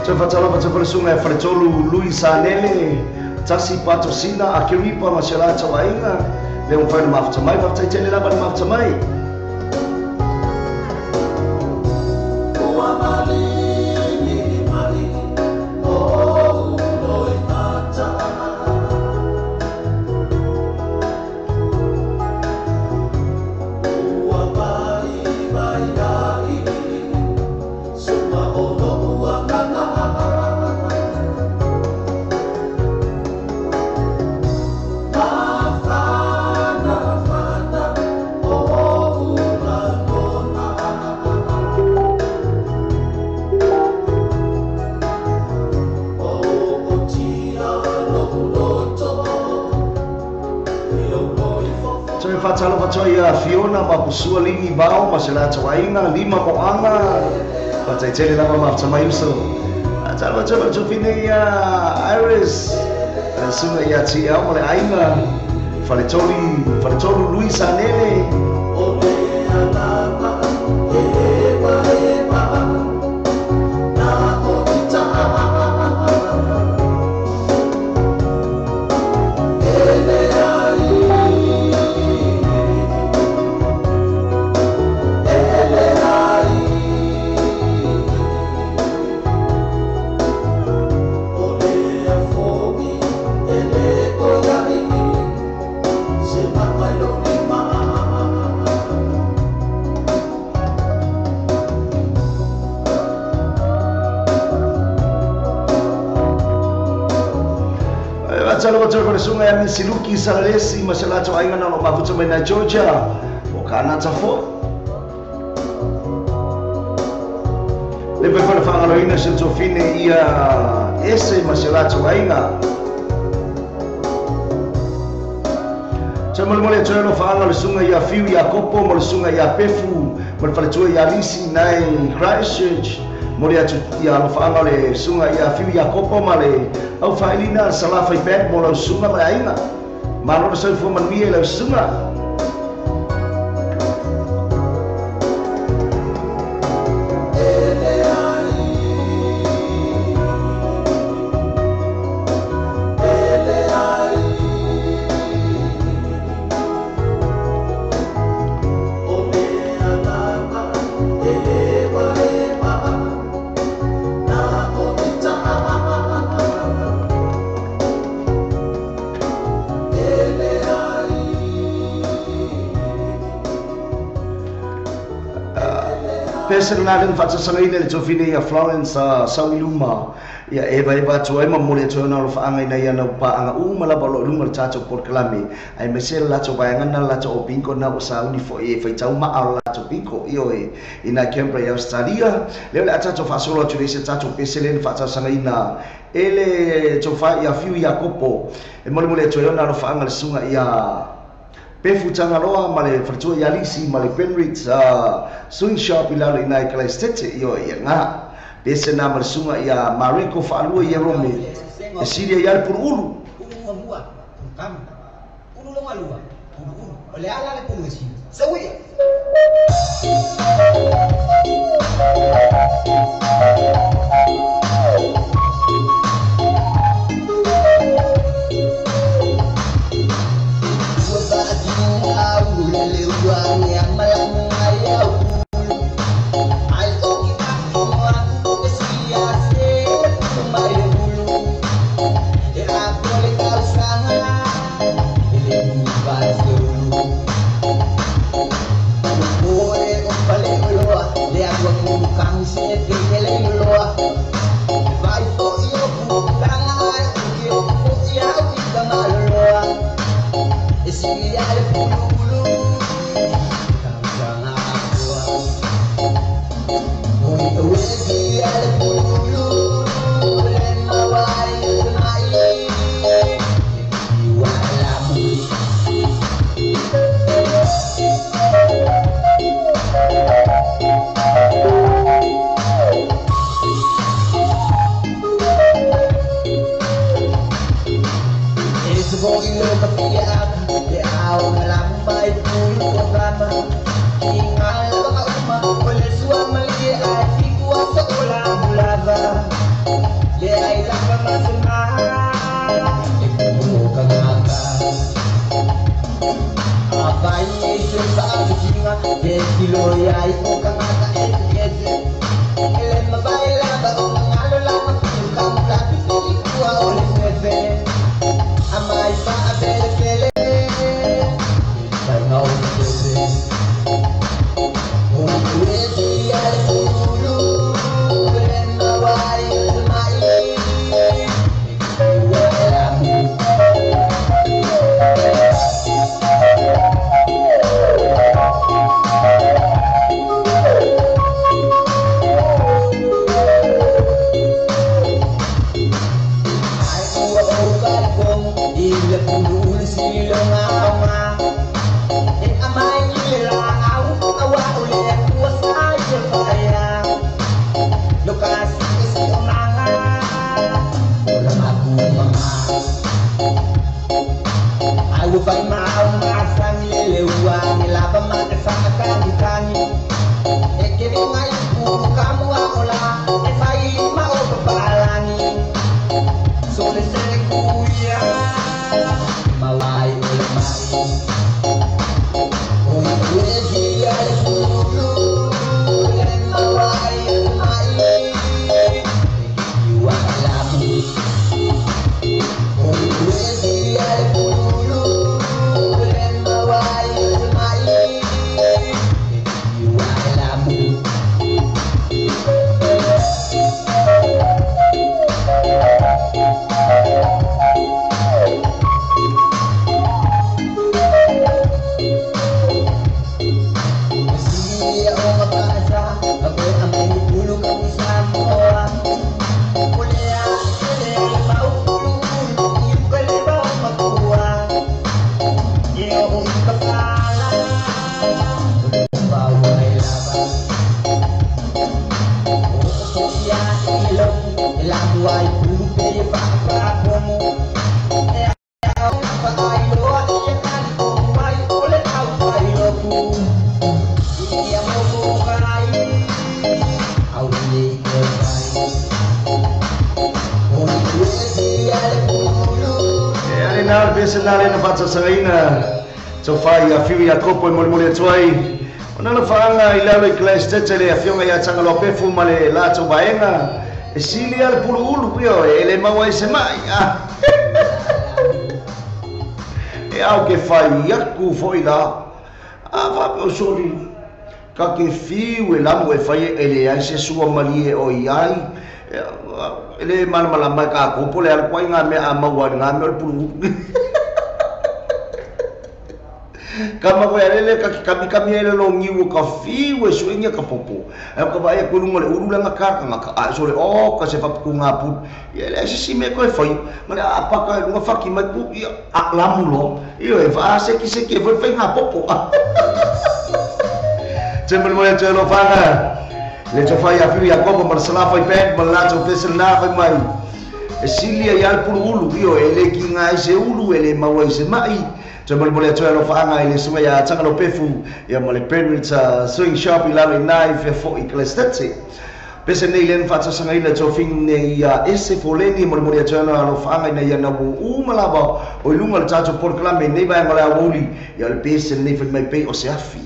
Toe faatalofa atu foi le susuga ia Faletolu Lui Sanele, Tasi Patosina, Akiripa ma si o latou aiga, lea ua mafai ona mafuta mai. Faafetai tele lava le mafuta mai. Toe faatalofa atu ai ia Fiona ma Pusua Ligi Vao ma se latou aiga, lima moaga. Faafetai tele lava mafuta mai uso. Faatalofa atu ai Faletuafine ia Iris, le susuga ia TL ma le aiga, Faletoli, Faletolu Lui Sanele. Faatalofa atu ai foi le susuga ia Misiluki Salalesi ma si o latou aiga na o lo o mafuta mai nai Georgia o Kanata foi. Le mafai foi ona faagaloina si o Tofine ia Ese ma si o latou aiga. Toe molemole atu ai alofaaga o le susuga ia Fiu Iakopo ma le susuga ia Pefu ma le faletua ia Lisi nai Christchurch. Momoli atu ia alofaaga o le susuga ia Fiu Iakopo ma le aufaailina Salafai Band mo lau susuga ma le aiga. Malo le soifua manuia i lau susuga. Pese na le faatasagaina le tofine ia Florence Sauiluma ia eva eva atu ai ma momoli atu ai ona alofaaga ina ia naupaaga uma lava o loo luga le tatou polokalame ae maise le latou vaega na le latou o bingo na ua sauni foʻi e faitau maa o le latou bingo ioe ina Canberra i Australia lea o le a tatou faasolo atu nei se tatou pese lea na faatalosagaina e le tofa ia Fiu Iakopo e molimoli atu ai ona alofaaga le susuga ia Pefu Tagaloa ma le faletua ia Lisi ma le Penrith Swing Shop i lalo i nai Kalaistete ioe ia ga pese na ma le susuga ia Mareko Faalua ia Rome e silia ia le puluulu. Iakopo e molimoli atu ai ona alofaaga i lalo i Kalaistete le afioga ia Tagaloa Pefu ma le latou vaega e silia le puluulu ioe e le maua ai se mai e au ke fai aku foʻi la a faapea o soli Ka ke fiu e lamu e fai e le ai se sua malie o i ai. E le malamalama e ka kopo le ala kwa ngā mea a maua ngā mea o le pulu. Kama koe alele ka kami kami ele lo ngiu ka fiu e suengia ka popo. E ka vai ko lunga le uru langa ka ka a so le o ka se fa ku ngā pu. Ia le se si me koe fai. Ma le a pa ka lunga faki mai ku ia a lamu lo. Ia e fa se ki se ki e fai ngā popo. Te mo mo te lo fanga. Le te fai a fiu ia kopo ma sala fai pen ma la te pese na fai mai. E silia ia le pulu ulu io e le ki ngā se ulu e le maua i se mai. Te mo mo te lo fanga i le sunga ia tanga lo pefu ia mo le Penrith swing shop i lalo i nai fia fo i klestete. Pese nei len fata sanga ina tō whing nei ia ese foleni mo le mo le te lo fanga ina ia na u malava o i lunga le tātou porokalame nei vai ma le awoli ia le pese nei whai mai pei o se afi.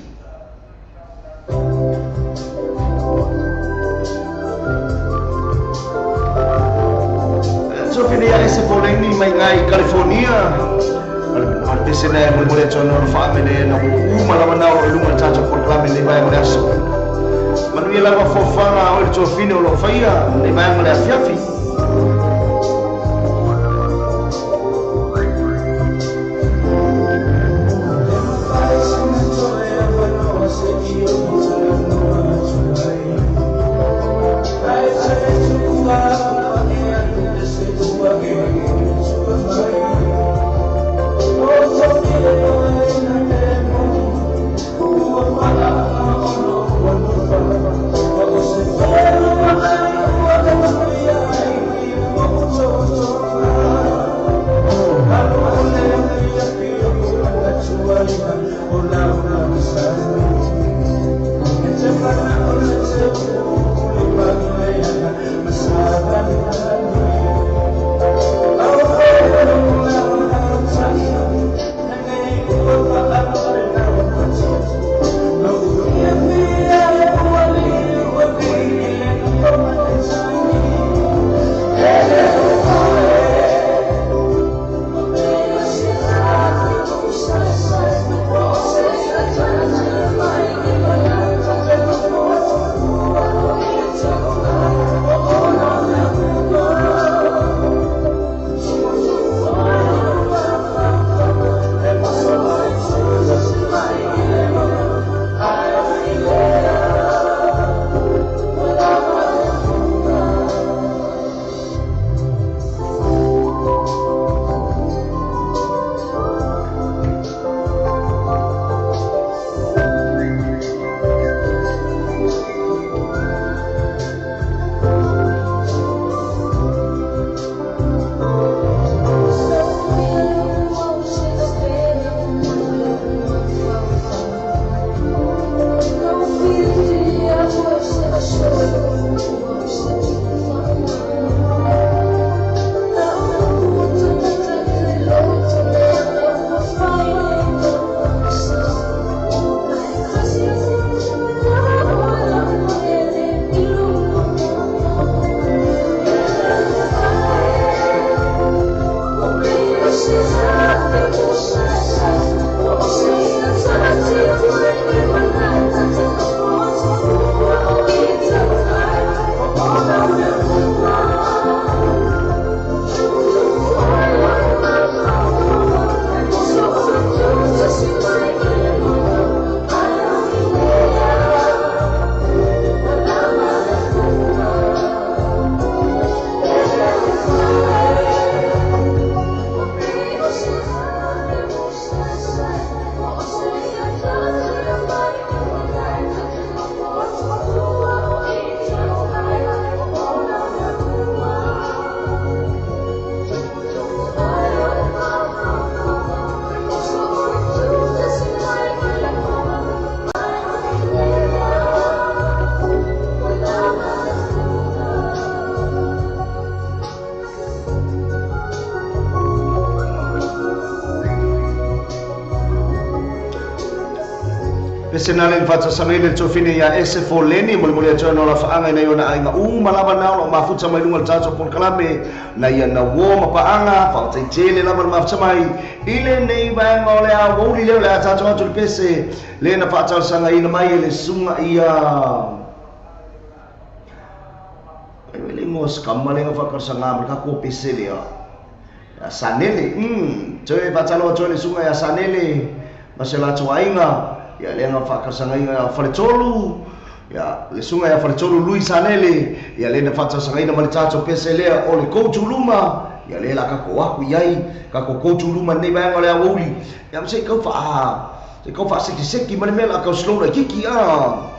Tō whing ia ese foleni mai ngai California. Al pese nei mo le mo le te lo fanga nei na u malava na o i lunga le tātou porokalame nei vai ma le aso. Manuia lava fofana o le tofine o lo faia, nei vai ma le afiafi. Yeah. Pese na le faatasaga le tofine ia ese foleni mo le mole atu ona faaaga ina ona aiga uma lava na o mafuta mai luga le tatou polokalame na ia na uo ma paaga faataitele lava le mafuta mai i lenei vaega o le aoauli lea o le a tatou atu le pese le na faatausaga mai e le suga ia le mo skama le faatausaga ma ka ko pese lea sanele toe faatalo atu le suga ia sanele ma se latou aiga ia le nga faatausaga faletolu ia le suga ia faletolu lui sanele ia le na faatausaga ma le tatou pese lea o le koutuluma ia le la ka ko aku iai ka ko koutuluma nei vaega o le aoauli ia se kau faa se kau faa seki ma le mea la kau slow la kiki a.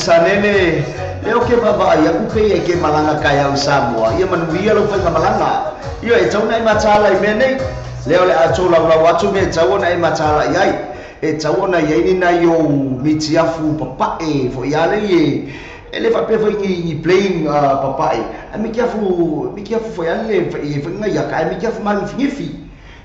Sanele leo ke baba ia ku pe ke malanga kaya u Samoa ia manuia lo whainga malanga ia e tau nei matala i mea nei leo le a tau lau lau atu me tau ona e matala i ai e tau ona i ai ni nai o mitiafu papae fo ia le e e le whapea fo i playing papae a mikiafu fo ia le whainga ia ka mikiafu mangifingifi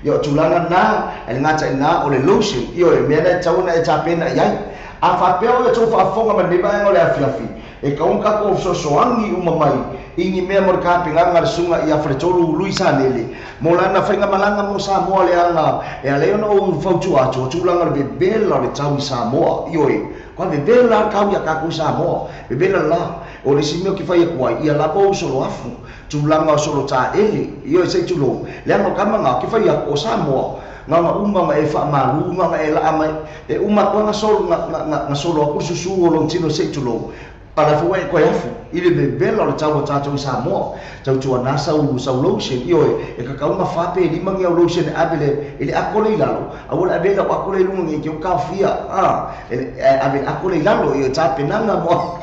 ia o tūlanga nā e le ngata i nā o le lotion ia e mea nei tau ona e tapena i ai. A faapea o ia tou faafofoga ma lenei vaega o le afiafi e kauga tatou fesoasoani uma mai i ni mea mo le tapenaga a le susuga ia Faletolu Lui Sanele mo lana faigamalaga mo Samoa leaga e ala ai ona ou fautua atu o tulaga o le vevela o le tau i Samoa. Ioe, kua vevela le tau ia tatou i Samoa, vevela la. O le isi mea ou te fai atu ai, ia lava ou solo afu, tulaga o solo taele, ioe se i tulou, leaga o tama na, ou te fai atu o Samoa, na ona uma ona e faamalu, na ona e laa mai, e uma atu lava na na na solo atu le susu o lou tino se i tulou, a la foi ua e toe afu i le vevela o le tau a tatou i Samoa. Tautuana sau sau lotion, ioe, e tatau ona fa pe lima ni au lotion e ave le i le ako lea i lalo, aua le ave i lau ako lea i luga nei te u taofia, a, e ave i le ako lea i lalo, ioe, tapenaga mo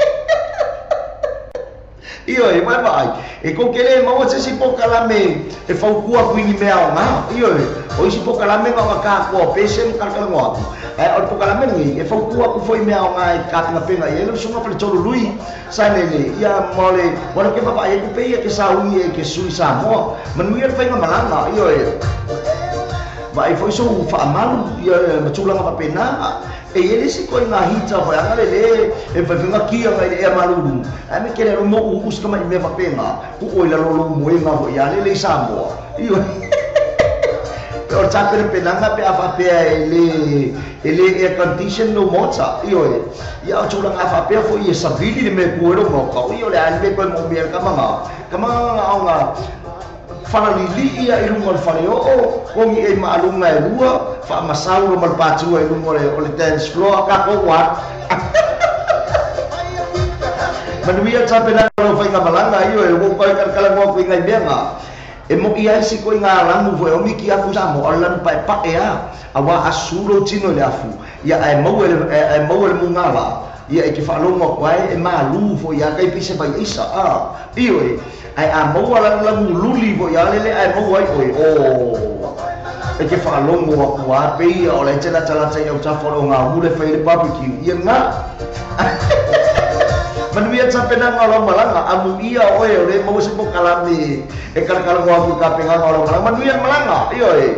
Ioe, vaai vaai, e kou te le maua se isi pokalame e fautua atu i ni mea aoga. Ioe, o isi pokalame na ona takoa o pese ma talatalanoa atu, ae o le pokalame lenei e fautua atu foi i mea aoga e tapenapena i ai lau susuga Faletolu Lui Sailele, ia ma o le ma le ke vaavaai atu pei ia ke sauni e ke sui Samoa. Manuia le faigamalaga, ioe. Vaai foi sou faamalu, ia ma tulaga faapena. E i ai le isi ituaiga hita foi ana le le e mafai foi ona ki ana i le ea malulu, ae me kele alo mo u'u'u si tamai mea faapena, tuu ai lalo lou moega foi a lele i Samoa. Ioe. Pe o le tapenapenaga pe a faapea e le e le air condition lou maota. Ioe. Ia o tulaga faapea foi e savili le mea e tu ai lou maota, o ia o le a le mea e toe moomia e le tama na, tama na ona falalilii ia i luga o le faleoo, kogi ai maaluga e lua, faamasau ma le patua i luga o le dance floor, a tatou ua alu. Manuia le tapenaga o lau faigamalaga, ioe, ua ou tau kalakalagoa atu i nai mea na. E moʻi ai si koiga lanu foi o miki afu Samoa, o le lanu paepae a, auā a susu lou tino i le afu, ia ae maua ae maua le mugala, ia e te faalogo atu ai e malū foi ia kai pise mai aisa, a, ioe, ae a maua lana lanu luli foi ia lele ae maua ai oe, o, e te faalogo atu a pei ia o la e te latalata i autafa o le ogaumu le fai ai le barbecue, ia na. Manuia tapenaga o lau malaga, amuia oe o le maua se pokalame e kalakalagoa atu i tapenaga o lau malaga, manuia le malaga, ioe.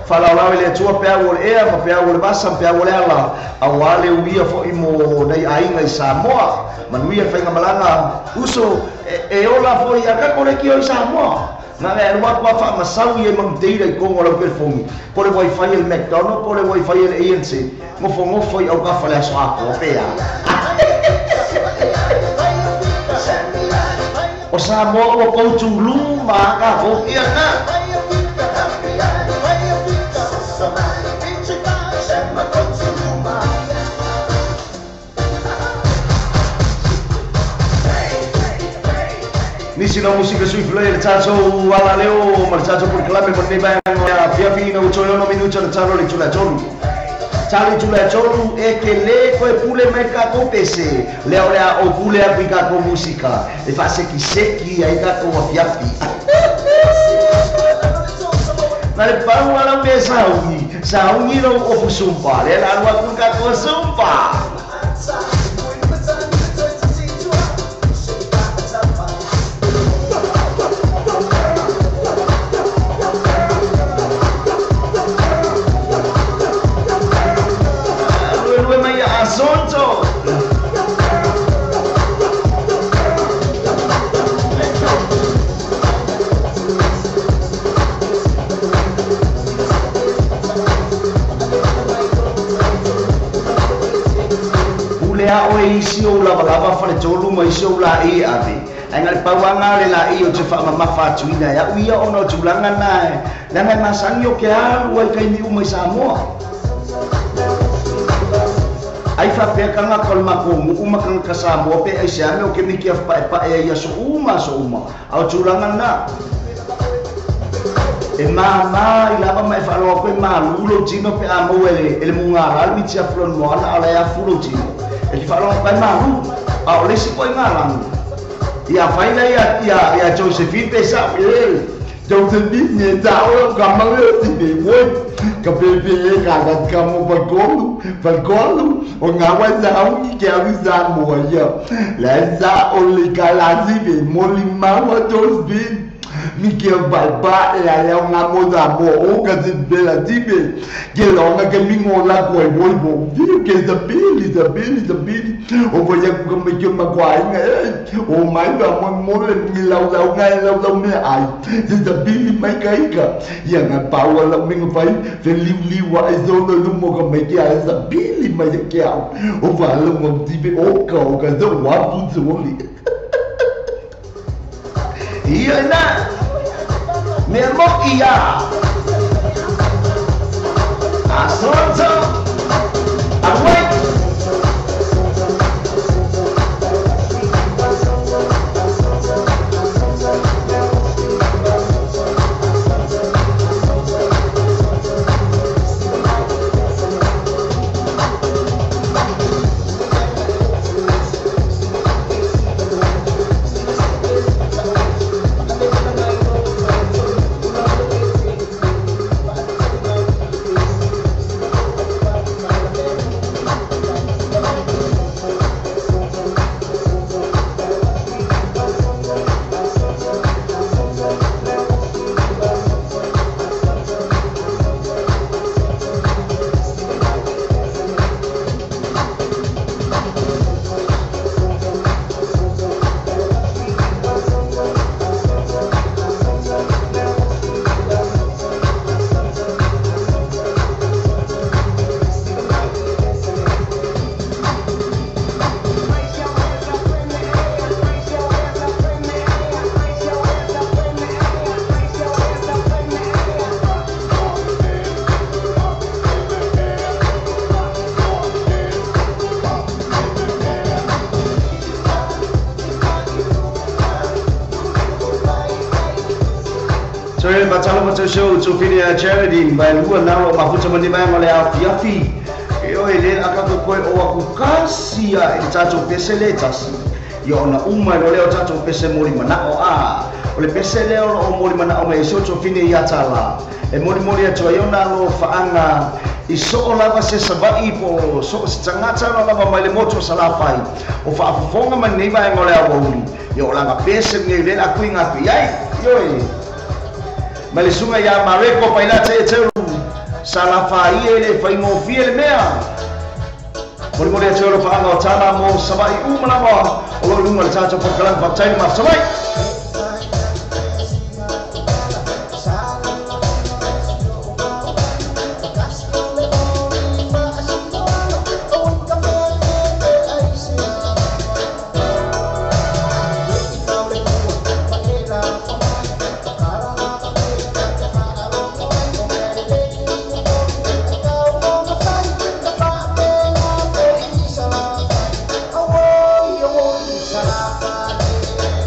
Faalaolao i le Atua peau o le ea ma peau o le vasa ma peau o le ala, auā le uia foi mo nai aiga i Samoa. Manuia le faigamalaga, uso, e ola foi ia tatou leitio i Samoa. Na le alu atu a faamasau i ai manuteira i totonu o lau telefoni, po o le wifi a le McDonald po o le wifi a le ANC, nofonofo i autafa le aso atoa pe a. O Samoa ua tou tulu ma a tatou ia na. Nisi na musika sui fulai le tatou ala leo ma le tatou polokalame mo lenei vaega o le afiafi ina ua toe ono minuta le talo le itula e tolu. Talo itula e tolu e ke lē toe pule mai tatou pese lea o le a ou pule atu i tatou musika e faasekiseki ai tatou afiafi. Na le pau a lau mea sauni, sauni lou ofu sumpa lea la alu atu le tatou sumpa. Luelue mai ia Asonto. Pule a oe i isi ou lavalava faletolu ma isi ou laei e ave, ae na le pau lava na o le laei ou te faamamafa atuina e a'u ia ona o tulaga na leaga e masani o ke alu ai taimi uma i Samoa. Ai faapea tagata o le matou nuu ma tagata Samoa pe aisea mea o ke miki afapaepae ai i aso uma aso uma, a o tulaga na. E māmā i lava ma e faalogo atu e malū lou tino pe a maua e le mugala le miti afu lona moana a o la e afu lou tino. E te faalogo atu ai malū, a o le isi koiga lanu. Ia fai la ia ia ia Josephine pe sa'o e. Josephine e sa'o lau kama lea o sine moi ka pepe e ka la ka mo pakolu pakolu o ngā wai sauni ke au Samoa ia la sa o le kalasi pe moli maua Josephine. Mi ke ba ba la le nga mo da mo o ka ti bela tibe. Ke longa ke mi ngola ko e boi bo. Ke da bili da bili da bili. O vo ya ku me ke ma kwa inga. O mai ba mo mo le mi lau lau ngai lau lau me ai. Te da bili mai ka ika. Ia nga paua lau minga fai. Fe liu liu wa e zono lumo ka mai ke ai da bili mai ke au. O va lo mo tibe o ka zo wa pu zo li. Ia na. Me mo ia. Asonto. Away. Show to Finia Charity by Lua Naro Mafuta Manima Malea Fiafi. Eo ele akako koe o aku kasia e tato pese le tasi. Ia ona uma lo leo tato pese moli manao a. O le pese leo o moli manao me so to Finia ia tala. E moli moli atu ai ona lo faanga i so lava se sabai po so se tangata lo lava mai le moto salafai. O faafofoga mai nei vaega o le aoauli. Ia o langa pese nei le aku inga ku iai. Ioe. Malesunga ia Mareko paila te teu salafai ele faingofie le mea. Moli moli atu lo faanga o tala mo sabai uma lava o lo lunga le tatou polokalame faafetai ma sabai.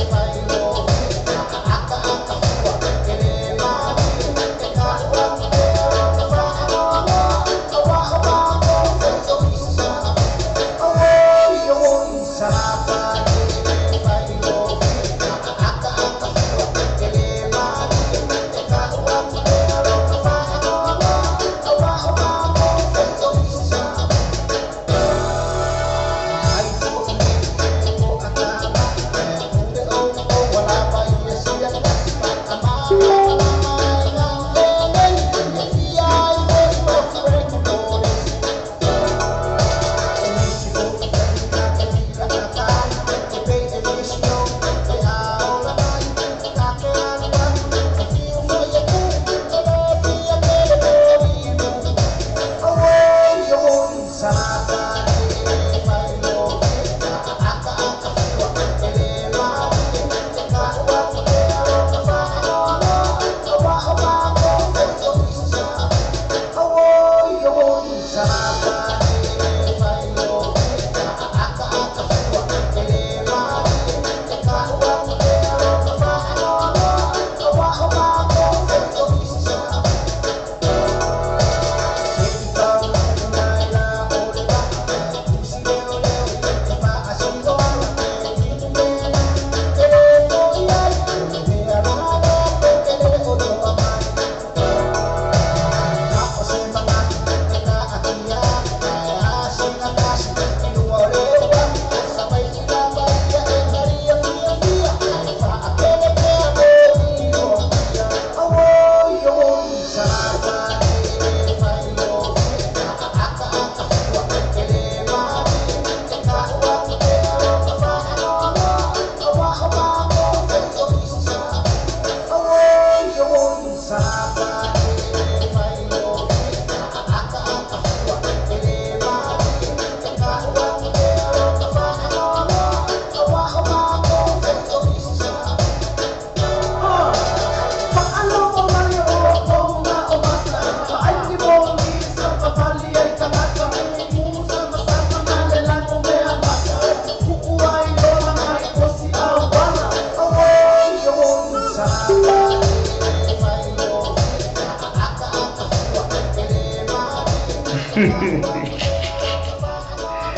Bye.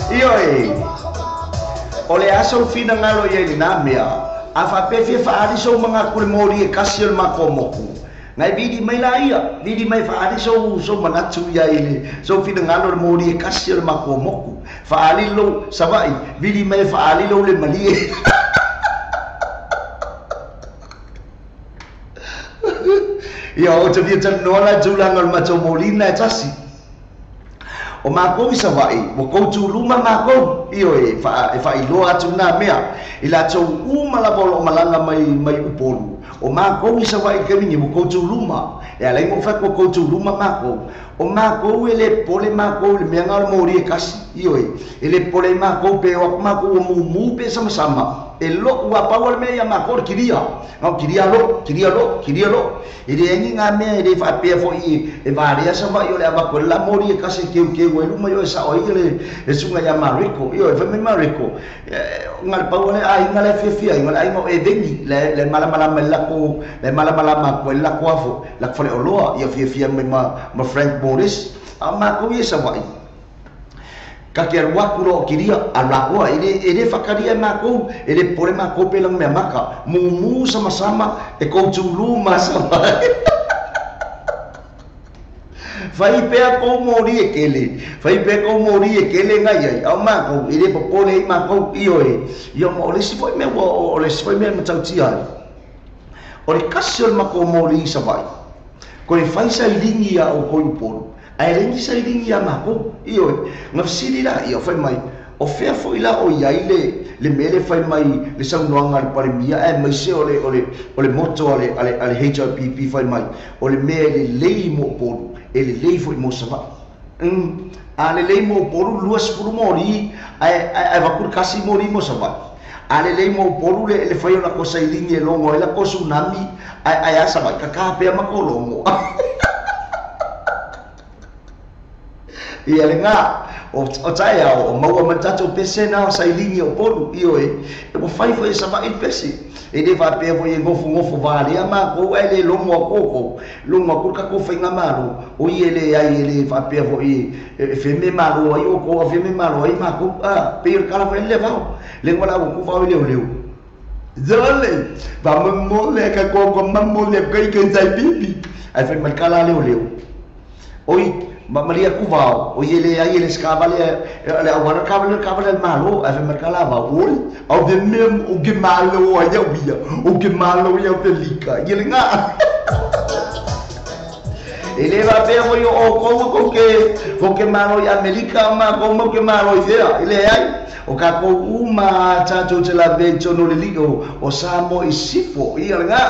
Ioe, o le aso finagalo ia i lenā mea, a faapea fia faaali sou magaku le moli e kasi o le matou moku. Ngai vili mai la ia, vili mai faaali sou manatu ia i le sou finagalo le moli e kasi o le matou moku. Faaali lou Savaii, vili mai faaali lou le malie. Ia o te fia talanoa la i tulaga o le matou molina e tasi. O mākou i Savaii, ua kou tuluma mākou, ioe, e faailoa atu nā mea, i latou uma lava o loo malaga mai mai Upolu. O mākou i Savaii i le taimi nei, ua kou tuluma, e ala ai ona ou fai atu ua kou tuluma mākou. O mākou e le popole mākou i le mea na o le moli e kasi, ioe, e le popole ai mākou pe o atu mākou ua mumu pe samasama, e lo'u a pau o le mea ia mākou o le kilia. Na o kilia lo'u, kilia lo'u, kilia lo'u. E leai ni ngā mea e le faapea fo'i e valea Savaii o le avatu ai le la moli e kasi e keukeu ai luma ioe sao ai le susuga ia Mareko. Ioe, fai mai Mareko, na o le pau lava le aiga la e fiafia ai, na o le aiga o Eveni, la e malamalama i le latou, la e malamalama atu ai le latou afo, latou faleoloa, ia fiafia mai ma Frank Morris. A o matou ia i Savaii, ta te alu atu loa o kilia, alu atoa, e le faatalia e matou, e le popole matou pe laga mea maka, mumu samasama e kou tulu ma Savaii. Fai pea kou moli e kele, fai pea kou moli e kele ngai ai, a o matou, e le popole ai matou, ioe, ia ma o le isi foi mea ua, o le isi foi mea e matautia ai, o le kasi o le matou moli i Savaii, koe fai sailini ia outou i Upolu, ae leai ni sailini ia matou, ioe, na fesili laia, fai mai, o fea foi la o i ai le mea le fai mai le saunoaga a le Palemia aemaise o le moto a le HRPP fai mai, o le mea e lelei mo Upolu, e lelei foi mo Savaii. A lelei mo Upolu 20 moli, ae avatu le kasi moli mo Savaii. A lelei mo Upolu le fai o latou sailini e logo ai latou tsunami, ae a Savaii, kaka pea ma kou logo. Ia le ngā, o taeao, o maua mai le tatou pese na o sailini o Upolu, ioe, ua fai foi e Savaii le pese. E le faapea foi e nofonofo valea matou ae le logo atu outou, logo atu le tatou faigamalo, o ia e leai e le faapea foi e feme malo ai outou a feme malo ai matou, a, pei o le tala foi le vao, le ngoa la ua tu vao i leoleo. Zole, va mamole ka koko mamole kai kai sai pipi, ai fai mai kala leoleo. Oi, ma malia ku vao, o ie le ai e le skavale, le auala kavale kavale le malo, ai fai mai kala vao, oi, au te mea o ke malo ai au ia, o ke malo ia o te lika, ie le ngā. E le faapea foi o outou kou ke malo i Amerika ma kou mau ke malo i fea, e le ai. O kākou uma tātou te lawe i tonu le lio o Samoa i sifo, ia le ngā.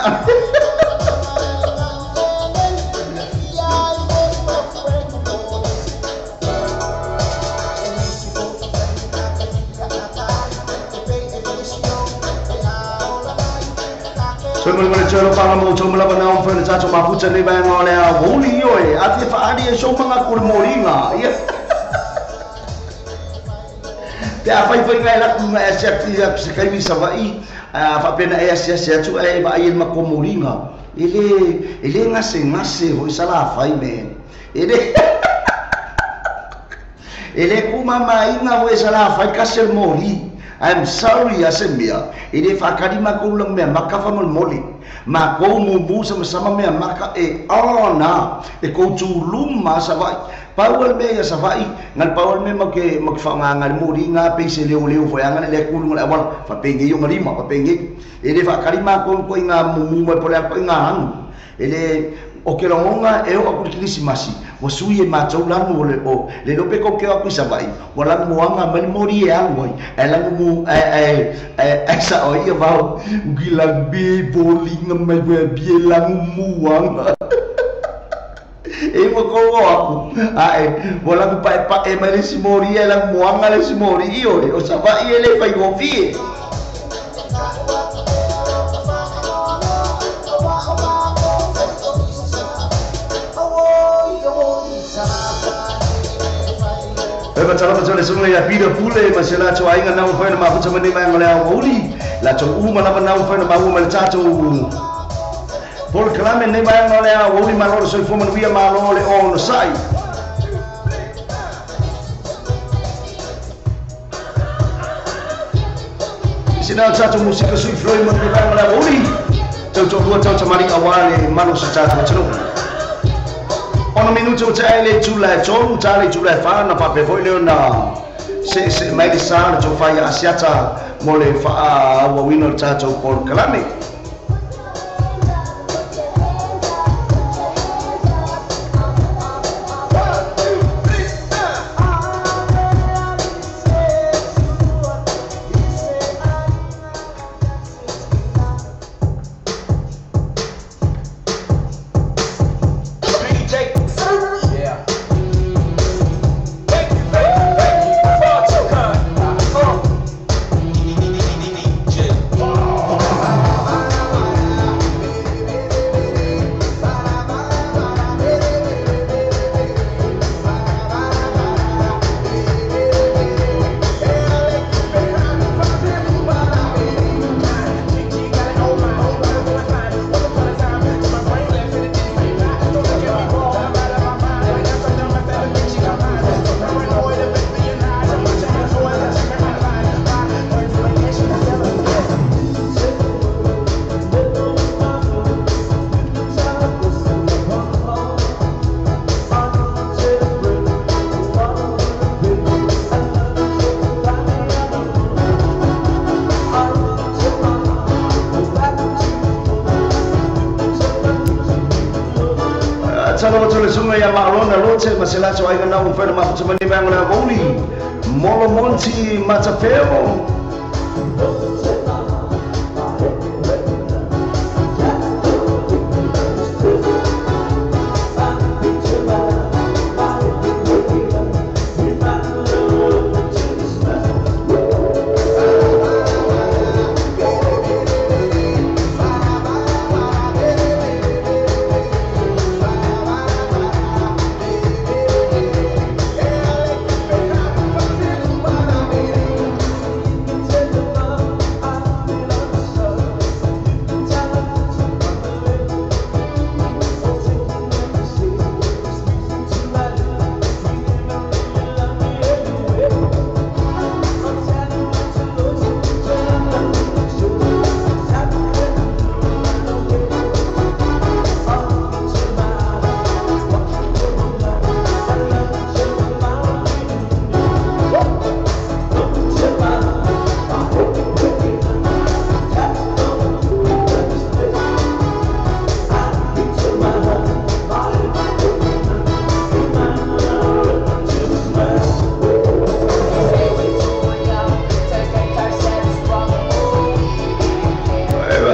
Soe mo le male tolo panga mo tau malava na om whaina tātou maputa nei vaenga o le ao holi ioe, a te whaari e sou manga kore mōringa, ia. Pe a whai whai ngai laku ngai ase atu ia se kaimi Savaii, a whapena e ase ase atu e vaai e le mako mōringa. E le ngase ngase hoi sala whai me. E le e le kumama inga hoi sala whai kasi le mōri. I'm sorry ase mea, e le whakari makou lang mea maka whamolmole. Makou mumu sama sama mea maka e ona, e kou tūluma Savaii. Pau al mea ia Savaii, ngal pau al mea mau ke whaanganga le mori ngā peise leo leo whai le kulu ngale awala, whapenge i onga lima, whapenge. E le whakari makou ko i ngā mumu mai pole ako i ngā hangu. E le o ke longonga e o aku le kilisimasi, ua sui e mātou lanu o le o le lope kou ke o aku i Savaii, ua lanu moanga mai le mori e alu ai, e lanu mu e sa o ia vao, uki lang be bolinga mai wea bie lanu muanga. E ua kou o aku, ae, ua lanu pae pae mai le si mori e lanu moanga le si mori i oe, o Savaii e le whai gofie. E matala matala le sunga ia Peter Pule ma se latou aiga na mafai ona mafuta mai nei vaega o le ao mauli latou uma lava na mafai ona maua mai le tatou Paul Kalame nei vaega o le ao mauli malo le soifua manuia malo le onosai. Sina o tatou musika sui floi mo le vaega o le aoauli. Tautoalua tautamali aua le mamalu o se tatou atunuu. 6 minuti ua tea le itula e 3, ta le itula e 4 na faapea foi lea ona seesee mai le sa o le tofa ia Asiata mo le faaauauina o le tatou polokalame. Ia maalona lote ma se latou aiga nau mafai ona mafuta mai nei vaega o le aoauli Molo Monti Matafeo.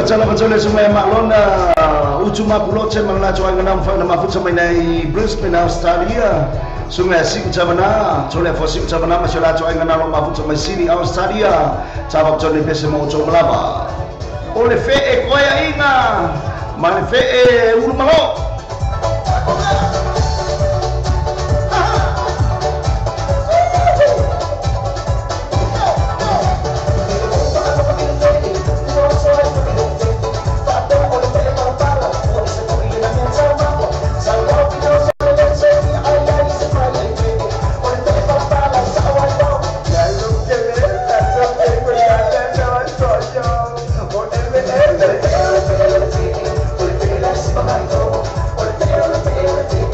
Tala sungai Malona utu mapulote manglato ai ngana mfa na mafuta mai nei Brisbane Australia sungai siu tavana tole fo siu tavana masolato ai ngana lo mafuta mai Sydney Australia tava tole pese mo to malava ole fe e koia inga male fe e ulu malo. Thank you.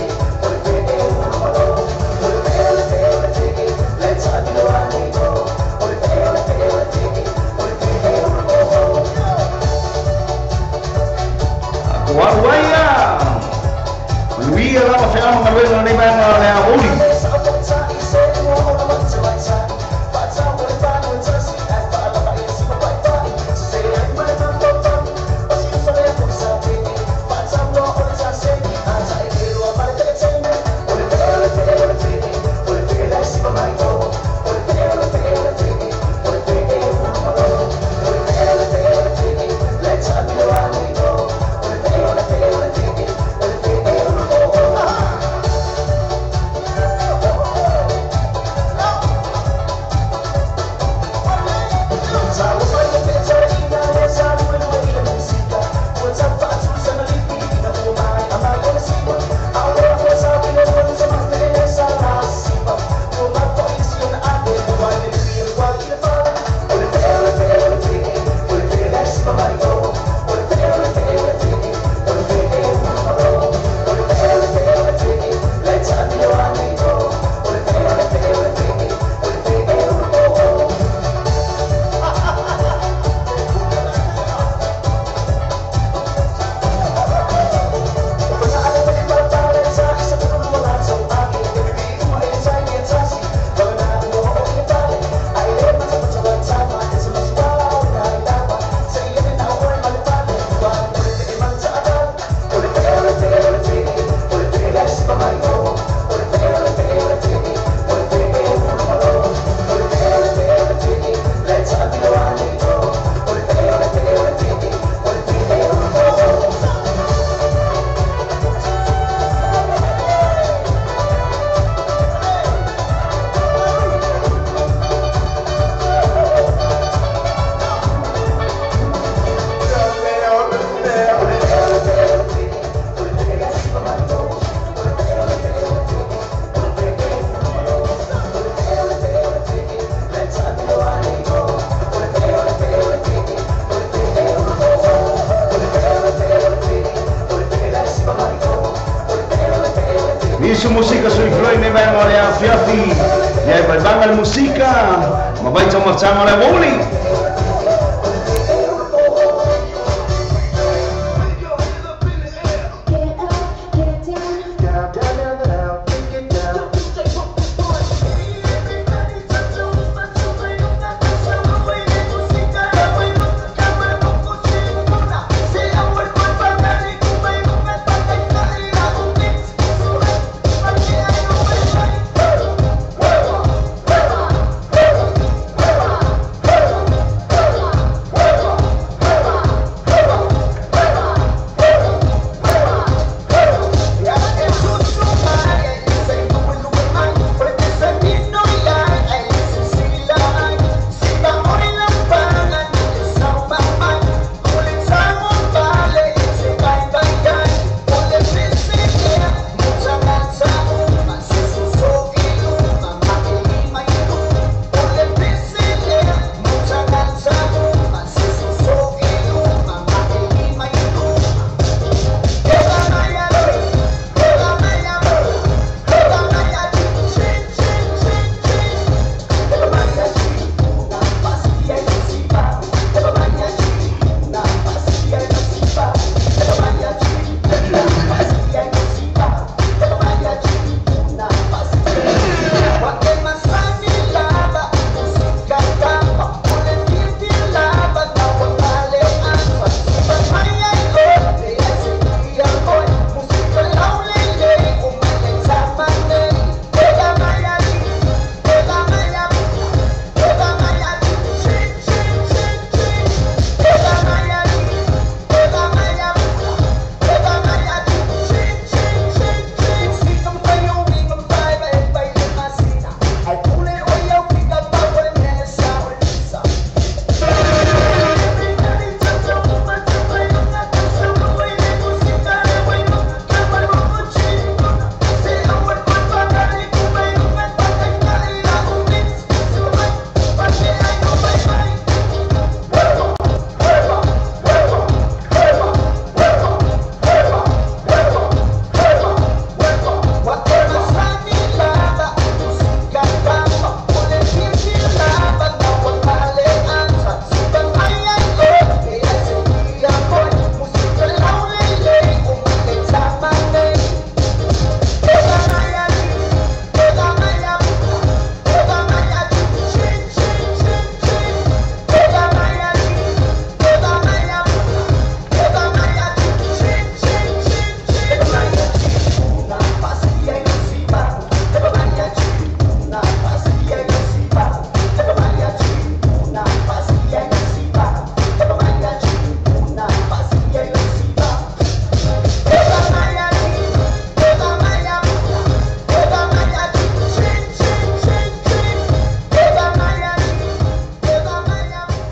Ia vaivanga le musika ma vai taumafataga o le aoauli.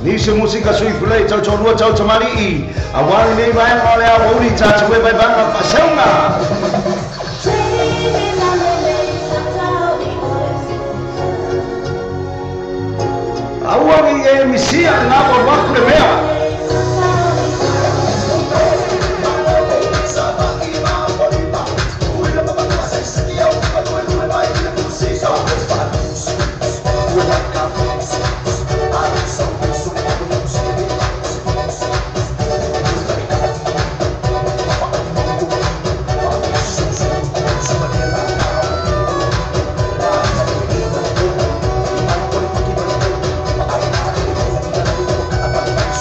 Nisi musika sui fulei tau tolua tau tamali'i a wari nei vaenga o le aoauli tātou e vaivanga faaseuna. Aua e misia ngā o waku le mea.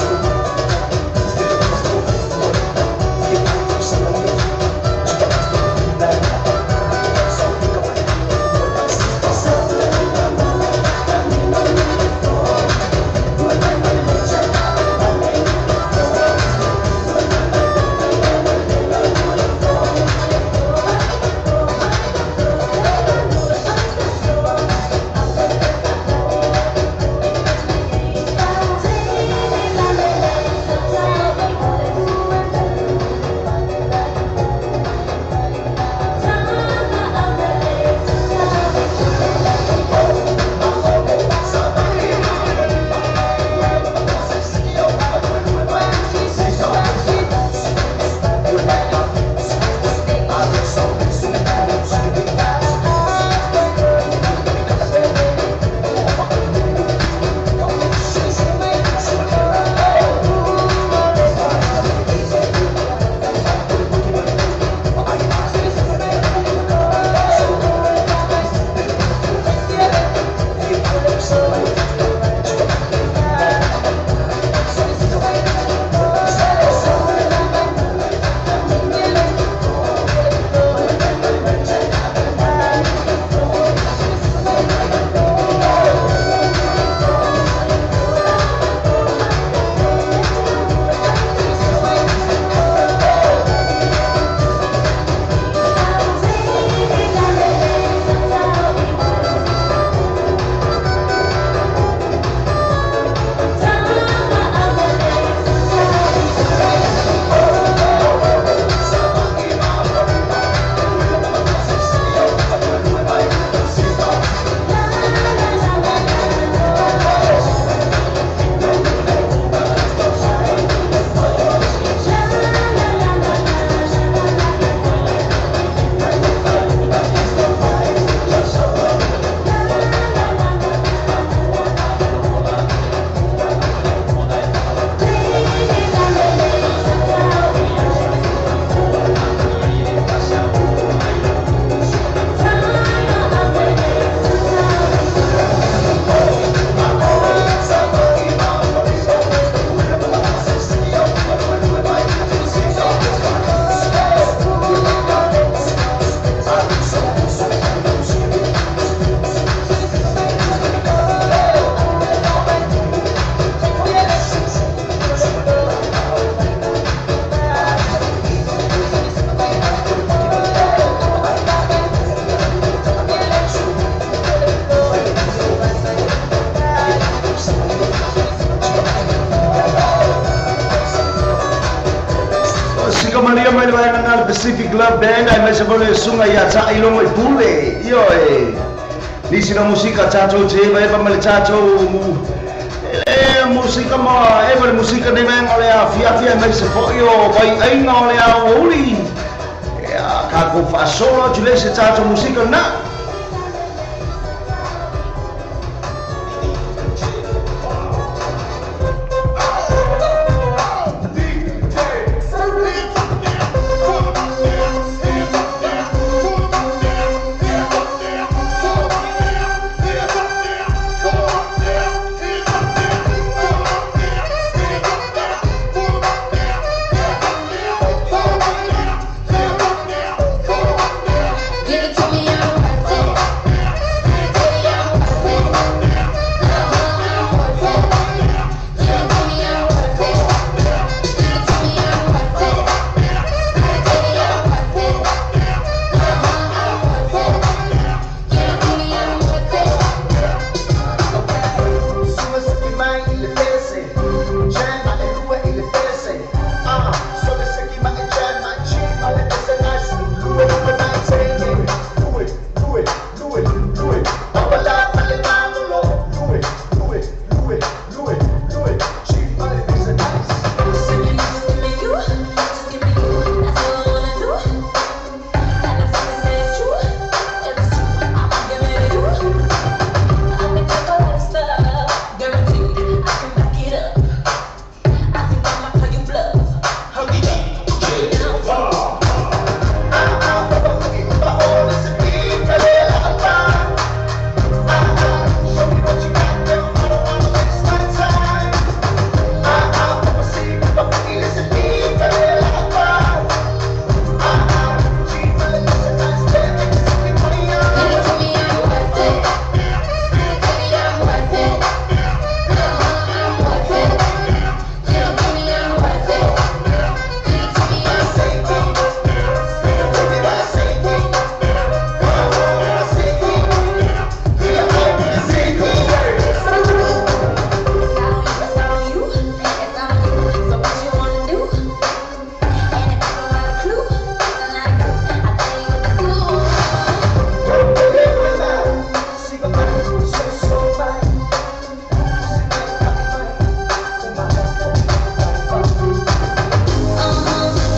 Thank you. Pacific Love Band ai mai se foi le susuga ia Taailogo i Pule. Ioe, nisi na musika tatou te evaeva ma le tatou e musika ma eva le musika nei vaega o le afiafi ai mai se foi o vaiaiga o le aoauli. Ia tatou faasolo atu lea se tatou musika na. Give it to me, I'm worth it. Baby, I'm worth it. I'm worth it. Give it to me, I'm worth it. Give it to me, I'm worth it. Baby, I'm worth it. I'm worth it. Give it to me, I'm worth it. Just give me you, just give me you. That's all I wanna do. And if I say it's true, it's true. I'ma give it to you. I think I got a lot of stuff, guaranteed I can back it up. I think I'ma call you bluff. Give it to me, I'm worth it. Baby, I'm worth it. I'm worth it. Give it to me, I'm worth it. Give it to me, I'm worth it. It's on you, it's on you. So what you wanna do? And if I don't got a clue, not a clue, I tell you what to do.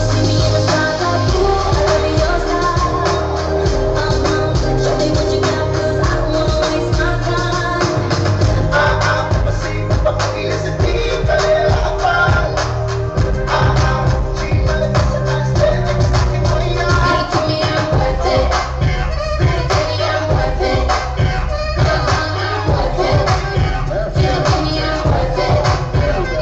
See me in the stars like you, I love your style. Show me what you got, 'cause I don't wanna waste my time. Give it to me, I'm worth it. Baby, I'm worth it. I'm worth it. Give it to me, I'm worth it. Give it to me, I'm worth it.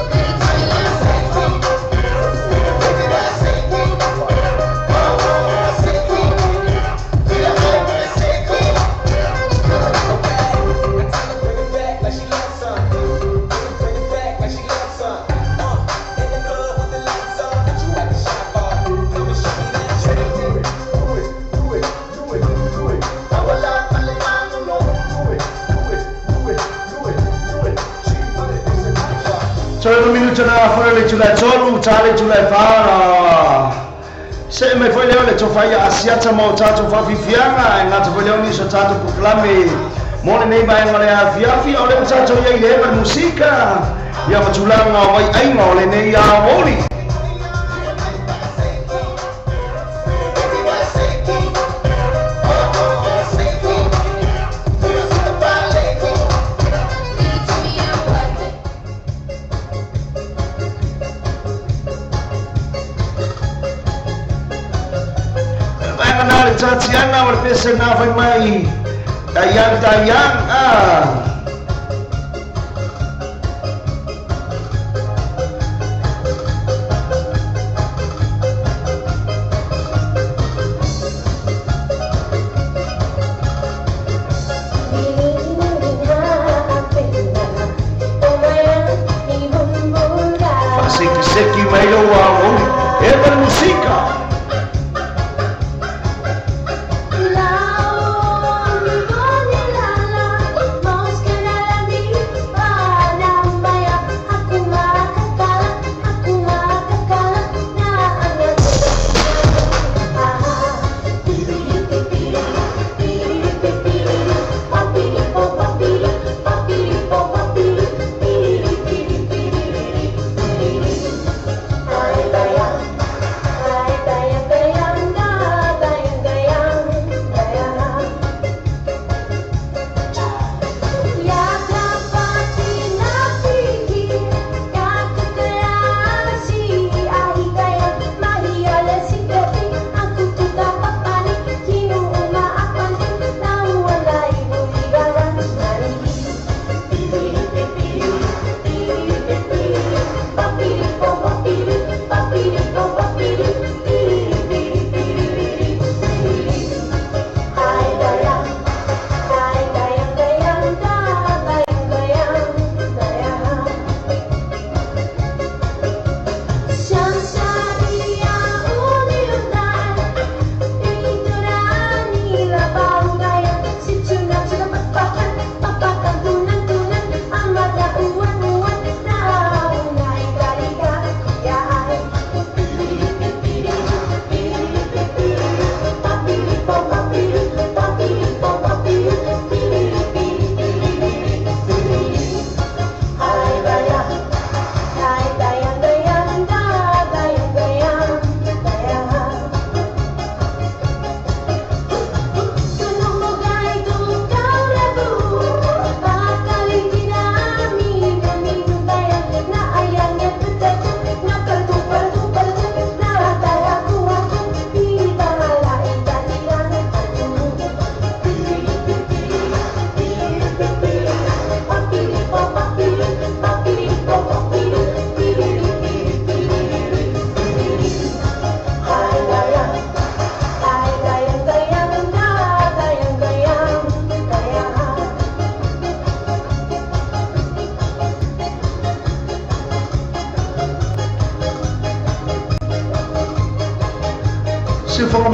Tolu minuta na fora le tula tolu, tale tula fara. Se me foi leo le tofaia asiata mo tatou faafifiaga e gata foi leo niso tatou proklame mo lenei vaega o le afiafi o lea ua tatou iai le eva le musika ia ma tulaga o vaiaiga o lenei aoauli. Give it to me, I'm worth it. Vaega na le tatiana o le pese na fai mai Tayang tayang ah. Faasekiseki mai lou aoauli eva le musika. Aku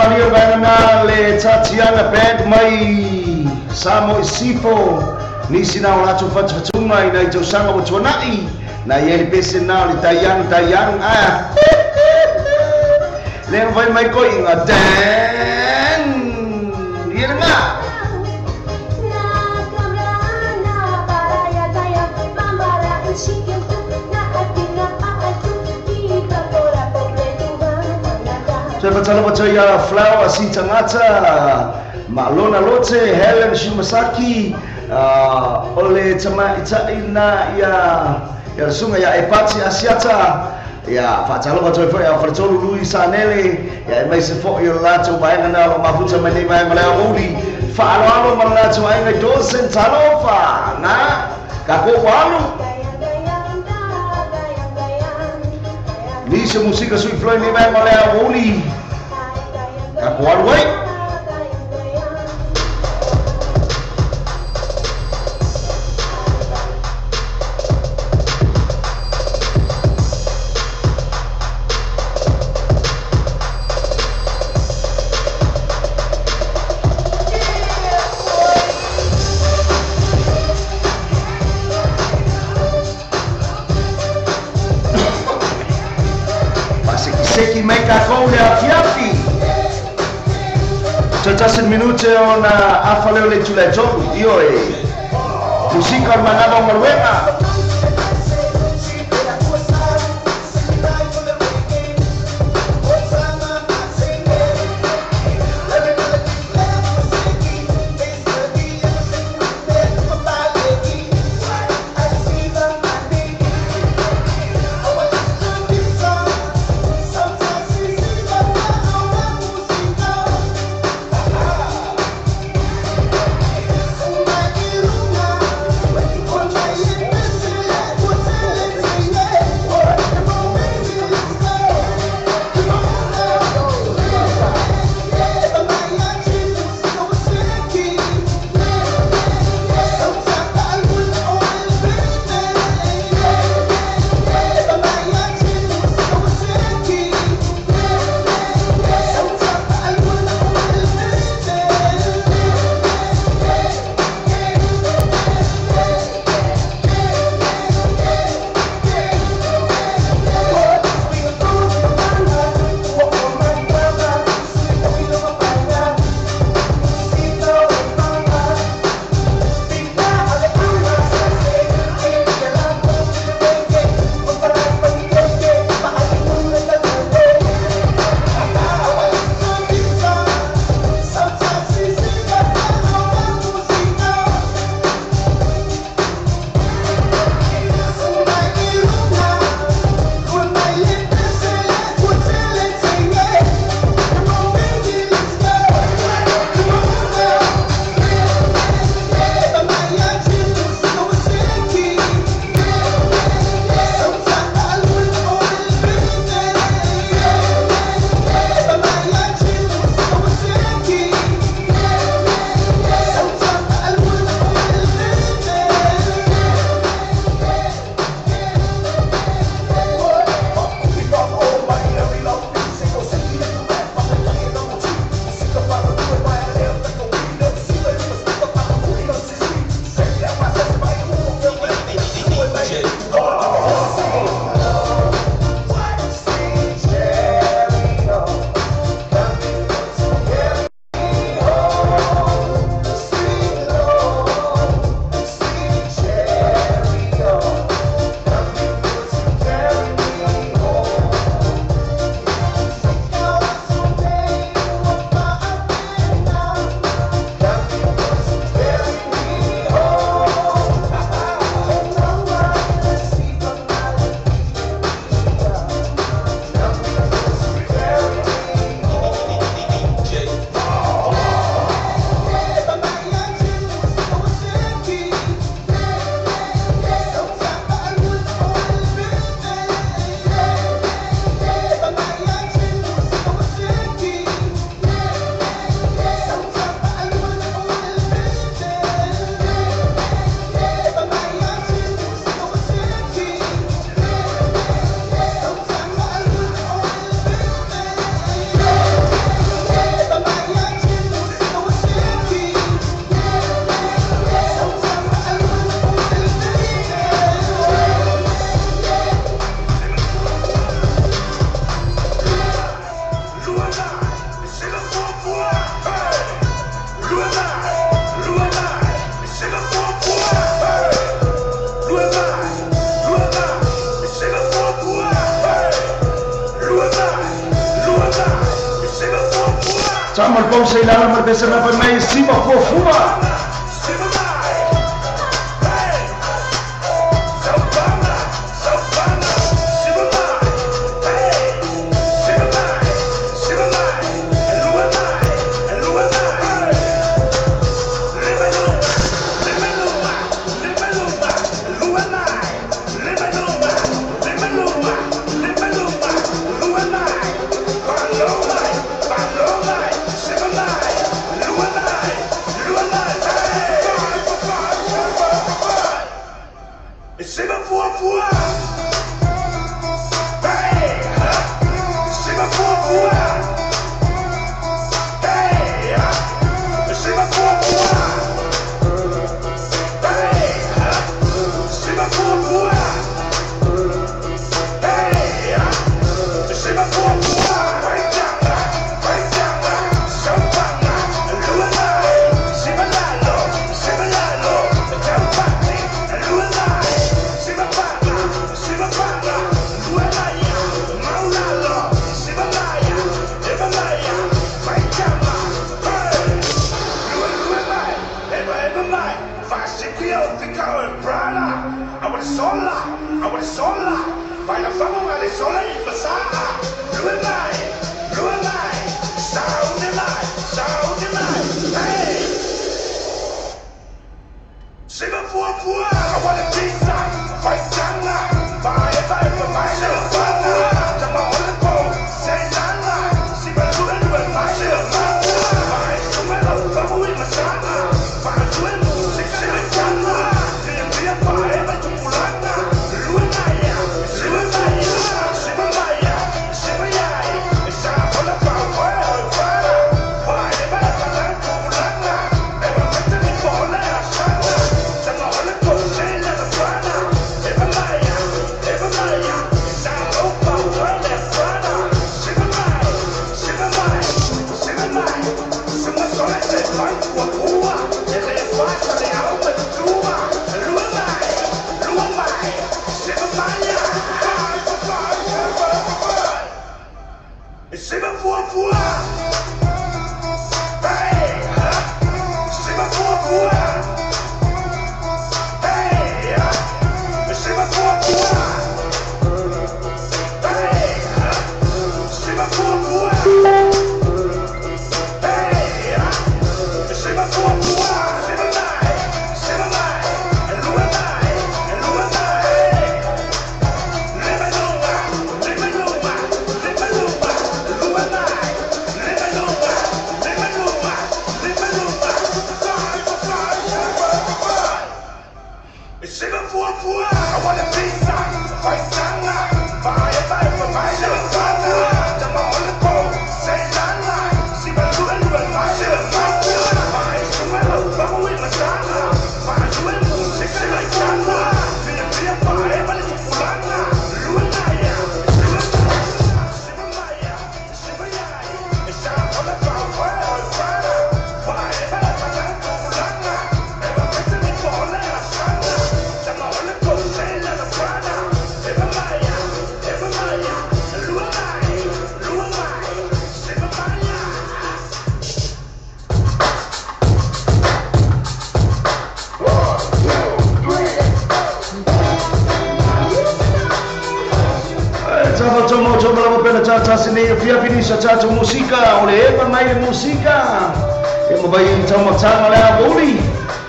Maria vaega le Tatiana Band mai Samoa i Sifo nisi na o latou fatufatuga i nai tausaga ua tuana'i na iai le pese na o le taiang taiang ae lea fai mai koiga dan ia lagā. Toe fatalofa ia Flower Sitagata Malona Lote Helen Shimasaki o le tamaita'i na ia ia suga ia Epati Asiata ia faatalofa toe fo'i a faletolu Lui Sanele ia e mai se fo'i o le latou vaega na o lo mafuta mai nei vaega le aouli faaloalo ma le latou aiga i Dawson talofa na kakou alu nisi o musika sui floi nei vaega le aouli kakou alu ai. Seki mai kakou le afiafi. Tasi minute ona afa leo le tula tolu io e musika o manava o galuega. Tama le pausa i lala ma le pesa na mai sima fuafua. Sa musika o le epa mai le musika e mabai taumatanga le auli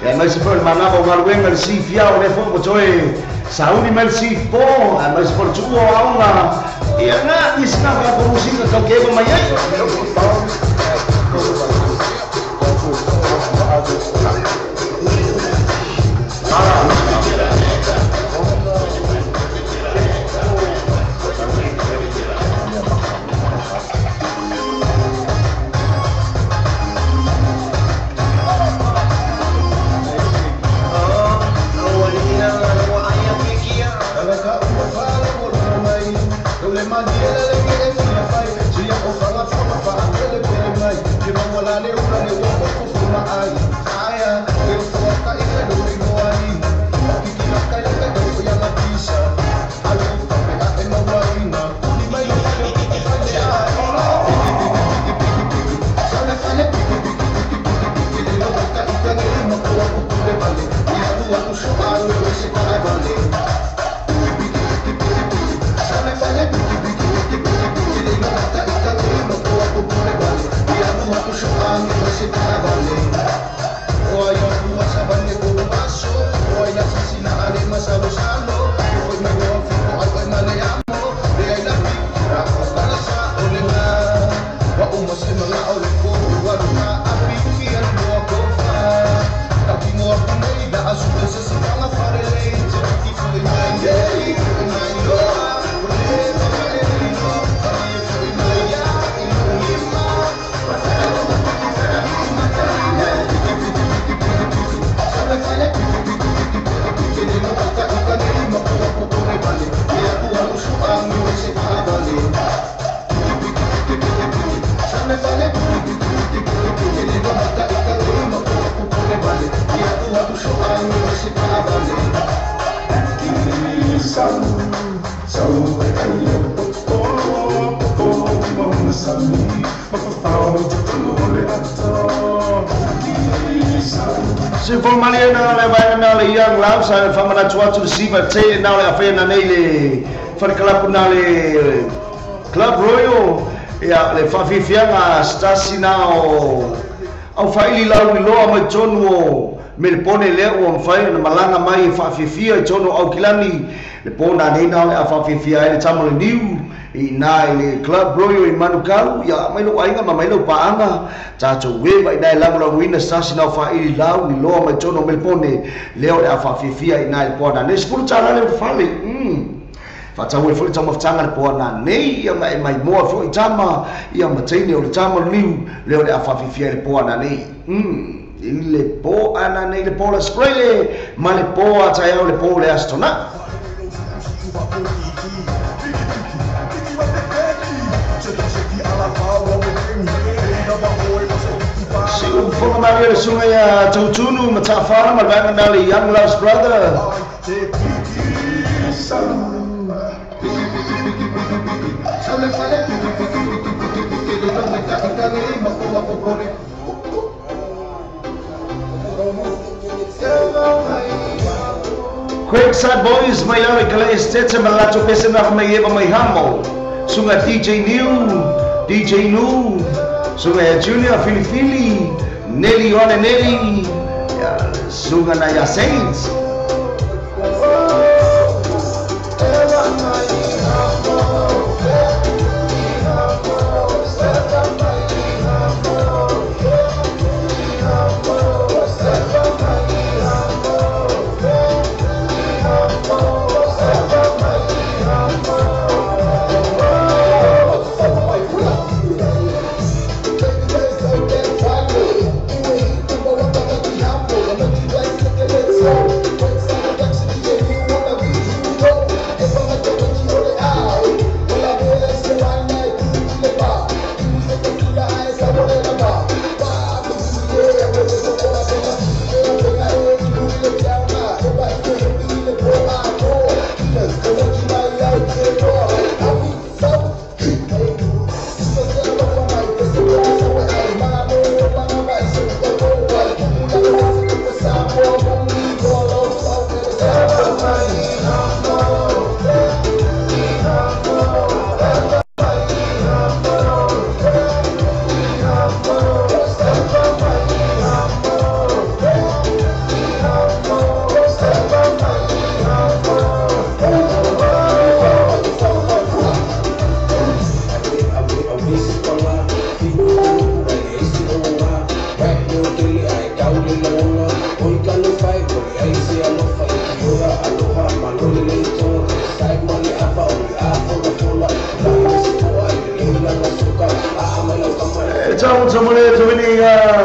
e mai se foi manava o galuega le sifia o le fo toe sauni mai le sifo a mai se foi tuo aonga e nga isna ka musika ka ke mai ai. Le Se formali na le vaega na le Young Love sa whamanatu atu le siva te na le awhea na nei le wharekalapu na le Club Royal ia le whawhiwhianga stasi na o au whaili lau ni loa mai tonu o Melpone lea ua mawhai na malanga mai e whawhiwhia i tonu au kilani le pōna nei na le a whawhiwhia ai le tama le niu i nā i le Club Royal i Manukau ia mai lo ainga ma mai lo paanga tātou wewa i nā e langu languina stasi na o whaili lau ni loa mai tonu o Melpone lea o le a whawhiwhia i nā i le pōna nei 10 tāla le whale Whātau e fo i tama whtanga le pōna nei ia mai mai moa fo i tama ia mateine o le tama le niu lea o le a whawhiwhia i le pōna nei I le pō ana nei le pō la sprele ma le pō a tai au le pō le astona. Si ufonga maria le sunga ia tautunu ma taafara ma le vaega na le Young Love's Brother. Quakeside Boys mai lalo i kala estete ma lato pese na mai eva mai hamo. Sunga DJ New, DJ Nu, sunga ya Junior Fili Fili, Nelly One Nelly, sunga na ya Saints.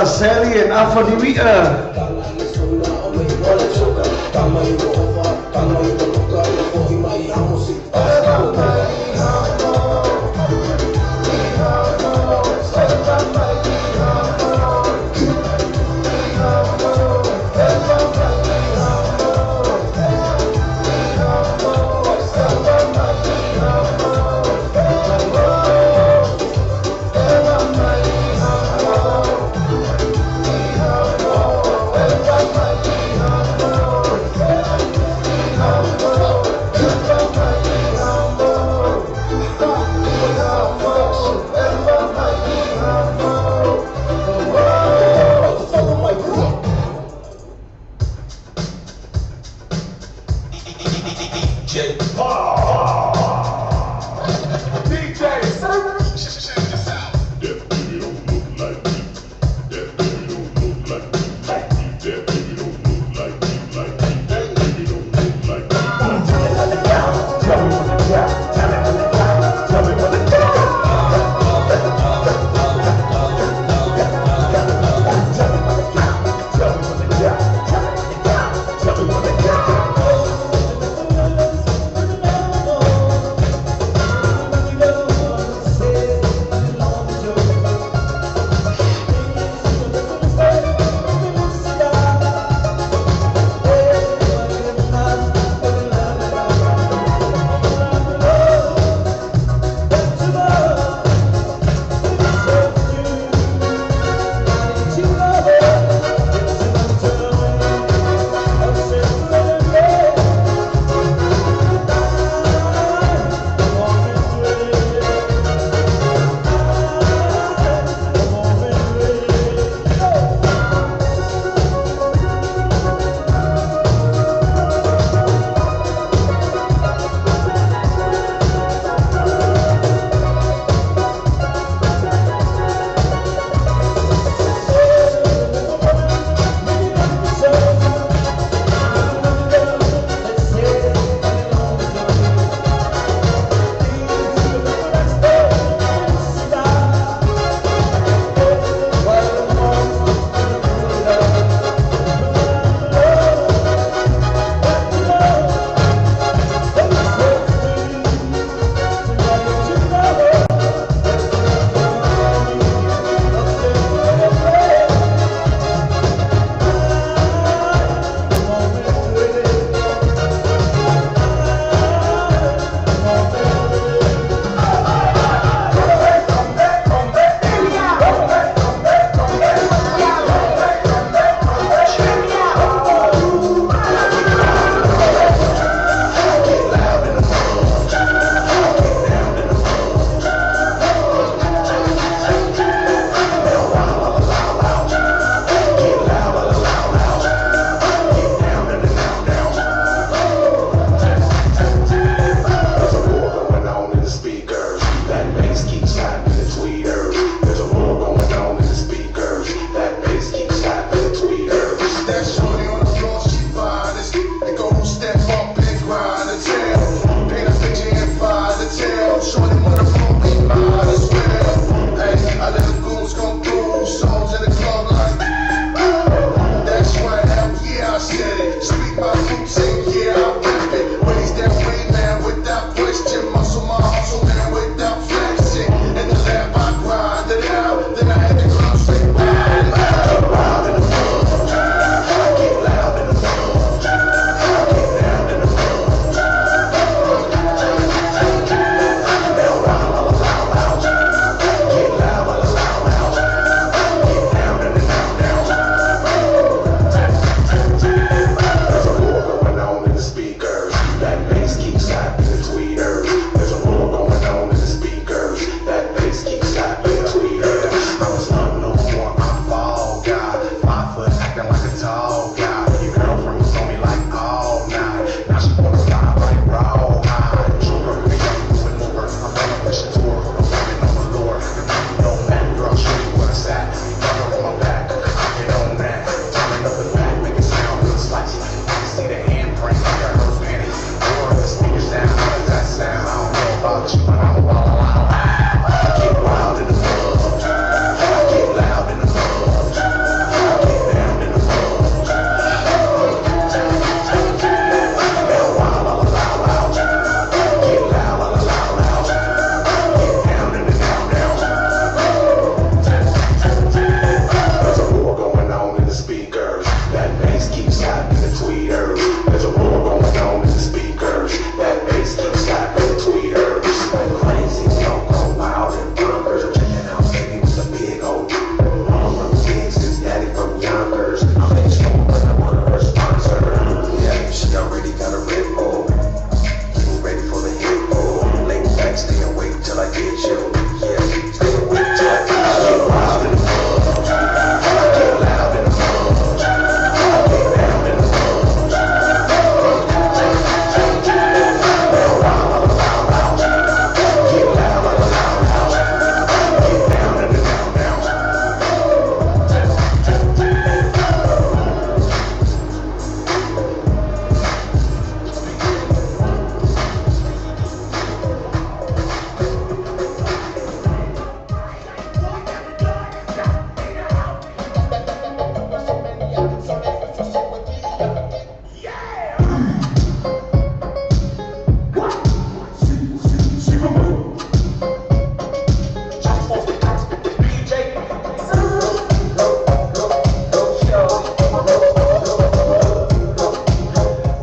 Sally and Afa Niwia.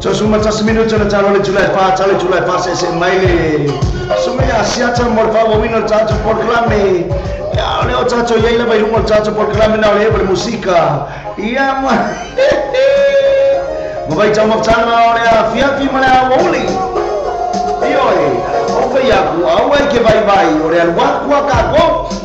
Suma tasi minuto na talo le July fa talo July fa se se mai le suma ya siata mo le fa wa wino tato por klame ya le o tato ya ile vai lungo tato por klame na le le musika ia ma mo vai tau mafutana o le afiafi ma le aouli ioe o fai aku au ai ke vai vai o le alu aku a kako.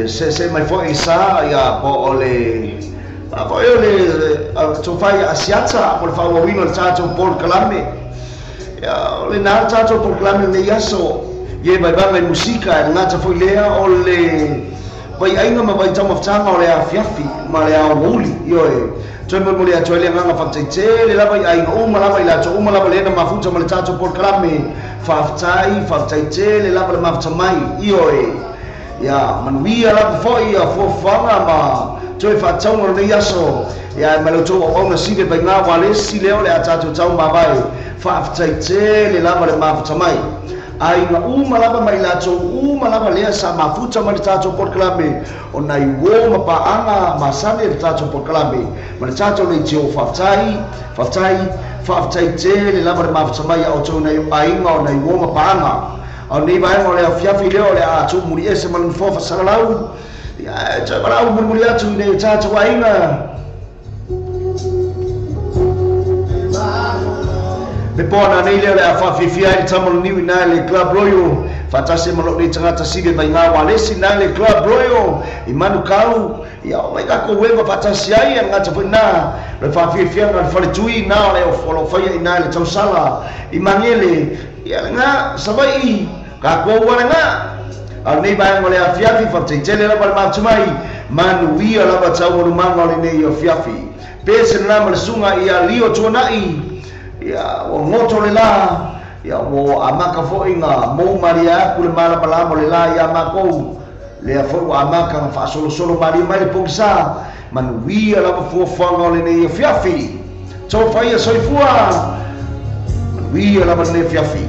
Se mai foi sa ia po o le foi o le tofai asiata mo le faauauina o le tatou polokalame ia o lenā le tatou polokalame lenei aso ia e vaivaga i musika e gata foi lea o le vaiaiga ma vaitaumafataga o le afiafi ma le aoauli ioe toe molimoli atu ai le agaga faafetaitele lava i aiga uma lava i latou uma lava lea na mafuta ma le tatou polokalame faafetai faafetaitele lava le mafuta mai ioe ia manuia lava foi ia fuafuaga ma toe faatauga o lenei aso ia ma le outou auauna sili vaigā ua lesi lea o le a tatou taumavae faafetaitele lava le mafuta mai aiga uma lava ma i latou uma lava lea sa mafuta ma le tatou polokalame o nai uō ma paaga masani le tatou polokalame ma le tatou leitio faafetai faafetai faafetaitele lava le mafuta mai a outou nai aiga o nai uō ma paaga o nei vaega o le afiafi lea o le a tuumuli ese ma le nofoa fasalalau ia e toe valaau mulimuli atu i le tatou aiga. Le poana nei lea o le a faafiafia ai le tamalaniu i na i le Club Royal faatasi ma lou nei tagata sili e vaiga ualesi i na i le Club Royal i Manukau. Ia oo mai tatou eva faatasi ai, e le gata foi na o le faafiafiaga o le faletui na o le o lo o faia i na i le tausala i Magele. Ia lena Savaii, tatou ua lena. A o lenei vaega o le afiafi, faafetai tele lava le mafutu mai, manuia lava taualumaga o lenei afiafi. Pe se lena ma le susuga ia Lio Tuanai, ia ua goto le la, ia ua amata foi na mou malie atu le malamalama o le la ia matou, lea foi ua amata na faasolosolo malie mai le pogisa, manuia lava fuafuaga o lenei afiafi. Tofa ia soifua, manuia lava lenei afiafi.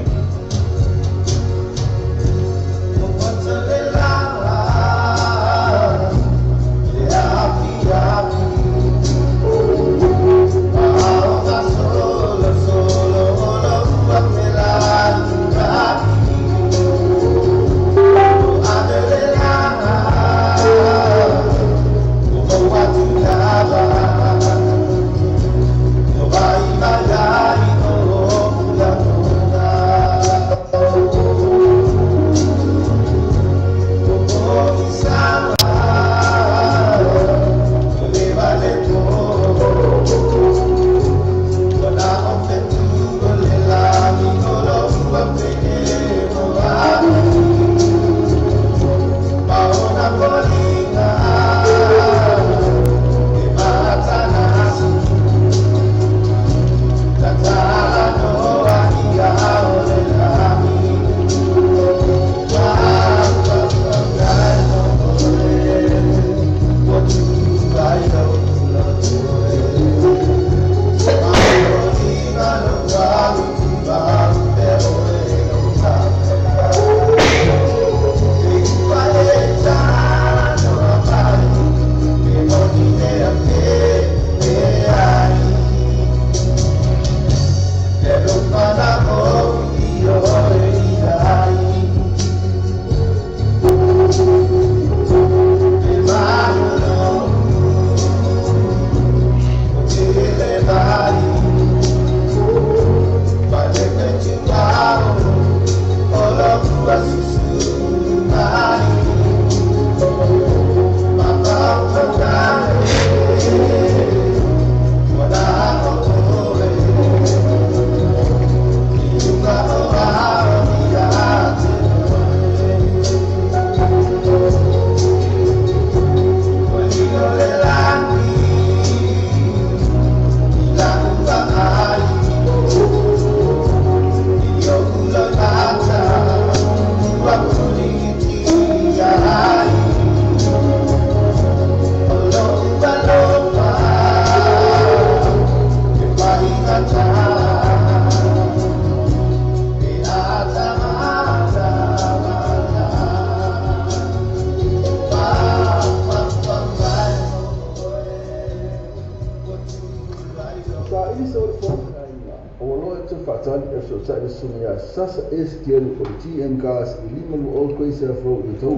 Sasa STL o le TM Cars i 5 20 koisa fo i tau.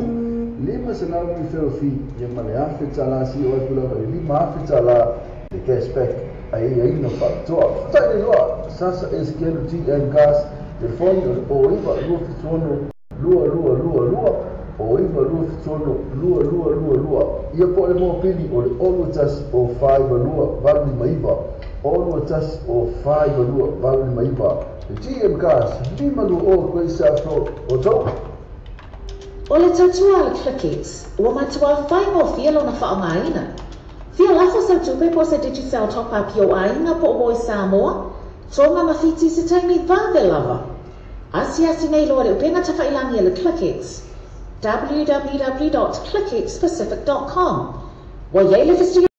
500 referral fee ia ma le $1,000 si o atu lava i $5,000 le cashback ai ai no faatoa. Tai le loa Sasa STL TM Cars telefoni o le 09 276 2222 o 9 276 2222 ia po le mopili o le 01 o 52 89 01 o 52 89. Le GM Cars, 5 20 koisa fo o tau. O le tautua a le ClickX, ua matuā faigofie lona faaaogaina. Fia lafo sau tupe po o se Digicel top up i ou aiga po o moe Samoa, Tonga ma Fiti i se taimi vave lava. Asiasi nei loa i le upega tafailagi a le ClickX, www.clickxpacific.com. Ua i ai le fesili.